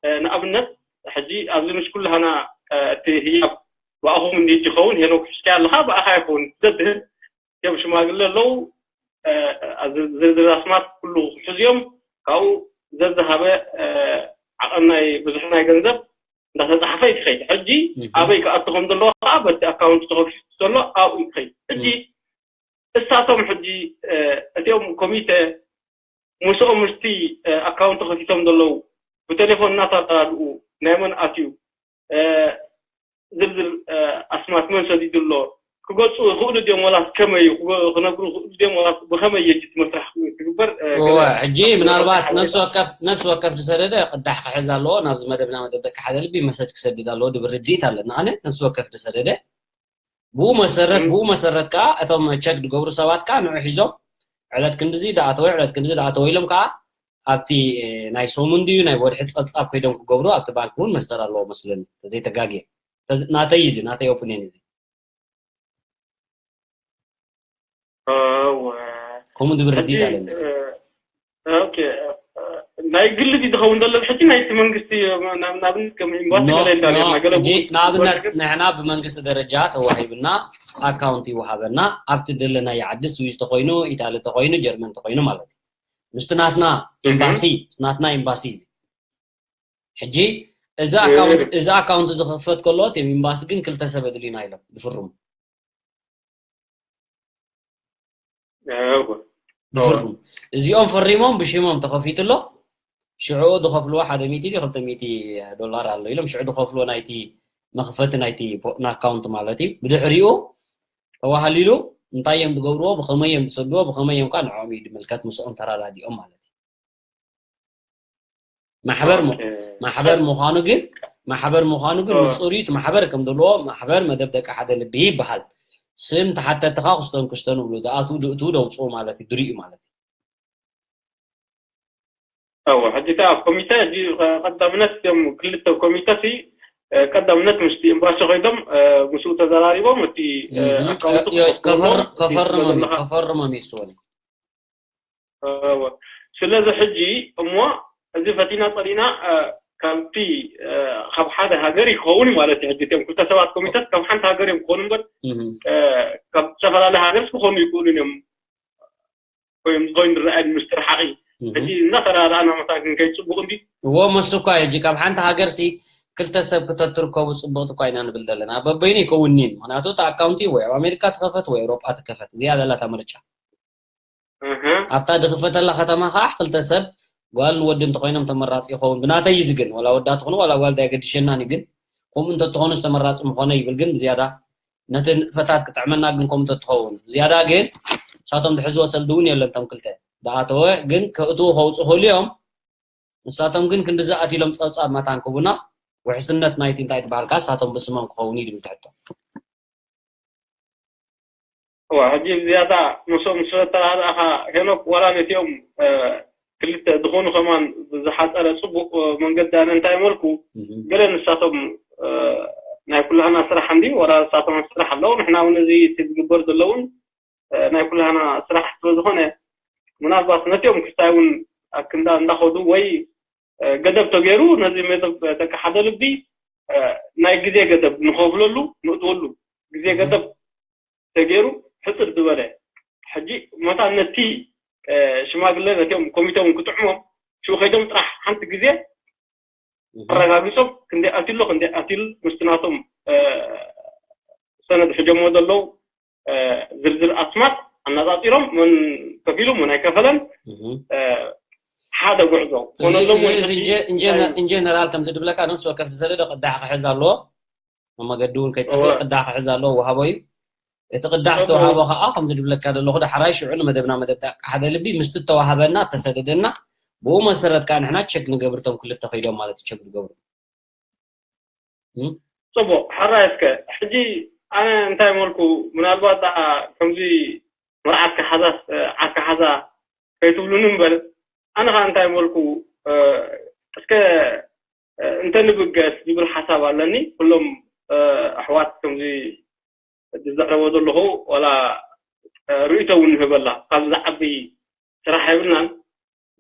እ፣ ንኣብነት፣ ሕጂ ኣብዚ ምስ ኩላህና፣ እ፣ እቲ ህያብ ብኣኹም እንዲ ይኸውን፣ ሄኖክ ሒዝካዮ ኣለኻ፣ ብኣኻ ይኸውን። ዘድህብ እዮም ሽማግለ ኣለዉ፣ እ፣ እዚ ዝርዝር ኣስማት ኩሉ ክሕዝዮም፣ ካብኡ ዘዝሃበ፣ እ፣ ዓቐን ናይ ብዙሕ ናይ ገንዘብ እንዳተጻሕፈ ይትኸይድ። ሕጂ እህ። ኣበይ ክኣቱ ከም ዘለዎ ከኣ በቲ ኣካውንት ተኸፊቱ ዘሎ ኣብኡ ይትኸይድ። ሕጂ እህ። እሳቶም ሕጂ፣ እ፣ እቲኦም ኮሚተ ምስኦም ምስቲ፣ እ፣ ኣካውንት ከፊቶም ዘለዉ ብቴሌፎን እናተራድኡ ናይ መን ኣትዩ፣ እ፣ ዝርዝር፣ እ፣ ኣስማት መን ሰዲዱ ኣሎ ክገልጹ ይኽእሉ ድዮም? ወላስ ከመይ እዩ ክገ-፣ ክነግሩ ይኽእሉ ድዮም? ወላስ ብኸመይ እዩ እቲ መስርሕ ክግበር? እ፣ እወ፣ ገለ ሕጂ ኣፍልጦ ምናልባት ሓበሬታ ነፍሲ ወከፍ፣ ነፍሲ ወከፍ ዝሰደደ ቅዳሕ ክሕዝ ኣለዎ። ናብዚ መደብና መደብ ደቂ ሓደ ልቢ መሰጅ ክሰድድ ኣለዎ ድብል ርድኢት ኣለና። ኣነ ነፍሲ ወከፍ ዝሰደደ ብኡ መሰረት፣ እም። ብኡ መሰረት ከኣ እቶም ቸክ ዝገብሩ ሰባት ከኣ ንዑ ሒዞም ዕለት ክንድዚ ደኣተወ፣ ዕለት ክንድዚ ደኣተወ ኢሎም ከኣ ኣብቲ፣ እ፣ ናይ ሰሙን ድዩ ናይ ወርሒ ጸብጻብ ከይዶም ክገብሩ ኣብቲ ባንክ እውን መሰል ኣለዎ መስለኒ፣ ተዘይተጋግየ። ተዝ-፣ ናተይ እዩ እዚ፣ ናተይ ኦፒንየን እዩ እዚ። እወ። ከምኡ ዝብል ርድኢት ሕጂ፣ ኣለኒ። እ፣ ኦኬ፣ እ፣ ናይ ግሊ ድዩ ዝኸውን ዘሎ ሕጂ ናይቲ መንግስቲ ናብ ንኣብነት ከም ኤምባሲ ኖ ገለ ኢልና ኖ ኔርና ገለ ሕጂ ብኡ ንኣብነት ዝግበር ንሕና ብመንግስቲ ደረጃ ተዋሂብና ኣካውንት ይወሃበና ኣብቲ ደለናዮ ዓዲ ስዊዝ ተኮይኑ ኢታሊ ተኮይኑ ጀርመን ተኮይኑ ማለት እዩ ምስቲ ናትና እህ ኤምባሲ ምስቲ ናትና ኤምባሲ እዚ ሕጂ እዚ ኣካውንት እዚ ኣካውንት ዝኽፈት ከሎ እቲ ኤምባሲ ግን ክልተ ሰብ ኣድልዩና ኢሎም ዝፍርሙ እወ ዝፍርሙ እዚኦም ፈሪሞም ብሽሞም ተኸፊቱ ኣሎ ሽዑ ዝኸፍልዎ ሓደ ሚእቲ ድዩ ክልተ ሚእቲ ዶላር ኣሎ ኢሎም ሽዑ ዝኸፍልዎ ናይቲ መኽፈቲ ናይቲ ኣካውንት ማለት እዩ ብድሕሪኡ ተዋሃሊሉ እንታይ እዮም ዝገብርዎ ብኸመይ እዮም ዝሰድዎ ብኸመይ እዮም ከዓ ንዕኦም እዩ ዝምልከት ምስኦም ተራዳዲኦም ማለት እዩ ማሕበር ሙ- ኦኬ ማሕበር ምዃኑ ግን ማሕበር ምዃኑ ግን ኦ ንፁር እዩ እቲ ማሕበር ከም ዘለዎ ማሕበር መደብ ደቂ ሓደ ልቢ ይበሃል ስም ተሓተትኻ ክስተን ክስተን ብሉ ዝኣትዉ ድእትዉ ደውፅኡ ማለት እዩ ድርእዩ ማለት እዩ እወ ሕጂ እታ ኮሚተ ሕጂ ቀዳምነት እቶም ክልተ ኮሚተ ሲ ቀዳምነት ምስቲ ኤምባሲ ኮይዶም ምስኡ ተዘራሪቦም እቲ ኣካውንቱ ክኸፍትዎ እቲ ከፈርሞም ዘለካ ከፈርሞም ይስወን እወ ስለዚ ሕጂ እሞ እዚ ፈቲና ፀሊና ካብቲ ካብ ሓደ ሃገር ይኸውን ማለት እዩ ሕጂ እቶም ክልተ ሰባት ኮሚተት ካብ ሓንቲ ሃገር እዮም ክኾኑ እምበር ካብ ዝተፈላለየ ሃገርስ ክኾኑ ይኽእሉን እዮም ኮይም ዝኮይን ዝረኣየን ምስጢር ሓቂ ሕጂ እናተረዳእና መሳኪን ከይፅቡቅ እንዲ እዎ መሱ እኳ ሕጂ ካብ ሓንቲ ሃገር ሲ ክልተ ሰብ ክተትርከቡ ፅቡቅቲ እኳ ኢና ንብል ዘለና በበይኑ ይከውንን ምክንያቱ እቲ ኣካውንቲ ወይ ኣብ ኣሜሪካ ትከፈት ወይ ኤውሮጳ ትከፈት እዚኣ ዘላታ ምርጫ ኣብታ ድክፈተላ ከተማ ከዓ ክልተ ሰብ ጓል ንወዲ እንተኮይኖም ተመራፂ ይኸውን ብናተይ እዚ ግን ዋላ ወዳ ትኹኑ ዋላ ጓል ዳይገድሸናን ግን ከምኡ እንተትኾኑ ዝተመራፂ ምኾነ ይብል ግን ብዝያዳ ነቲ ንጥፈታት ክጥዕመና ግን ከምኡ እንተትኸውን ዝያዳ ግን ንሳቶም ዝሕዝዎ ሰልዲ እውን የለን እቶም ክልተ ዝኣተወ ግን ከእትዉ ከውፁ ክእሉ እዮም ንሳቶም ግን ክንዲ ዝኣት ኢሎም ፀብፃብ መታን ክቡና ውሕስነት ናይቲ እንታይ ትበሃልካ ንሳቶም ብስሞም ክኸውን እዩ ድብል ትሕቶ እዋ ሕጂ ዝያዳ ምስኦም ስለ ተራዳእኻ ሄኖክ ዋላ ነቲኦም ክልተ ዝኾኑ ከማን ብዝሓፀረ ፅቡቅ መንገዲ ኣነ እንታይ መልኩ ገለ ንሳቶም ናይ ኩላህና ስራሕ እንዲ ዋላ ንሳቶም ስራሕ ኣለዉ ንሕና እውን እዚ እቲ ዝግበር ዘለውን ናይ ኩላህና ስራሕ ስለዝኾነ ምናልባት ነቲኦም ክስታይ እውን ኣክንዳ እንዳኸዱ ወይ ገደብ ተገይሩ ነዚ መደብ ደቂ ሓደ ልቢ ናይ ግዜ ገደብ ንኸፍለሉ ንእትወሉ ግዜ ገደብ ተገይሩ ሕፅር ዝበለ ሕጂ መታን ነቲ ሽማግለ ነቲኦም ኮሚቴ እውን ክጥዕሞም ሽኡ ከይዶም ጥራሕ ሓንቲ ግዜ ኣረጋጊፆም ክንደይ ኣትሎ ክንደይ ኣትሉ ምስቲ ናቶም ሰነድ ሕጀሞ ዘለዉ ዝርዝር ኣስማት ኣነፃፂሮም መን ከፊሉ መን ኣይከፈለን ሓደ ጉዕዞ ኮነሎም ኢንጀነራል ከምዚ ድብለካ ነብሲ ወከፍ ዝሰደደ ቅዳሕ ክሕዝ ኣለዎ መመገዲ እውን ከይጠፍእ ቅዳሕ ክሕዝ ኣለዎ ወሃቦ እዩ እቲ ቅዳሕ ዝተዋሃቦ ከዓ ከምዚ ድብለካ ዘለኹ ዳሕራይ ሽዑ ንመደብና መደብ ሓደ ልቢ ምስቲ እተዋሃበና እተሰደደና ብኡ መሰረት ከዓ ንሕና ቸክ ንገብር እቶም ክልተ ከይዶም ማለት ቸክ ዝገብሩ ፅቡቅ ሕራይ እስከ ሕጂ ኣነ እንታይ መልኩ ምናልባት ከምዚ መርዓት ከሓዛስ ዓት ከሓዛ ከይትብሉኒ እምበር ኣነ ከዓ እንታይ መልኩ እስከ እንተንብገስ ዝብል ሓሳብ ኣለኒ ኩሎም ኣሕዋት ከምዚ ዝዛረቦ ዘለኹ ዋላ ርእቶ እውን ንህበላ ካብ ዝዓቢ ስራሕ የብልናን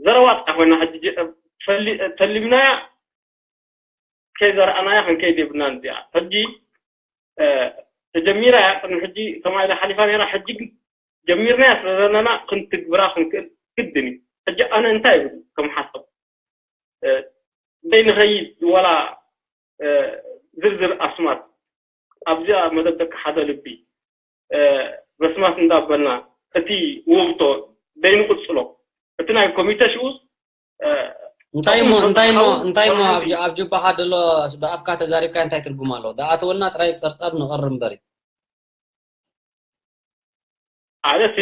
ዘረባ ጥራሕ ኮይና ሕጂ ተሊምናያ ከይዘርኣናያ ክንከይድ የብልናን እዚኣ ሕጂ ተጀሚራ እያ ቅድሚ ሕጂ ከማ ኢላ ሓሊፋ ነራ ሕጂ ግን ጀሚርናያ ስለ ዘለና ክንትግብራ ክንክእል ግድን እዩ ሕጂ ኣነ እንታይ ይብል ከም ሓሳብ ዘይንኸይድ ዋላ ዝርዝር ኣስማት ኣብዚኣ መደብ ደቂ ሓደ ልቢ በስማት እንዳበልና እቲ ውህብቶ ዘይንቅፅሎ እቲ ናይ ኮሚተ ሽኡስ እንታይ ሞ እንታይ ሞ እንታይ ሞ ኣብ ጅባኻ ደሎ ብኣፍካ ተዛሪብካ እንታይ ትርጉም ኣለዎ ዝኣተወልና ጥራይ ፀርፃብ ንቐር እምበር እዩ ኣነሲ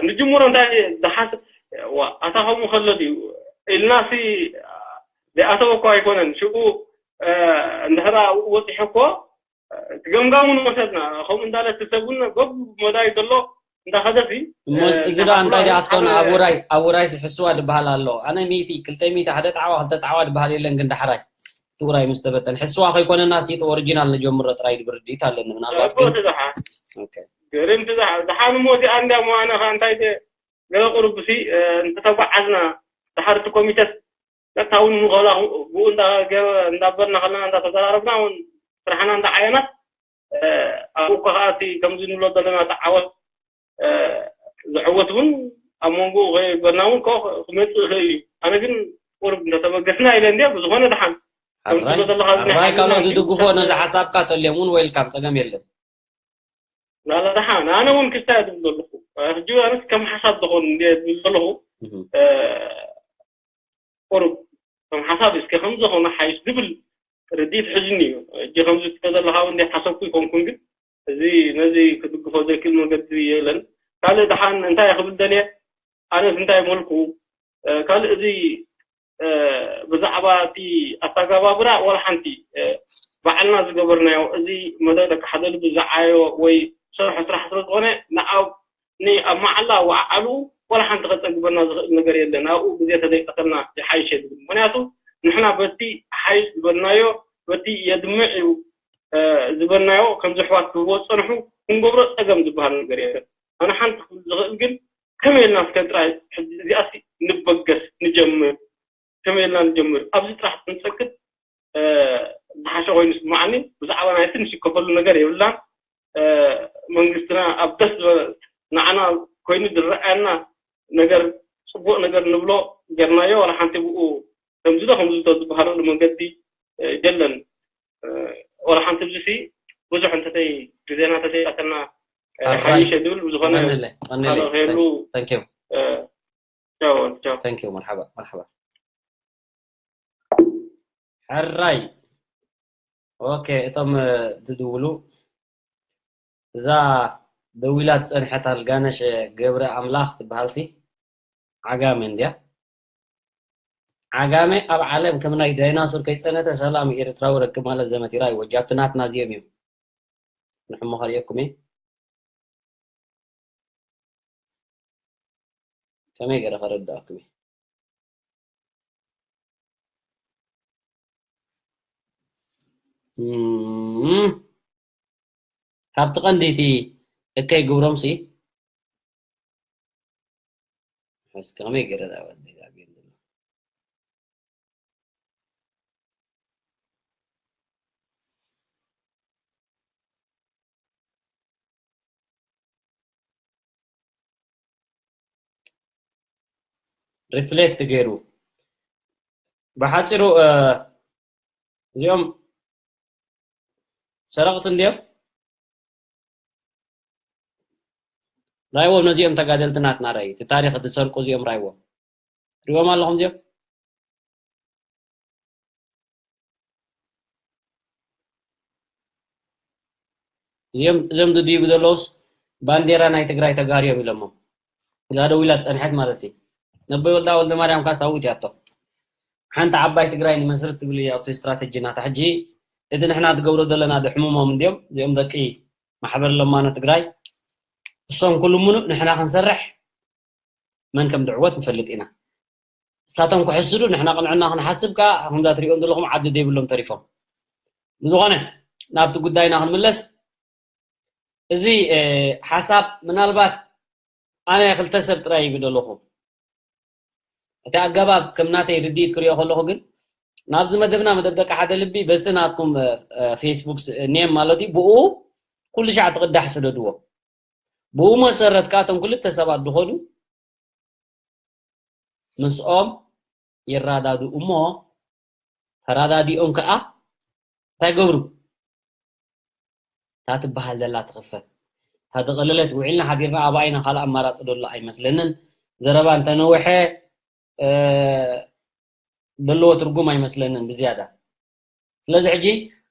ንጅምሮ እንታይ ዝሓስ ኣታ ከምኡ ከሎ ድዩ ኢልናሲ ዘይኣተወ እኮ ኣይኮነን ሽኡ እንድሕራ ወፂሑ እኮ ገምጋሙ ንወሰድና ከምኡ እንዳለ ትሰብን በብ መዳይ ዘሎ እንዳኸደሲ እዚ ዳ እንታይ ዳ ክትኮን ኣብ ውራይ ኣብ ውራይ ሕስዋ ዝበሃል ኣሎ ኣነ ሚእቲ ክልተ ሚእቲ ሓደ ጣዕዋ ክልተ ጣዕዋ ዝበሃል የለን ግን ዳሕራይ እቲ ውራይ ምስ ተበተን ሕስዋ ከይኮነና ሲጥ ኦሪጂናል ንጀምሮ ጥራይ ድብል ርድኢት ኣለኒ ምናልባት ግን ግርምቲ ዝሓን ሞ እዚኣ እንዲያ ሞ ኣነ ከዓ እንታይ ገለ ቁርብሲ እንተተጓዓዝና ድሓርቲ ኮሚተት ቀጥታ እውን ንኸላ ብኡ እንዳገ- እንዳበልና ከለና እንዳተዘራረብና እውን ስራሕና እንዳዓየናት ኣብኡ እኳ ከዓ እቲ ከምዚ ንብሎ ዘለና እቲ ዓወት ዝዕወት እውን ኣብ መንጎኡ ከይበልና እውን ከ ክመፅእ ይኽእል እዩ። ኣነ ግን ቁርብ እንተተበገስና ኢለ እንዲያ ብዝኾነ ድሓን ከምዚ ኣራይ ትብሎ ዘለኻ ኣብዚ ናይ ኣራይ ካልኦት ሓድነት እዩ። ዝድግፎ ነዚ ሓሳብካ ተልዮም እውን ወይልካም ፀገም የለን። ናላ ደሓን ኣነ እውን ክስታይ እየ ዝብል ዘለኹ። ሕጂ ኣነስ ከም ሓሳብ ዝኾን እንደ ዝብል ዘለኹ እህ። ቁሩብ ከም ሓሳብ እስከ ከምዚ ኾነ ሓይሽ ዝብል ርድኢት ሕዝኒ እዩ። ሕጂ ከምዚ ትከዘለኻ እንደ ሓሰብኩ ይኮንኩን ግን እዚ ነዚ ክድግፎ ዘይክእል መገዲ የለን። ካልእ ደሓን እንታይ ክብል ደልየ ኣነስ እንታይ መልኩ ካልእ እዚ ብዛዕባ እቲ ኣተጋባብራ ዋላ ሓንቲ ባዕልና ዝገበርናዮ እዚ መደብ ደቂ ሓደ ልቢ ዝዓዮ ወይ ዝሰርሖ ስራሕ ስለ ዝኾነ ንኣብ ንኣብ መዓላ ወዓዓሉ ዋላ ሓንቲ ከፀግበና ዝኽእል ነገር የለን። ኣብኡ ግዜ ተዘይቀተልና ይሓይሽ እየ ዝብል። ምክንያቱ ንሕና በቲ ሓይሽ ዝበልናዮ በቲ የድምዕ እዩ ዝበልናዮ ከምዚ ኣሕዋት ክህቦ ዝፀንሑ ክንገብሮ ፀገም ዝበሃል ነገር የለን። ኣነ ሓንቲ ክብል ዝኽእል ግን ከመይ ኢልና እስከ ጥራይ ሕጂ እዚኣሲ ንበገስ ንጀምር ከመይ ኢልና ንጀምር ኣብዚ ጥራሕ ክንፀክት ዝሓሸ ኮይኑ ይስምዓኒ። ብዛዕባ ናይ ትንሽ ይከፈሉ ነገር የብላን። መንግስትና ኣብ ደስ ዝበለ ንዓና ኮይኑ ዝረኣየና ነገር ፅቡቅ ነገር ንብሎ ገርናዮ ዋላ ሓንቲ ብኡ ከምዚ ዶ ከምዚ ዶ ዝበሃለሉ መንገዲ የለን። ዋላ ሓንቲ ብዚሲ ብዙሕ እንተተይ ግዜና ተተይኣተና ሓይሽ ዝብል ብዝኾነ ካልእ ከየሉ ቻው ቻው። Thank you. መርሓባ መርሓባ። ሕራይ ኦኬ እቶም ትድውሉ እዛ ደዊላ ዝፀንሐት ኣልጋነሽ ገብረ ኣምላኽ ትበሃል ሲ ዓጋመ እንድያ። ዓጋመ ኣብ ዓለም ከም ናይ ዳይናሶር ከይፀነተ ሰላም ኤርትራዊ ረክብ ማለት ዘመት ይራይ ወጃብቲ ናትና እዚኦም እዮም። ንሕሞ ከርእየኩም እየ። ከመይ ገይረ ከረድኣኩም እየ? እም፣ ካብቲ ቀንዲ እቲ እከይ ግብሮም ሲ እስከ ከመይ ገይረ እዛ ወዲ እዛ ጌም ዘሎ? ሪፍሌክት ገይሩ ብሓፂሩ እዚኦም ሰረቕቲ እንድዮም። ራይዎም ነዚኦም ተጋደልቲ ናትና ራይ እቲ ታሪኽ ዝሰርቁ እዚኦም ራይዎም ሪዎም ኣለኹም እዚኦም እዚኦም እዞም ዝድይቡ ዘለውስ ባንዴራ ናይ ትግራይ ተጋርዮም ኢሎሞ እዛ ደው ኢላ ዝፀንሐት ማለት እዩ። ነቦይ ወልዳ ወልደ ማርያም ካሳዊት እያቶ ሓንቲ ዓባይ ትግራይ ንመስርት ትብል እያ ኣብቲ ስትራተጂ ናታ ሕጂ እቲ ንሕና ትገብሮ ዘለና ድሕሙሞም እንዲዮም እዚኦም ደቂ ማሕበር ለማኖ ትግራይ እሶም ክልምኑ ንሕና ክንሰርሕ መን ከም ድዕወት ንፈልጥ ኢና። እሳቶም ክሕስዱ ንሕና ቅንዕና ክንሓስብ ከዓ ከምዛ ትሪኦም ዘለኹም ዓዲ ዘይብሎም ተሪፎም። ብዝኾነ ናብቲ ጉዳይና ክንምለስ እዚ ሓሳብ ምናልባት ኣነ ክልተ ሰብ ጥራይ ይብል ኣለኹ። እቲ ኣገባብ ከም ናተይ ርድኢት ክሪኦ ከለኹ ግን ናብዚ መደብና መደብ ደቂ ሓደ ልቢ በቲ ናትኩም ፌስቡክ ኔም ማለት እዩ ብኡ ኩሉ ሻዕ ትቕዳሕ ስደድዎ። ብኡ መሰረት ከዓ እቶም ክልተ ሰባት ዝኸዱ ምስኦም ይራዳዱ እሞ ተራዳዲኦም ከዓ እንታይ ገብሩ እታ ትበሃል ዘላ ትኽፈት እታ ዝቐለለት ውዒልና ሓዲርና ኣባይና ካልእ ኣማራፂ ደሎ ኣይመስለንን ዘረባ እንተነውሐ ዘለዎ ትርጉም ኣይመስለንን ብዝያዳ ስለዚ ሕጂ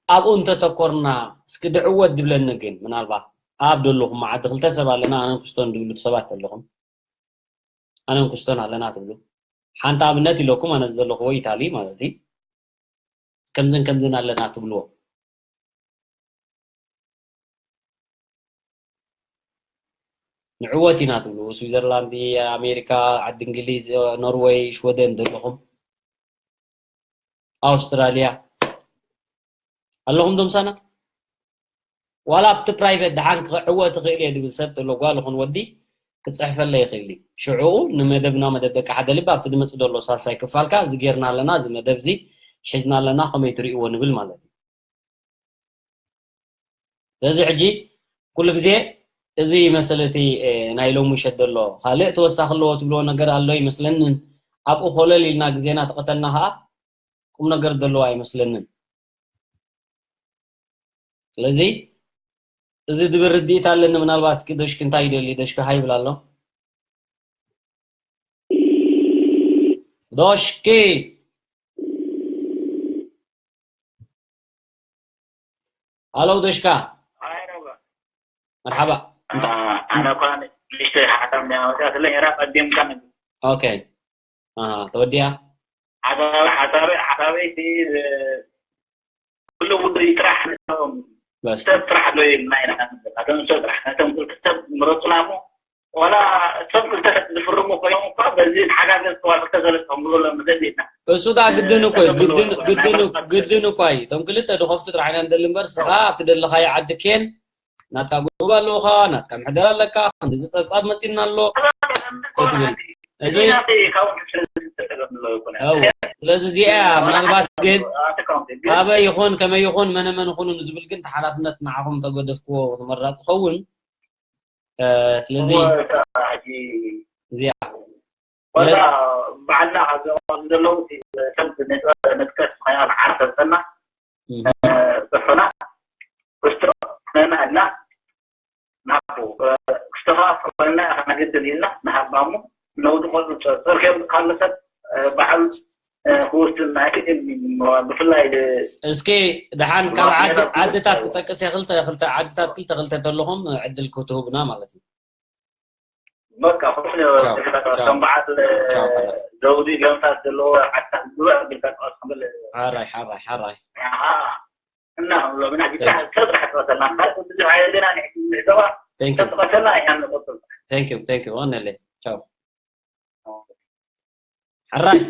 ኣብኡ እንተተኮርና እስኪ ድዕወት ድብለኒ ግን ምናልባት ኣብ ደለኹም ዓዲ ክልተ ሰብ ኣለና ኣነን ክስቶን ድብሉ ሰባት ኣለኹም ኣነን ክስቶን ኣለና ትብሉ ሓንቲ ኣብነት ኢለኩም ኣነ ዝደለኹዎ ኢታሊ ማለት እዩ ከምዝን ከምዝን ኣለና ትብልዎ ንዕወት ኢና ትብሉ ስዊዘርላንድ ኣሜሪካ ዓዲ እንግሊዝ ኖርወይ ሽወደን ዘለኹም ኣውስትራልያ ኣለኹም ዶ ምሳና ዋላ ኣብቲ ፕራይቬት ደሓን ክዕወት እኽእል እየ ዝብል ሰብ ተሎ ጓል ይኹን ወዲ ክጽሕፈለይ ይኽእል እዩ። ሽዑ ንመደብና መደብ ደቂ ሓደ ልቢ ኣብቲ ዝመጽእ ዘሎ ሳልሳይ ክፋልካ እዚ ጌርና ኣለና፣ እዚ መደብ እዚ ሒዝና ኣለና፣ ከመይ ትርእይዎ ንብል ማለት እዩ። ስለዚ ሕጂ ኩሉ ግዜ እዚ ይመስል እቲ፣ እ፣ ናይ ሎሚ ምሸት ዘሎ። ካልእ ተወሳኺ ኣለዎ ትብልዎ ነገር ኣሎ ይመስለንን። ኣብኡ ኮለል ኢልና ግዜና ተቐተልና ኸኣ ቁም ነገር ዘለዎ ኣይመስለንን። ስለዚ እዚ ዝብል ርድኢት ኣለኒ። ምናልባት እስኪ ደሽኪ እንታይ ይደሊ? ደሽኪ ሃይ ይብል ኣሎ። ዶሽኪ። ሃሎ ዶሽካ። ሃይ ረባ። መርሓባ። እንታ- ኣነ እኳ ንእሽተይ ሓሳብ ናይ ኣወዳት ለኝ ራ ቀዲምካ ነግ- ኦኬ። ኣሃ፣ ተወዲኣ? ሓሳብ-፣ ሓሳበይ፣ ሓሳበይ እቲ፣ እ፣ ኩሉ ጉዳይ ጥራሕ ንሰቦም በስ። ሰብ ጥራሕ ዶ ኢልና ኢና ንብል። ኣቶም ሰብ ጥራሕ፣ ነቶም ክልተ ሰብ ምረጹና እሞ፣ ዋላ እቶም ክልተ ዝፍርሙ ኮይኖም እኳ፣ በዚ ተሓጋገዝቲ ዋላ ክልተ ሰለስተ ክንብሎ መደብ የና። እሱ ዳ ግድን እኮ እዩ፣ እቶም ግድን፣ ክልተ ግድን፣ ሰለስተ ግድን እኳ እዩ። እቶም ክልተ ድኸፍቱ ጥራሕ ኢና ንደሊ እምበር፣ ስኻ ኣብቲ ደለኻዮ ዓዲ ኬን፣ ናትካ ጉሩብ ኣለውኻ፣ ናትካ ምሕደር ኣለካ፣ ክንድዚ ጸብጻብ መጺእና ኣሎ፣ ክትብል። እዚ፣ ኣው፣ ስለዚ እዚኣ ምናልባት ግን ኣበይ ይኹን፣ ከመይ ይኹን፣ መነ መን ይኹኑ ንዝብል ግን፣ እቲ ሓላፍነት ንዓኹም ተገደፍክዎ ተመራጺ ይኸውን። እ፣ ስለዚ እወ፣ እታ ሕጂ እዚኣ። ወላ ስለዚ ባዕልና ካብዞም ዘለዉ፣ እቲ ሰብ ነጥቀ-፣ ነጥቀስ ምኽንያት ዓርሰ ዝጸና፣ እህ። እ፣ ጽሑፍና፣ ክስቶ፣ ነና እና፣ ናቦ፣ እ፣ ክስቶኻ፣ ፈና፣ ኢኻ ግድን ኢልና፣ ንሃባሙ፣ ነውድቆ፣ ጸ-፣ ጸርፌ ካሎ ሰብ፣ እ፣ ባዕሉ፣ እ፣ ክውስን ኣይክእልን እዩ። ብፍላይ እ፣ እስኪ ደሓን ካብ ዓዲ-፣ ዓድታት ክጠቅስ እየ። ክልተ፣ ክልተ ዓድታት ክልተ፣ ክልተ ተለኹም ዕድል ክትህቡና ማለት እዩ። በቃ፣ ቻው፣ ቻው። ከም በዓል ቻው፣ ሓራይ። ዘውዲ ገምታት ዘለዎ ዓድታት ብዙሕ ኣቢልካ ጸወት ክብል። ሓራይ፣ ሓራይ፣ ሓራይ። ኣሃ። እና፣ ብና ጊታ ሰብ ጥራሕ ትቐተልና። ካልእ ብዙሕ ኣየለና ንሕዘዋ። Thank you። ሰብ ትቐተልና ኢና ንቐጽል። Thank you፣ thank you። ወነለይ። ቻው። ሓራይ፣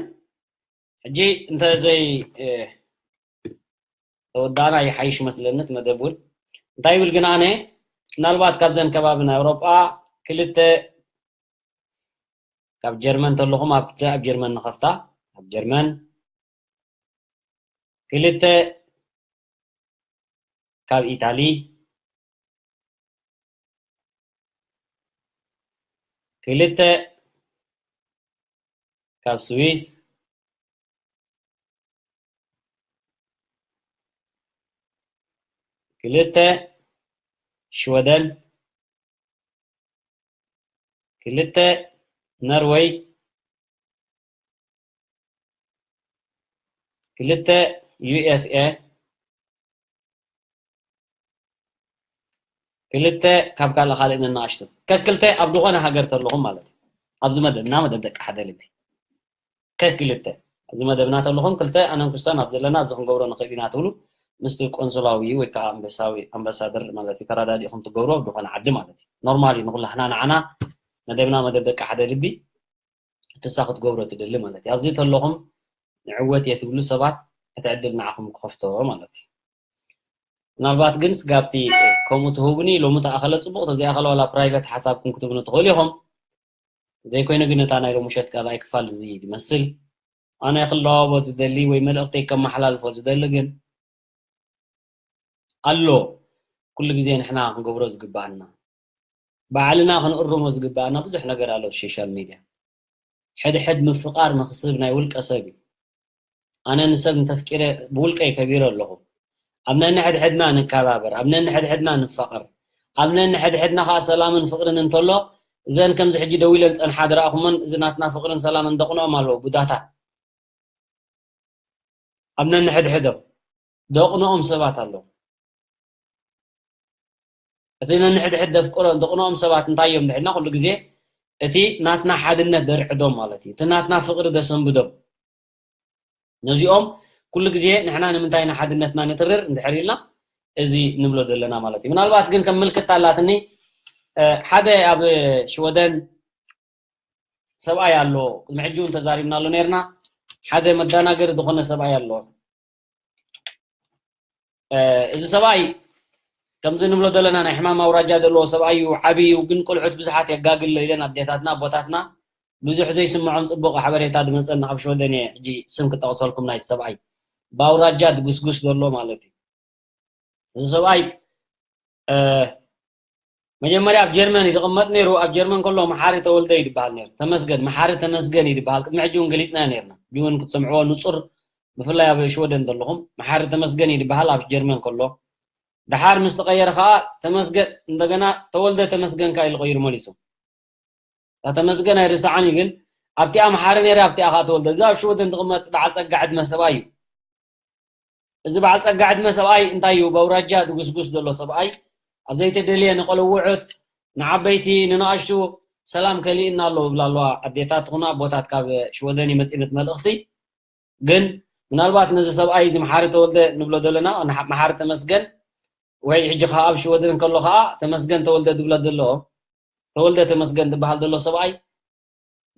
ሕጂ እንተ ዘይ፣ እ፣ ተወዳእና ይሓይሽ መስለኒ እቲ መደብ እውን። እንታይ ይብል ግን ኣነ፣ ምናልባት ካብዘን ከባቢ ናይ ኣውሮጳ ክልተ ካብ ጀርመን ተለኹም፣ ኣብ፣ ኣብ ጀርመን ንኸፍታ፣ ኣብ ጀርመን ክልተ ካብ ኢታሊ፣ ክልተ ካብ ስዊስ፣ ክልተ ሽወደን፣ ክልተ ነርወይ፣ ክልተ ዩ ኤስ ኤ፣ ክልተ ካብ ካልእ ካልእ ነናኣሽቱ። ከክልተ ኣብ ዝኾነ ሃገር ተለኹም ማለት እዩ። ኣብዚ መደብና፣ መደብ ደቂ ሓደ ልቢ። ከክልተ። ኣብዚ መደብና ተለኹም ክልተ ኣነን ክስቶን ኣብ ዘለና ኣብዚ ክንገብሮ ንኽእል ኢና ትብሉ ምስቲ ቆንስላዊ ወይ ከዓ ኣምበሳዊ፣ ኣምባሳደር ማለት እዩ፣ ተረዳዲእኹም ትገብሮ ኣብ ዝኾነ ዓዲ ማለት እዩ። ኖርማል እዩ፣ ንኹላህና ንዓና መደብና መደብ ደቂ ሓደ ልቢ፣ እትሳ ክትገብሮ ትደሊ ማለት እዩ። ኣብዚ ተለኹም ንዕወት እየ ትብሉ ሰባት እቲ ዕድል ንዓኹም ክኸፍቶ ማለት እዩ። ምናልባት ግን ስጋብቲ ከምኡ ትህቡኒ፣ ሎሚ ተኣኸለ ጽቡቕ፣ ተዘይኣኸለ ዋላ ፕራይቬት ሓሳብኩም ክትብኑ ትኽእሉ ኢኹም። ዘይኮይኑ ግን እታ ናይ ሎሚ ምሸት ካልኣይ ክፋል እዚ ይመስል። ኣነ ክለዋወጥ ዝደሊ ወይ መልእኽተይ ከመሓላልፎ ዝደሊ ግን ኣሎ፣ ኩሉ ግዜ ንሕና ክንገብሮ ዝግባኣና፣ ባዕልና ክንእርሞ ዝግባኣና ብዙሕ ነገር ኣሎ ኣብ ሶሻል ሚድያ። ሕድሕድ ምፍቓር መኽስብ ናይ ውልቀ ሰብ እዩ። ኣነ ንሰብ እንተፍቂረ ብውልቀይ ከቢረ ኣለኹ። ኣብ ነንሕድሕድና ንከባበር፣ ኣብ ነንሕድሕድና ንፋቐር፣ ኣብ ነንሕድሕድና ኸኣ ሰላምን ፍቕርን እንተሎ፣ እዘን ከምዚ ሕጂ ደው ኢለን ዝጸንሓ ዝረኣኹመን፣ እዚ ናትና ፍቕርን ሰላምን ደቕንኦም ኣለዉ፣ ቡዳታት። ኣብ ነንሕድሕዶም ደቕንኦም ሰባት ኣለዉ። እቲ ነንሕድሕድ ደፍቅሮ፣ ደቕንኦም ሰባት እንታይ እዮም ድሕና? ኩሉ ግዜ እቲ ናትና ሓድነት ደርዕዶም ማለት እዩ። እቲ ናትና ፍቕሪ ደሰንብዶም። ነዚኦም ኩሉ ግዜ ንሕና ንምንታይ ንሓድነትና ንትርር እንድሕር ኢልና እዚ ንብሎ ዘለና ማለት እዩ። ምናልባት ግን ከም ምልክት ኣላትኒ፣ እ፣ ሓደ ኣብ ሽወደን ሰብኣይ ኣሎ፣ ቅድሚ ሕጂ እውን ተዛሪብናሉ ነርና። ሓደ መዳናገሪ ዝኾነ ሰብኣይ ኣሎ። እ፣ እዚ ሰብኣይ ከምዚ ንብሎ ዘለና ናይ ሕማም ኣውራጃ ዘለዎ ሰብኣይ እዩ፣ ዓብዪ እዩ፣ ግን ቆልዑት ብዙሓት የጋግል ኢለን ኣዴታትና ኣቦታትና ብዙሕ ዘይስምዖም ጽቡቕ ሓበሬታ ዝመጸና ካብ ሽወደን እየ። ሕጂ ስም ክጠቕሰልኩም ናይቲ ሰብኣይ ብኣውራጃ ድጉስጉስ ዘሎ ማለት እዩ። እዚ ሰብኣይ መጀመርያ ኣብ ጀርመን እዩ ዝቕመጥ ነይሩ። ኣብ ጀርመን ከሎ መሓሪ ተወልደ እዩ ዝበሃል ነይሩ። ተመስገን፣ መሓሪ ተመስገን እዩ ዝበሃል። ቅድሚ ሕጂ እውን ገሊጽናዮ ነርና። ሕጂ እውን ክትሰምዕዎ ንጹር፣ ብፍላይ ኣብ ሽወደን ዘለኹም መሓሪ ተመስገን እዩ ዝበሃል ኣብ ጀርመን ከሎ። ደሓር ምስ ተቐየረ ከዓ ተመስገን፣ እንደገና ተወልደ ተመስገን ከኣ ኢሉ ቀይሩ መሊሱ። እታ ተመስገን ኣይርሳዓን እዩ፣ ግን ኣብቲኣ መሓሪ ነይረ፣ ኣብቲኣ ከዓ ተወልደ። እዚ ኣብ ሽወደን ዝቕመጥ በዓል ጸጋ ዕድመ ሰብኣይ እዩ። እዚ በዓል ጸጋ ዕድመ ሰብኣይ እንታይ እዩ? በኣውራጃ ድጉስጉስ ዘሎ ሰብኣይ፣ ኣብ ዘይተደልየ ንቆልውዑት፣ ንዓበይቲ፣ ንንኣሽቱ ሰላም ከሊእና ኣሎ ይብላ ኣለዋ ኣዴታት ትኹና ኣቦታት ካብ ሽወደን ይመጽእ ነቲ መልእኽቲ። ግን ምናልባት ነዚ ሰብኣይ እዚ መሓሪ ተወልደ ንብሎ ዘለና፣ ንሓ-፣ መሓሪ ተመስገን ወይ ሕጂ ከኣ ኣብ ሽወደን ከሎ ከኣ ተመስገን ተወልደ ድብሎ ዘሎ፣ ተወልደ ተመስገን ዝበሃል ዘሎ ሰብኣይ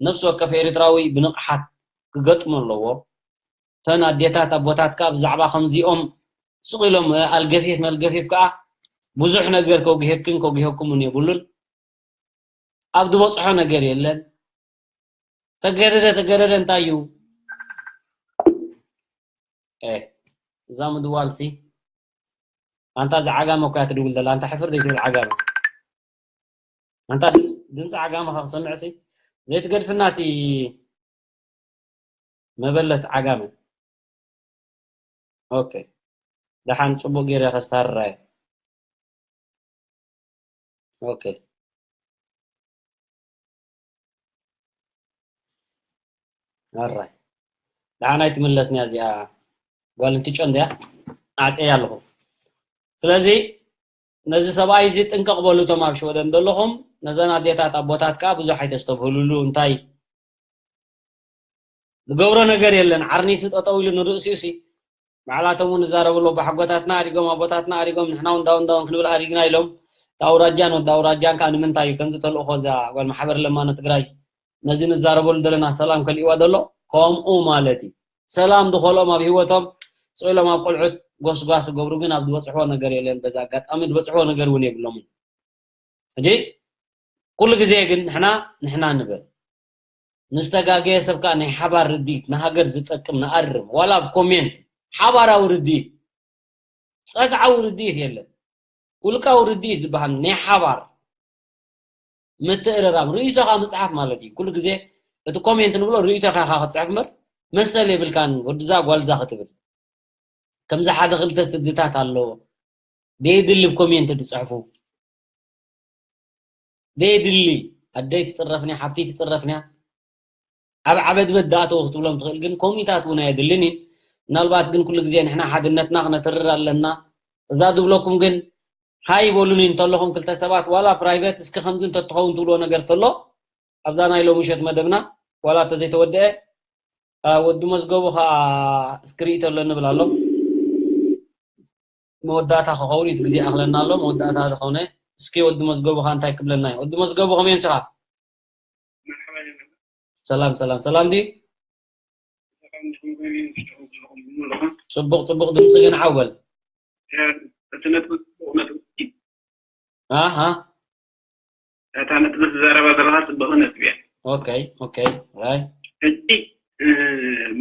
ነፍሲ ወከፍ ኤርትራዊ ብንቕሓት ክገጥሞ ኣለዎ። እተን ኣዴታት ኣቦታት ከኣ ብዛዕባ ከምዚኦም ስቕ ኢሎም ኣልገፊፍ መልገፊፍ ከኣ ብዙሕ ነገር ከጉሄክን ከጉሄኩምን የብሉን። ኣብ ዝበጽሖ ነገር የለን። ተገደደ ተገደደ እንታይ እዩ? ኤ፣ እዛ ምድዋልሲ ኣንታ ዝዓጋመ እኮ እያ ትድውል ዘላ። ኣንታ ሕፍር ዘይትብል ዓጋመ። ኣንታ ድምፂ ዓጋመ ክሰምዕሲ ዘይትገድፍና እቲ መበለት ዓጋመ። ኦኬ፣ ደሓን ጽቡቕ ገይረ ከስታርራየ። ኦኬ፣ ኣራይ፣ ደሓን ኣይትምለስንያ እዚኣ። ጓል እንትጮ እንድያ ኣዕፀያ ኣለኹ። ስለዚ ነዚ ሰብኣይ እዚ ጥንቀቕ በሉ እቶም ኣብ ሽወደን ዘለኹም። ነዘን ኣዴታት ኣቦታት ከዓ ብዙሕ ኣይተስተብህሉሉ። እንታይ ዝገብሮ ነገር የለን። ዓርኒሱ ጠጠው ኢሉ ንርእሲኡ ሲ ባዕላቶም እውን ይዛረቡ ኣለዉ። ኣቦሓጎታትና ኣሪጎም፣ ኣቦታትና ኣሪጎም፣ ንሕና እውን ዳውን ዳውን ክንብል ኣሪግና ኢሎም። እቲ ኣውራጃን ወዲ ኣውራጃን ከዓ ንምንታይ እዩ ከምዚ ተልእኾ እዛ ጓል ማሕበር ለማኖ ትግራይ ነዚ ንዛረበሉ ዘለና ሰላም ከልእዋ ዘሎ ከምኡ ማለት እዩ። ሰላም ዝኸልኦም ኣብ ህይወቶም ስቕ ኢሎም ኣብ ቆልዑት ጎስጓስ ዝገብሩ ግን ኣብ ዝበፅሕዎ ነገር የለን። በዚ ኣጋጣሚ ዝበፅሕዎ ነገር እውን የብሎምን። ሕጂ ኩሉ ግዜ ግን ንሕና ንሕና ንበል። ንዝተጋገየ ሰብ ከዓ ናይ ሓባር ርድኢት ንሃገር ዝጠቅም ንኣርም፣ ዋላ ኣብ ኮሜንት ሓባራዊ ርድኢት፣ ጸግዓዊ ርድኢት የለን። ውልቃዊ ርድኢት ዝበሃል ናይ ሓባር ምትእርራም ርእይቶኻ ምጽሓፍ ማለት እዩ። ኩሉ ግዜ እቲ ኮሜንት ንብሎ ርእይቶኻ ኢኻ ክትጽሕፍ እምበር መሰል የብልካን ወድዛ ጓልዛ ክትብል። ከምዚ ሓደ ክልተ ስድታት ኣለዎ ደየድሊ ኮሜንት ዝጽሕፉ። ደየድሊ ኣደይ ትጽረፍንያ ሓብቲ ትጽረፍንያ ኣብ ዓበድበድ ዳእተው ክትብሎም ትኽእል፣ ግን ኮሚታት እውን ኣየድልን እዩ። ምናልባት ግን ኩሉ ግዜ ንሕና ሓድነትና ክነትርር ኣለና። እዛ ዝብለኩም ግን ሃይ በሉኒ እንተለኹም ክልተ ሰባት ዋላ ፕራይቬት እስኪ ከምዚ እንተትኸውን ትብልዎ ነገር ተሎ ኣብዛ ናይ ሎሚ ምሸት መደብና ዋላ እንተዘይተወደአ አ፣ ወዲ መዝገቡ ከዓ እስክሪእቶ ኣለኒ ብል ኣሎ። መወዳእታ ክኸውን እዩ፣ እቲ ግዜ ኣኽለና ኣሎ። መወዳእታ ዝኾነ እስኪ ወዲ መዝገቡ ከዓ እንታይ ክብለና እዩ? ወዲ መዝገቡ ከመይ ኣምስኻ? ሰላም ሰላም ሰላም ድዩ? ጽቡቕ ጽቡቕ ድምፂ ግን ዓው በል። እቲ ነጥቢ ጽቡቕ ነጥቢ። ኣሃ። እታ ነጥቢ ትዛረባ ዘለኻ ጽቡቕ ነጥቢ እያ። ኦኬ ኦኬ። ራይ። ሕጂ እ፣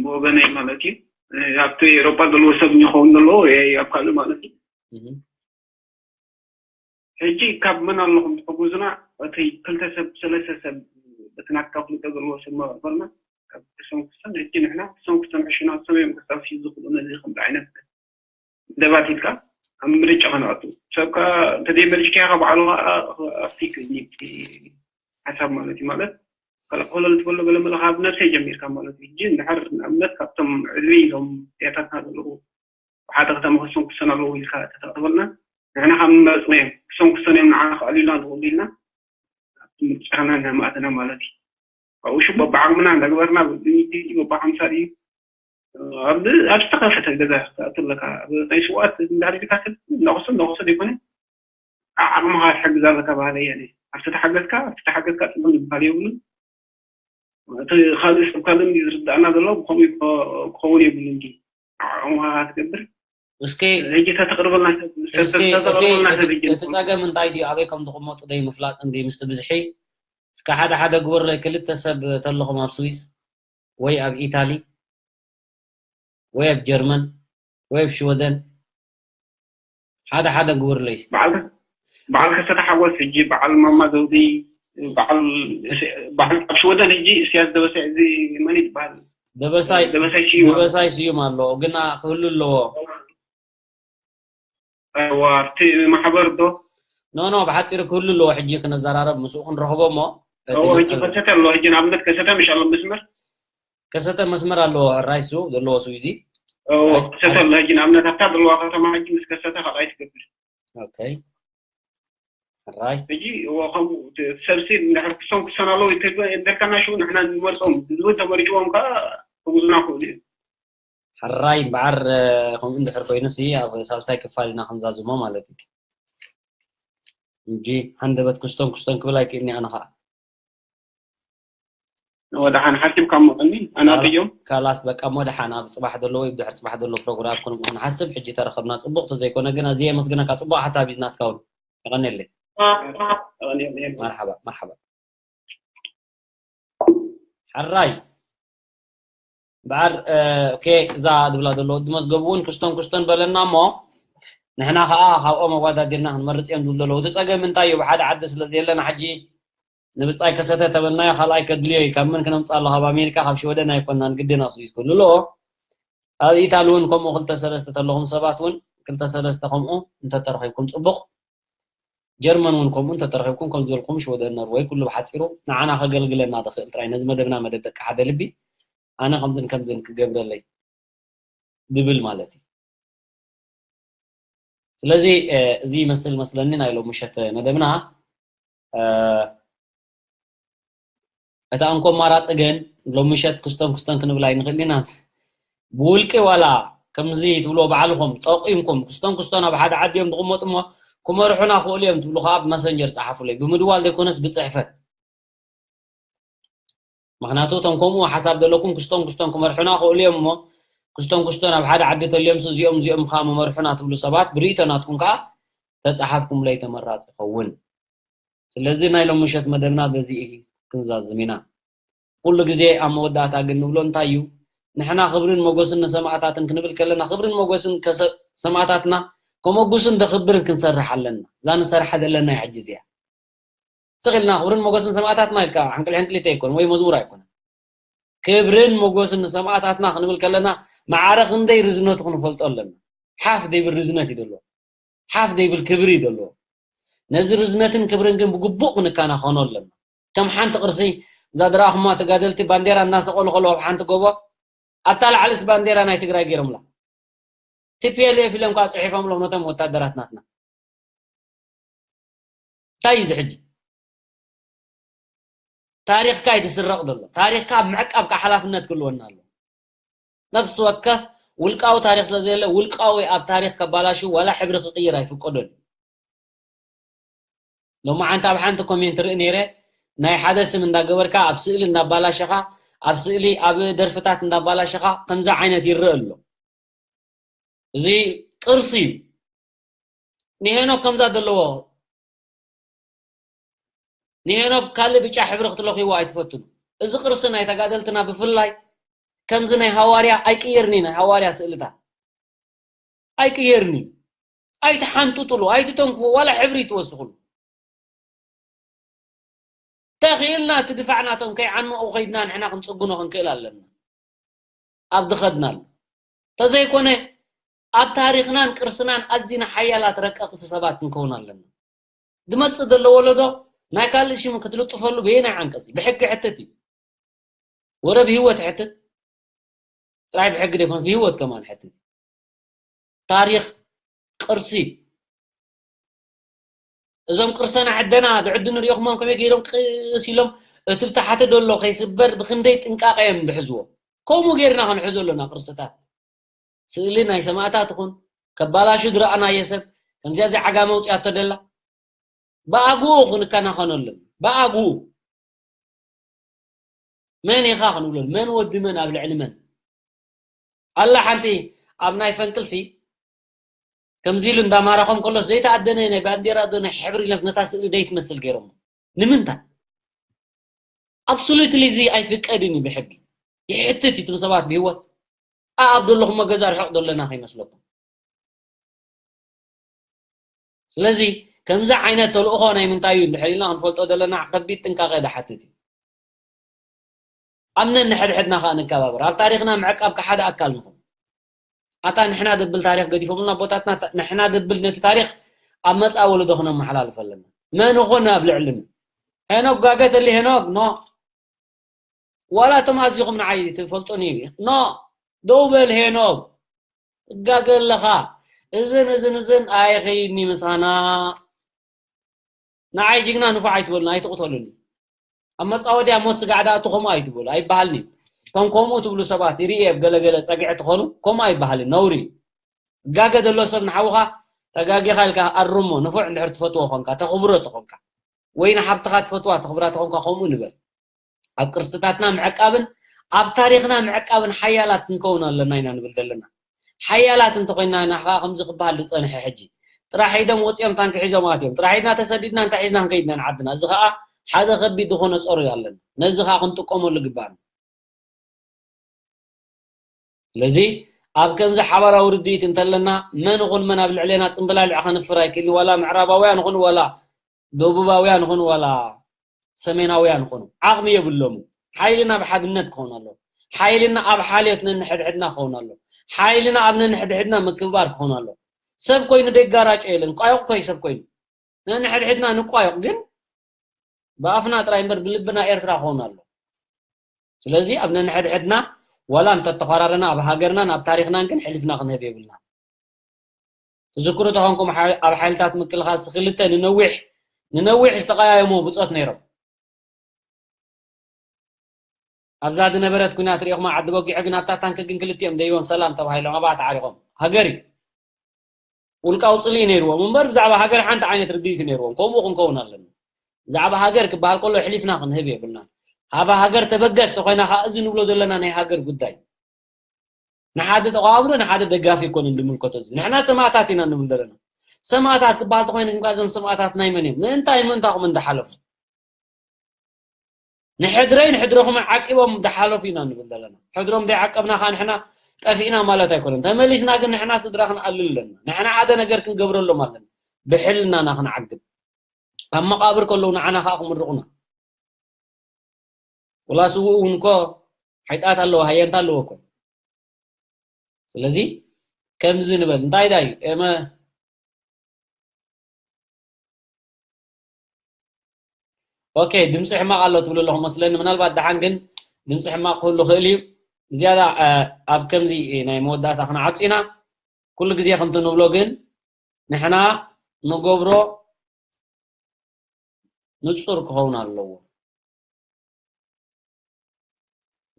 ብወገነይ ማለት እዩ እ፣ ኣብቲ ኤሮጳ ዘለዎ ሰብ ይኸውን ዘለዎ ወይ ኣብ ካልእ ማለት እዩ። እህ። ሕጂ ካብ መን ኣለኹም ትሕግዙና? እቲ ክልተ ሰብ ሰለስተ ሰብ እቲ ናትካ ፍልጦ ዘለዎ ሰብ መበልና ካብ ተሰንኩሰን ሕጂ ንሕና ተሰንኩሰን ዕሽና ሰብ እዮም ክጠፍዩ ዝኽእሉ ነዚ ከምዚ ዓይነት ደባቲትካ ኣብ ምርጫ ከነኣቱ ሰብ ከኣ እንተዘይመሪጭካዮ ካብ ባዕሉ ከኣ ኣብቲ ክእዝኒ ሓሳብ ማለት እዩ ማለት ከለቆለል ትበሎ ገለ መለ ካብ ነብሰይ ጀሚርካ ማለት እዩ ሕጂ እንድሕር ንኣብነት ካብቶም ዕልዊ ኢሎም ያታትና ዘለዉ ብሓደ ከተማ ክሰንኩሰን ኣለዉ ኢልካ ተተቕርበልና ንሕና ካብ መረፅናዮም ክሰንኩሰን እዮም ንዓና ክኣልዩና ዝኽእሉ ኢልና ኣብቲ ምርጫና እናማእተና ማለት እዩ ኣብኡ ሽቦ ብዓቕምና እንዳግበርና ብሚእቲ በባ ሓምሳ ድዩ ኣብ ዝተኸፈተ ገዛ ክትኣቱ ኣለካ ኣብ ቀይ ስውኣት እንዳሕሪድካ ሰብ እንዳቆሰ እንዳቆሰ ዘይኮነ ዓቕምኻ ትሕግዝ ኣለካ ባህለ እየ ኣብቲ ተሓገዝካ ኣብቲ ተሓገዝካ ፅቡቅ ዝበሃል የብሉን እቲ ካልእ ሰብ ካልእ ዝርዳእና ዘሎ ብከምኡ ክኸውን የብሉ እንዲ ዓቕምኻ ትገብር እስኪ ሕጂ ተተቕርበልና ሰብ ሰብ- እስኪ ሰብ- እቲ ተተቕርበልና ሰብ እቲ- ሕጂ እቲ ጸገም እንታይ ድዩ? ኣበይ ከም ዝቕመጡ ደይ ምፍላጥ እንዲ ምስቲ ብዝሒ እስከ ሓደ ሓደ ግበሩለይ። ክልተ ሰብ ተለኹም ኣብ ስዊስ ወይ ኣብ ኢታሊ ወይ ኣብ ጀርመን ወይ ኣብ ሽወደን ሓደ ሓደ ግበሩለይ። በዓል በዓል ከሰተ ሓጎስ፣ ሕጂ በዓል ማማ ዘውዲ፣ በዓል በዓል ኣብ ሽወደን ሕጂ እስያስ ደበሳይ፣ እዚ መን ይበሃል? ደበሳይ ደበሳይ ስዩም ኣሎ። ደበሳይ ስዩም ኣሎ፣ ግና ክህሉ ኣለዎ። እዋ ኣብቲ ማሕበር ዶ? ኖ ኖ፣ ብሓፂሩ ክህሉ ኣለዎ። ሕጂ ክነዘራረብ ምስኡ ክንረኽቦ እሞ እቲ እዎ፣ ሕጂ ግልፂ ከሰተ ኣሎ። ሕጂ ንኣብነት ከሰተ ምሽ ኣሎ መስመር? ከሰተ መስመር ኣለዎ። ሕራይ እሱ ዘለዎ ስዊዚ። እዎ፣ ሕራይ- ከሰተ ኣሎ። ሕጂ ንኣብነት ኣብታ ዘለዋ ከተማ ሕጂ ምስ ከሰተ ካልኣይ ትገብር። ኦኬ። ሕራይ። ሕጂ እዎ፣ ከምኡ እቲ ሰብሲ እንድሕር ክሶም ክሰናለዉ ይተግበ-፣ የደርካና ሽው ንሕና ንመርጾም። ህዝቢ ተመሪጭዎም ከኣ ክጉዙና ክእሉ እዮም። ሕራይ እምበኣር፣ እ፣ ከምኡ እንድሕር ኮይኑሲ ኣብ ሳልሳይ ክፋል ኢና ክንዛዝሞ ማለት እዩ። እንጂ ሃንደበት ክስቶን ክስቶን ክብል ኣይክእልኒ ኣነ ኸኣ። ወደሓን ሓሲብካ እሞ ቀኒ ኣናጥዮም። ካላስ በቃ እሞ ደሓን ኣብ ጽባሕ ዘሎ ወይ ብድሕሪ ጽባሕ ዘሎ ፕሮግራም ክንኡ ክንሓስብ። ሕጂ ተረኸብና ጽቡቕ ተዘይኮነ ግን ኣዝየ የመስግነካ። ጽቡቕ ሓሳብ እዩ ዝናትካ እውን። የቐንየለይ። መርሓባ፣ መርሓባ። ሕራይ። እምበኣር፣ እ፣ ኦኬ፣ እዛ ድብላ ዘሎ ወዲ መዝገቡ እውን ክስቶን ክስቶን በለና እሞ፣ ንሕና ኸኣ ካብኦም ኣወዳዲርና ክንመርጽ እዮም ዝብሉ ዘለዉ። እቲ ጸገም እንታይ እዩ? ብሓደ ዓዲ ስለ ዘየለና ሕጂ ንብጻይ ከሰተ ተበልናዮ፣ ካልኣይ ከድልዮ እዩ። ካብ መን ክነምጽእ ኣሎ? ካብ ኣሜሪካ፣ ካብ ሽወደን ኣይኮንናን፣ ግድን ኣብ ስዊዝ ክህሉ ኣለዎ። ኣብ ኢታሊ እውን ከምኡ ክልተ ሰለስተ ተለኹም ሰባት እውን ክልተ ሰለስተ ከምኡ እንተተረኺብኩም ጽቡቕ። ጀርመን እውን ከምኡ እንተተረኺብኩም፣ ከም ዝበልኩም ሽወደን፣ ኖርወይ፣ ኩሉ ብሓጺሩ ንዓና ከገልግለና ዝኽእል ጥራይ፣ ነዚ መደብና መደብ ደቂ ሓደ ልቢ፣ ኣነ ከምዝን ከምዝን ክገብረለይ ዝብል ማለት እዩ። ስለዚ፣ እ፣ እዚ ይመስል መስለኒ ናይ ሎሚ ምሸት መደብና። እ፣ እታ እንኮ ኣማራጺ ግን ሎሚ ምሸት ክስቶን ክስቶን ክንብል ኣይንኽእል ኢና። ብውልቂ ዋላ ከምዚ ትብልዎ ባዕልኹም ጠቒምኩም ክስቶን ክስቶን ኣብ ሓደ ዓዲ እዮም ዝቕመጡ እሞ ክመርሑና ክእሉ እዮም ትብሉ ከኣ ብመሰንጀር ጸሓፉለይ። ብምድዋል ዘይኮነስ ብጽሕፈት። ምኽንያቱ እቶም ከምኡ ሓሳብ ዘለኩም ክስቶን ክስቶን ክመርሑና ክእሉ እዮም እሞ ክስቶን ክስቶን ኣብ ሓደ ዓዲ ተልዮምስ እዚኦም እዚኦም ከኣ መመርሑና ትብሉ ሰባት ብርእይቶ ናትኩም ከኣ ተጻሓፍኩምለይ ተመራጺ ይኸውን። ስለዚ ናይ ሎሚ ምሸት መደብና በዚ እዩ ክንዛዝም ኢና። ኩሉ ግዜ ኣብ መወዳእታ ግን ንብሎ እንታይ እዩ? ንሕና ክብርን ሞገስን ንሰማእታትን ክንብል ከለና ክብርን ሞገስን ከሰ-፣ ሰማእታትና ከመጉስን ዘኽብርን ክንሰርሕ ኣለና። እዛ ንሰርሓ ዘለና እያ ሕጂ እዚኣ። ስቕ ኢልና ክብርን ሞገስን ሰማእታትና ኢልካ ሕንቅል ሕንቅሊት ኣይኮነን ወይ መዝሙር ኣይኮነን። ክብርን ሞገስን ንሰማእታትና ክንብል ከለና ማዕረ ክንደይ ርዝነቱ ክንፈልጦ ኣለና። ሓፍ ደይብል ርዝነት እዩ ዘለዎ። ሓፍ ደይብል ክብሪ እዩ ዘለዎ። ነዚ ርዝነትን ክብርን ግን ብግቡእ ክንከናኸኖ ኣለና። ከም ሓንቲ ቅርሲ እዛ ዝረኣኹማ ተጋደልቲ ባንዴራ እናሰቐሉ ከለዉ ኣብ ሓንቲ ጎቦ ኣብታ ላዕሊስ ባንዴራ ናይ ትግራይ ገይሮምላ። ቲ ፒ ኤል ኤፍ ኢሎም ከዓ ፅሒፎምሎም ነቶም ወታደራት ናትና። እንታይ እዩ እዚ ሕጂ? ታሪኽካ እዩ ዝስረቕ ዘሎ። ታሪኽካ ኣብ ምዕቃብ ከዓ ሓላፍነት ክህልወና ኣሎ። ነፍሲ ወከፍ ውልቃዊ ታሪኽ ስለ ዘየለ፣ ውልቃዊ ኣብ ታሪኽ ከባላሹ ዋላ ሕብሪ ክቕይር ኣይፍቀዶን እዩ። ሎማዓንቲ ኣብ ሓንቲ ኮሜንት ርኢ ነይረ፣ ናይ ሓደ ስም እንዳገበርካ፣ ኣብ ስእሊ እንዳባላሸኻ፣ ኣብ ስእሊ፣ ኣብ ደርፍታት እንዳባላሸኻ፣ ከምዚ ዓይነት ይረአ ኣሎ። እዚ ቅርሲ እዩ። ንሄኖክ ከምዛ ዘለዎ፣ ንሄኖክ ካልእ ብጫ ሕብሪ ክትለኽይዎ ኣይትፈትኑ። እዚ ቅርሲ ናይ ተጋደልትና ብፍላይ ከምዚ ናይ ሃዋርያ ኣይቅየርን እዩ፣ ናይ ሃዋርያ ስእልታት ኣይቅየርን እዩ። ኣይትሓንጥጥሉ፣ ኣይትተንክፉ፣ ዋላ ሕብሪ ይትወስኽሉ። ተኽኢልና እቲ ድፋዕ ናቶም ከይዓንመቑ ከይድና ንሕና ክንጽግኖ ክንክእል ኣለና። ኣብ ዝኸድናሉ። ተዘይኮነ ኣብ ታሪኽናን ቅርስናን ኣዚና ሓያላት ረቀቕቲ ሰባት ክንከውን ኣለና። ዝመጽእ ዘሎ ወለዶ ናይ ካልእ ሽም ክትልጥፈሉ በየናይ ዓንቀጽ እዩ? ብሕጊ ሕትት እዩ። ወረ ብህይወት ሕትት። ጥራይ ብሕጊ ዘይኮነስ ብህይወት ከማን ሕትት። ታሪኽ፣ ቅርሲ። እዞም ቅርሰና ዕደና ዝዕዱ ንሪኦኹሞም ከመይ ገይሮም ቅስ ኢሎም እቲ ብታሕቲ ዘሎ ከይስበር ብክንደይ ጥንቃቐ እዮም ዝሕዝዎ። ከምኡ ጌርና ክንሕዞ ኣለና ቅርስታት። ስእሊ ናይ ሰማእታት ይኹን ከባላሹ ዝረኣናዮ ሰብ ከምዚኣ እዚ ዓጋመ ኣውፂኣቶ ደላ ብኣግኡ ክንከናኸነሉ። ብኣግኡ መን ኢኻ ክንብለሉ? መን ወዲ መን ኣብ ልዕሊ መን? ኣላ ሓንቲ ኣብ ናይ ፈንቅልሲ ከምዚ ኢሉ እንዳማረኾም ከሎ ዘይተኣደነ ናይ ባንዴራ ዶ ናይ ሕብሪ ኢሎም ነታ ስእሊ ደይትመስል ገይሮም። ንምንታይ? ኣብሶሉትሊ እዚ ኣይፍቀድን እዩ ብሕጊ። ይሕትት እዩ እቶም ሰባት ብህይወት ኣኣብ ዘለኹሞ ገዛ ርሕቕ ዘለና ከይመስለኩም። ስለዚ ከምዚ ዓይነት ተልእኾ ናይ ምንታይ እዩ እንድሕር ኢልና ክንፈልጦ ዘለና ከቢድ ጥንቃቄ ዝሓትት እዩ። ኣብ ነንሕድሕድና ከዓ ንከባበር። ኣብ ታሪኽና ምዕቃብ ከሓደ ኣካል ንኹን። ኣታ ንሕና ደብል ታሪኽ ገዲፎምልና ኣቦታትና፣ ንሕና ደብል ነቲ ታሪኽ ኣብ መጻኢ ወለዶ ክነመሓላልፎ ኣለና። መን ይኹን ኣብ ልዕሊ መን? ሄኖክ ጋገ ተሊ ሄኖክ፣ ኖ። ዋላ እቶም ኣዚኹም ንዓይ ትፈልጡኒ፣ ኖ። ደው በል ሄኖክ። ትጋገ ኣለኻ። እዝን እዝን እዝን ኣይኸይድኒ ምሳና። ንዓይ ጅግና ንፉዕ ኣይትበሉን፣ ኣይትቕተሉኒ። ኣብ መጻወድያ ሞት ስጋዕ ደኣ እቲ ከምኡ ኣይትበሉ፣ ኣይበሃልን እዩ። እቶም ከምኡ ትብሉ ሰባት ይርኢ እየ፣ ኣብ ገለገለ ጸግዒ ትኾኑ፣ ከምኡ ኣይበሃልን፣ ነውሪ እዩ። ጋገ ዘሎ ሰብ ንሓውኻ ተጋጊኻ ኢልካ ኣርሞ፣ ንፉዕ እንድሕር ትፈትዎ ኾንካ፣ ተኽብሮ ተኾንካ፣ ወይ ንሓብትኻ ትፈትዋ ተኽብራ ተኾንካ፣ ከምኡ ንበል። ኣብ ቅርስታትና ምዕቃብን ኣብ ታሪኽና ምዕቃብን ሓያላት ክንከውን ኣለና ኢና ንብል ዘለና። ሓያላት እንተኾይንና ኢና ከዓ ከምዚ ክበሃል ዝጸንሐ ሕጂ። ጥራሕ ኢዶም ወጺኦም ታንኪ ሒዞም ኣትዮም። ጥራሕ ኢድና ተሰዲድና እንታይ ሒዝና ክንከይድ ኢና ንዓድና? እዚ ከዓ ሓደ ከቢድ ዝኾነ ጸሩ ኣለና። ነዚ ከዓ ክንጥቀመሉ ይግባኣና። ስለዚ ኣብ ከምዚ ሓባራዊ ርድኢት እንተለና መን ይኹን መን ኣብ ልዕሌና ጽምብላሊዕ ከንፍር ኣይክእልን። ዋላ ምዕራባውያን ይኹን ዋላ ደቡባውያን ይኹን ዋላ ሰሜናውያን ይኹኑ ዓቕሚ የብሎምን። ሓይልና ኣብ ሓድነት ክኸውን ኣለዎ። ሓይልና ኣብ ሓልዮት ነንሕድሕድና ክኸውን ኣለዎ። ሓይልና ኣብ ነንሕድሕድና ምክብባር ክኸውን ኣለዎ። ሰብ ኮይኑ ደጋራጮ የለን። ቋዮቕ ኮይ ሰብ ኮይኑ ነንሕድሕድና ንቋዮቕ፣ ግን ብኣፍና ጥራይ እምበር ብልብና ኤርትራ ክኸውን ኣለዎ። ስለዚ ኣብ ነንሕድሕድና ዋላ እንተተኾራረና ኣብ ሃገርናን ኣብ ታሪኽናን ግን ሕሊፍና ክንህብ የብልና። ትዝክሩ ተኾንኩም ሓ-፣ ኣብ ሓይልታት ምክልኻል ሲ ክልተ ንነዊሕ ንነዊሕ ዝተቐያየሙ ብጾት ነይሮም። ኣብዛ ዝነበረት ኲናት ሪኢኹማ ዓዲ በጊዖ ግን ኣብታ ታንኪ ግን ክልቲኦም ደይቦም ሰላም ተባሂሎም ኣብኣ ተዓሪቖም። ሃገር እዩ። ውልቃዊ ጽልኢ ነይርዎም እምበር ብዛዕባ ሃገር ሓንቲ ዓይነት ርድኢት ነይርዎም። ከምኡ ክንከውን ኣለና። ብዛዕባ ሃገር ክበሃል ከሎ ኣሕሊፍና ክንህብ የብልናን። ሃባ ሃገር ተበገስ ተኾይና ኸዓ እዚ ንብሎ ዘለና ናይ ሃገር ጉዳይ ንሓደ ተቓዋሚ ዶ ንሓደ ደጋፊ ኣይኮነን ዝምልከቶ። እዚ ንሕና ሰማእታት ኢና ንብል ዘለና። ሰማእታት ክበሃል ተኾይኑ ግን እዞም ሰማእታት ናይ መን እዮም? ምእንታይ ምእንታኹም እንዳሓለፉ? ንሕድረይ ንሕድረኹም ዓቂቦም ዝሓለፉ ኢና ንብል ዘለና። ሕድሮም ዘይዓቀብና ኸዓ ንሕና ጠፊእና ማለት ኣይኮነን። ተመሊስና ግን ንሕና ስድራ ክንኣልል ኣለና። ንሕና ሓደ ነገር ክንገብረሎም ኣለና። ብሕልናና ክንዓግብ። ኣብ መቓብር ከለዉ ንዓና ኸዓ ክምርቑና። ወላ ስዉእ እውን እኮ ሓይጣት ኣለዎ፣ ሃየንታ ኣለዎ እኮ። ስለዚ ከምዚ ንበል። እንታይ ዳይ ኤመ ኦኬ፣ ድምፂ ሕማቕ ኣሎ ትብሉ ኣለኹም መስለኒ። ምናልባት ደሓን ግን ድምፂ ሕማቕ ክህሉ ክእል እዩ። ዝያዳ፣ እ፣ ኣብ ከምዚ ናይ መወዳእታ ክንዓጹ ኢና። ኩሉ ግዜ ከምቲ ንብሎ ግን ንሕና ንገብሮ ንጹር ክኸውን ኣለዎ።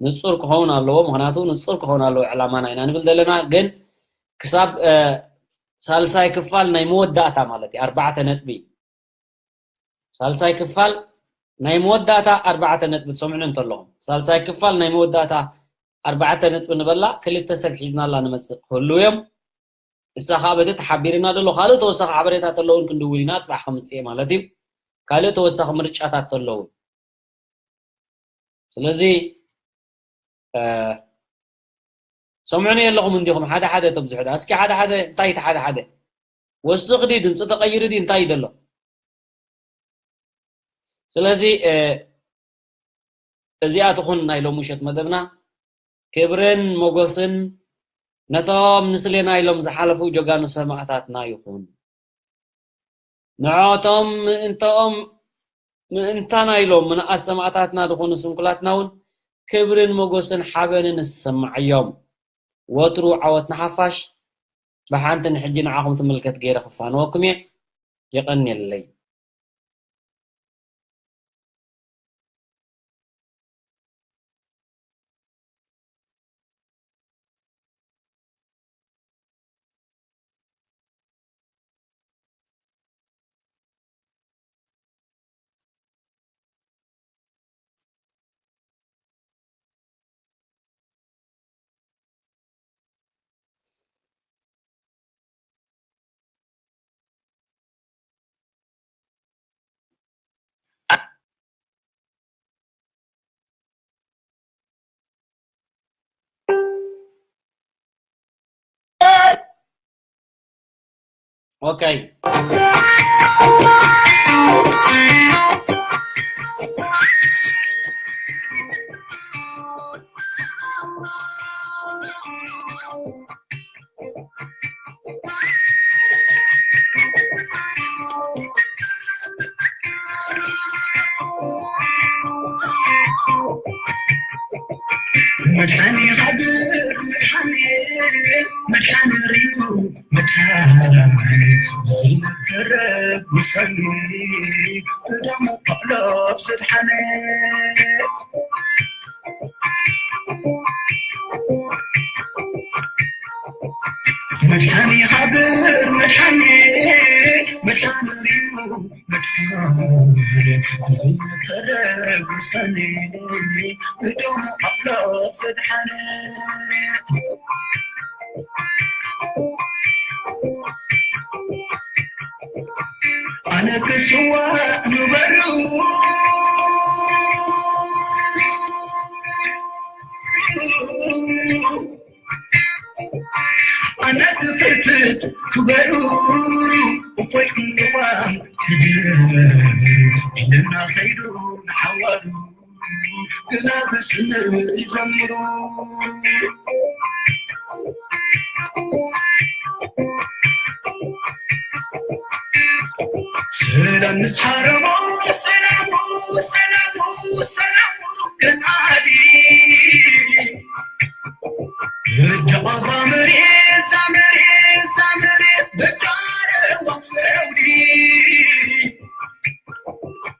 ንጹር ክኸውን ኣለዎ፣ ምኽንያቱ ንጹር ክኸውን ኣለዎ ዕላማና ኢና ንብል ዘለና። ግን ክሳብ፣ እ፣ ሳልሳይ ክፋል ናይ መወዳእታ ማለት እዩ፣ ኣርባዕተ ነጥቢ። ሳልሳይ ክፋል ናይ መወዳእታ ኣርባዕተ ነጥቢ ትሰምዑኒ እንተለኹም፣ ሳልሳይ ክፋል ናይ መወዳእታ ኣርባዕተ ነጥቢ ንበላ፣ ክልተ ሰብ ሒዝናላ ንመጽእ ክህልዉ እዮም። እሳ ኸዓ በቲ ተሓቢርና ዘሎ ካልእ ተወሳኺ ሓበሬታ ተለውን ክንድውል ኢና፣ ጽባሕ ከምጽእ ማለት እዩ። ካልእ ተወሳኺ ምርጫታት ተለውን። ስለዚ፣ እ፣ ሰምዑኒ ኣለኹም እንዲኹም፣ ሓደ ሓደ ተብዝሑ ደኣ። እስኪ ሓደ ሓደ፣ እንታይ እቲ ሓደ ሓደ? ወስኽ ድዩ? ድምፂ ተቐይሩ ድዩ? እንታይ እዩ ዘሎ? ስለዚ፣ እ፣ እዚኣ ትኹን ናይ ሎሚ ምሸት መደብና። ክብርን ሞገስን ነቶም ንስሌና ኢሎም ዝሓለፉ ጀጋኑ ሰማእታትና ይኹን። ንዖቶም ምእንተኦም፣ ምእንታና ኢሎም ምንኣስ ሰማእታትና ዝኾኑ ስንኩላትና እውን ክብርን ሞገስን ሓበንን ይሰማዓዮም። ወትሩ ዓወት ንሓፋሽ። ብሓንቲ ንሕጂ ንዓኹም ትምልከት ገይረ ክፋነወኩም እየ። የቐንየለይ። Okay. መድሓኒ ሃገር፣ መድሓኒ፣ መድሓኒ ሪሙ፣ መድሓኒ ብዘይነገረ ውሳኔ፣ ብደሙ ቃላት ዘድሓነ። መድሓኒ ሃገር፣ መድሓኒ፣ መድሓኒ ሪሙ፣ መድሓኒ ብዘይነገረ ውሳኔ፣ ብደሙ ቃላት ዘድሓነ። ኣነ ክስዋእ ንበሩ፣ ኣነ ክፍርትት ክበሩ፣ እፎይ ክንዋም ክድር ኢልና ከይዱ ንሓዋሩ። ግና ብስምዕ ይዘምሩ። ሰላም ምስ ሓረሞ፣ ሰላሙ፣ ሰላሙ፣ ሰላሙ ከናዲ። በጃ ዛምሪ፣ ዛምሪ፣ ዛምሪ፣ በጃ ረዋም ሰውዲ።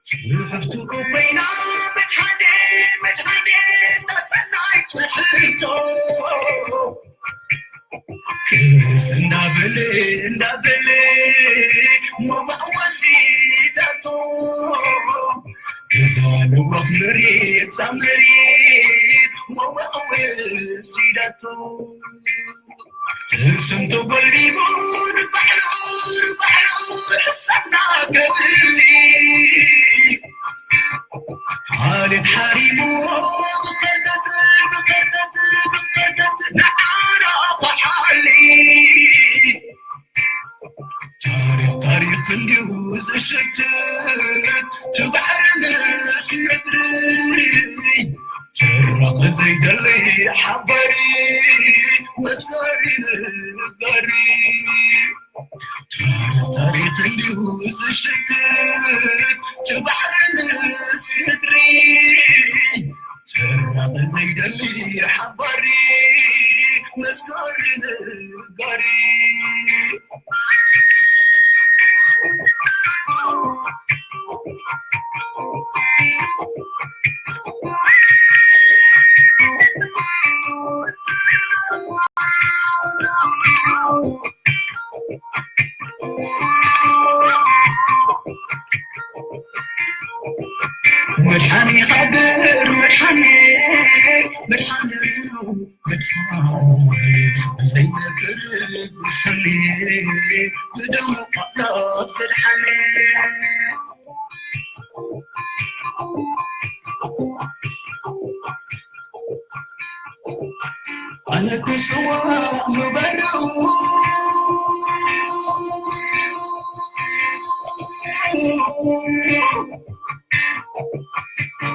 ጽሕፍቱ ኮይና መድሓኔ፣ መድሓኔ፣ ታሰናይ ጽሕፍቶ። ክስ እንዳበለ፣ እንዳበለ፣ ሞባእ ወሲዳቶ። እዛ ልዋህ መሬት፣ እዛ መሬት፣ ሞባእ ወሲዳቶ። ስም ተጎልቢቡ ንባዕሉ፣ ንባዕሉ ሕሰብና ገብሊ። ዓሌት ሓሪሙ ብኸርተት፣ ብኸርተት፣ ብኸርተት ንዓና በዓሊ። ታሪኽ፣ ታሪኽ እንዲሁ ዝሽትት፣ እቲ ባሕሪ ምስ ምድሪ። ጭራቕ ዘይደሊ ሓባሪ፣ መስጋሪ ነጋሪ። ታሪኽ፣ ታሪኽ እንዲሁ ዝሽትት፣ እቲ ባሕሪ ምስ ምድሪ። ጭራቕ ዘይደሊ ሓባሪ፣ መስጋሪ ነጋሪ። መድሓኒ ሃገር፣ መድሓኒ፣ መድሓኒ ሪሙ፣ መድሓኒ ዘይነግር ውሳኔ፣ ብደሙ ቃላት ዘድሓነ። ኣነ ክስዋእ ምበረው።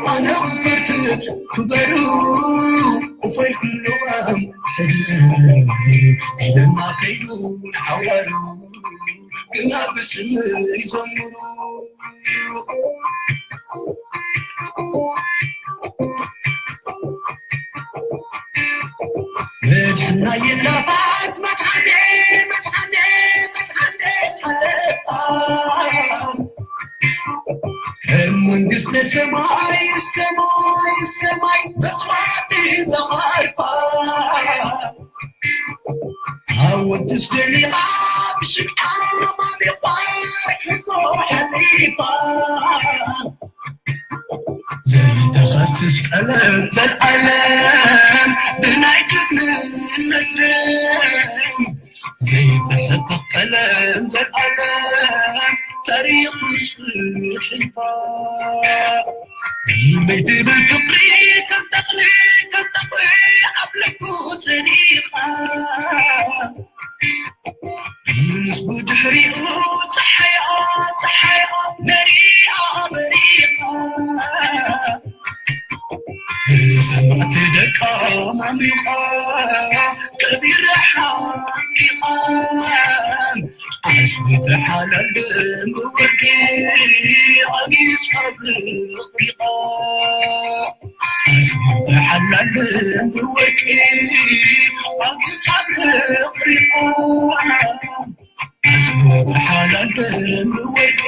ኣነ ክፈርትት ክበሩ። እፎይ ክንዋም ሕድር ኢለና ከይዱ ንሓዋሩ። ግና ብስም ይዘምሩ። መድሕና የላባት መድሓኔ፣ መድሓኔ፣ መድሓኔ ኣለባ። ከም መንግስተ ሰማይ፣ ሰማይ፣ ሰማይ መስዋዕቲ ዘቐርባ። ሓወትሽ ደሚቓ ብሽምዓ ማሚቋ ሕሞ ሓሊፋ። ዘይተኸስስ ቀለም ዘልኣለም ብናይ ጅግንነት ደም። ዘይተሕቀቕ ቀለም ዘልኣለም ታሪኽ ጽሒፋ። ብመይ ትብል ፍቕሪ ከም ተኽሊ፣ ከም ተኽሊ ኣብ ልቡ ጸኒኻ። ምስ ብድሕሪኡ ሰማዕቲ ደቃ ማሚቓ ከቢረ ሓቂቓ ኣስዊተ ሓላል ብወርቂ ኣጊሳ ብሪቓ ኣስዊተ ሓላል ብወርቂ ኣጊሳ ብሪቓ ኣስዊተ ሓላል ብወርቂ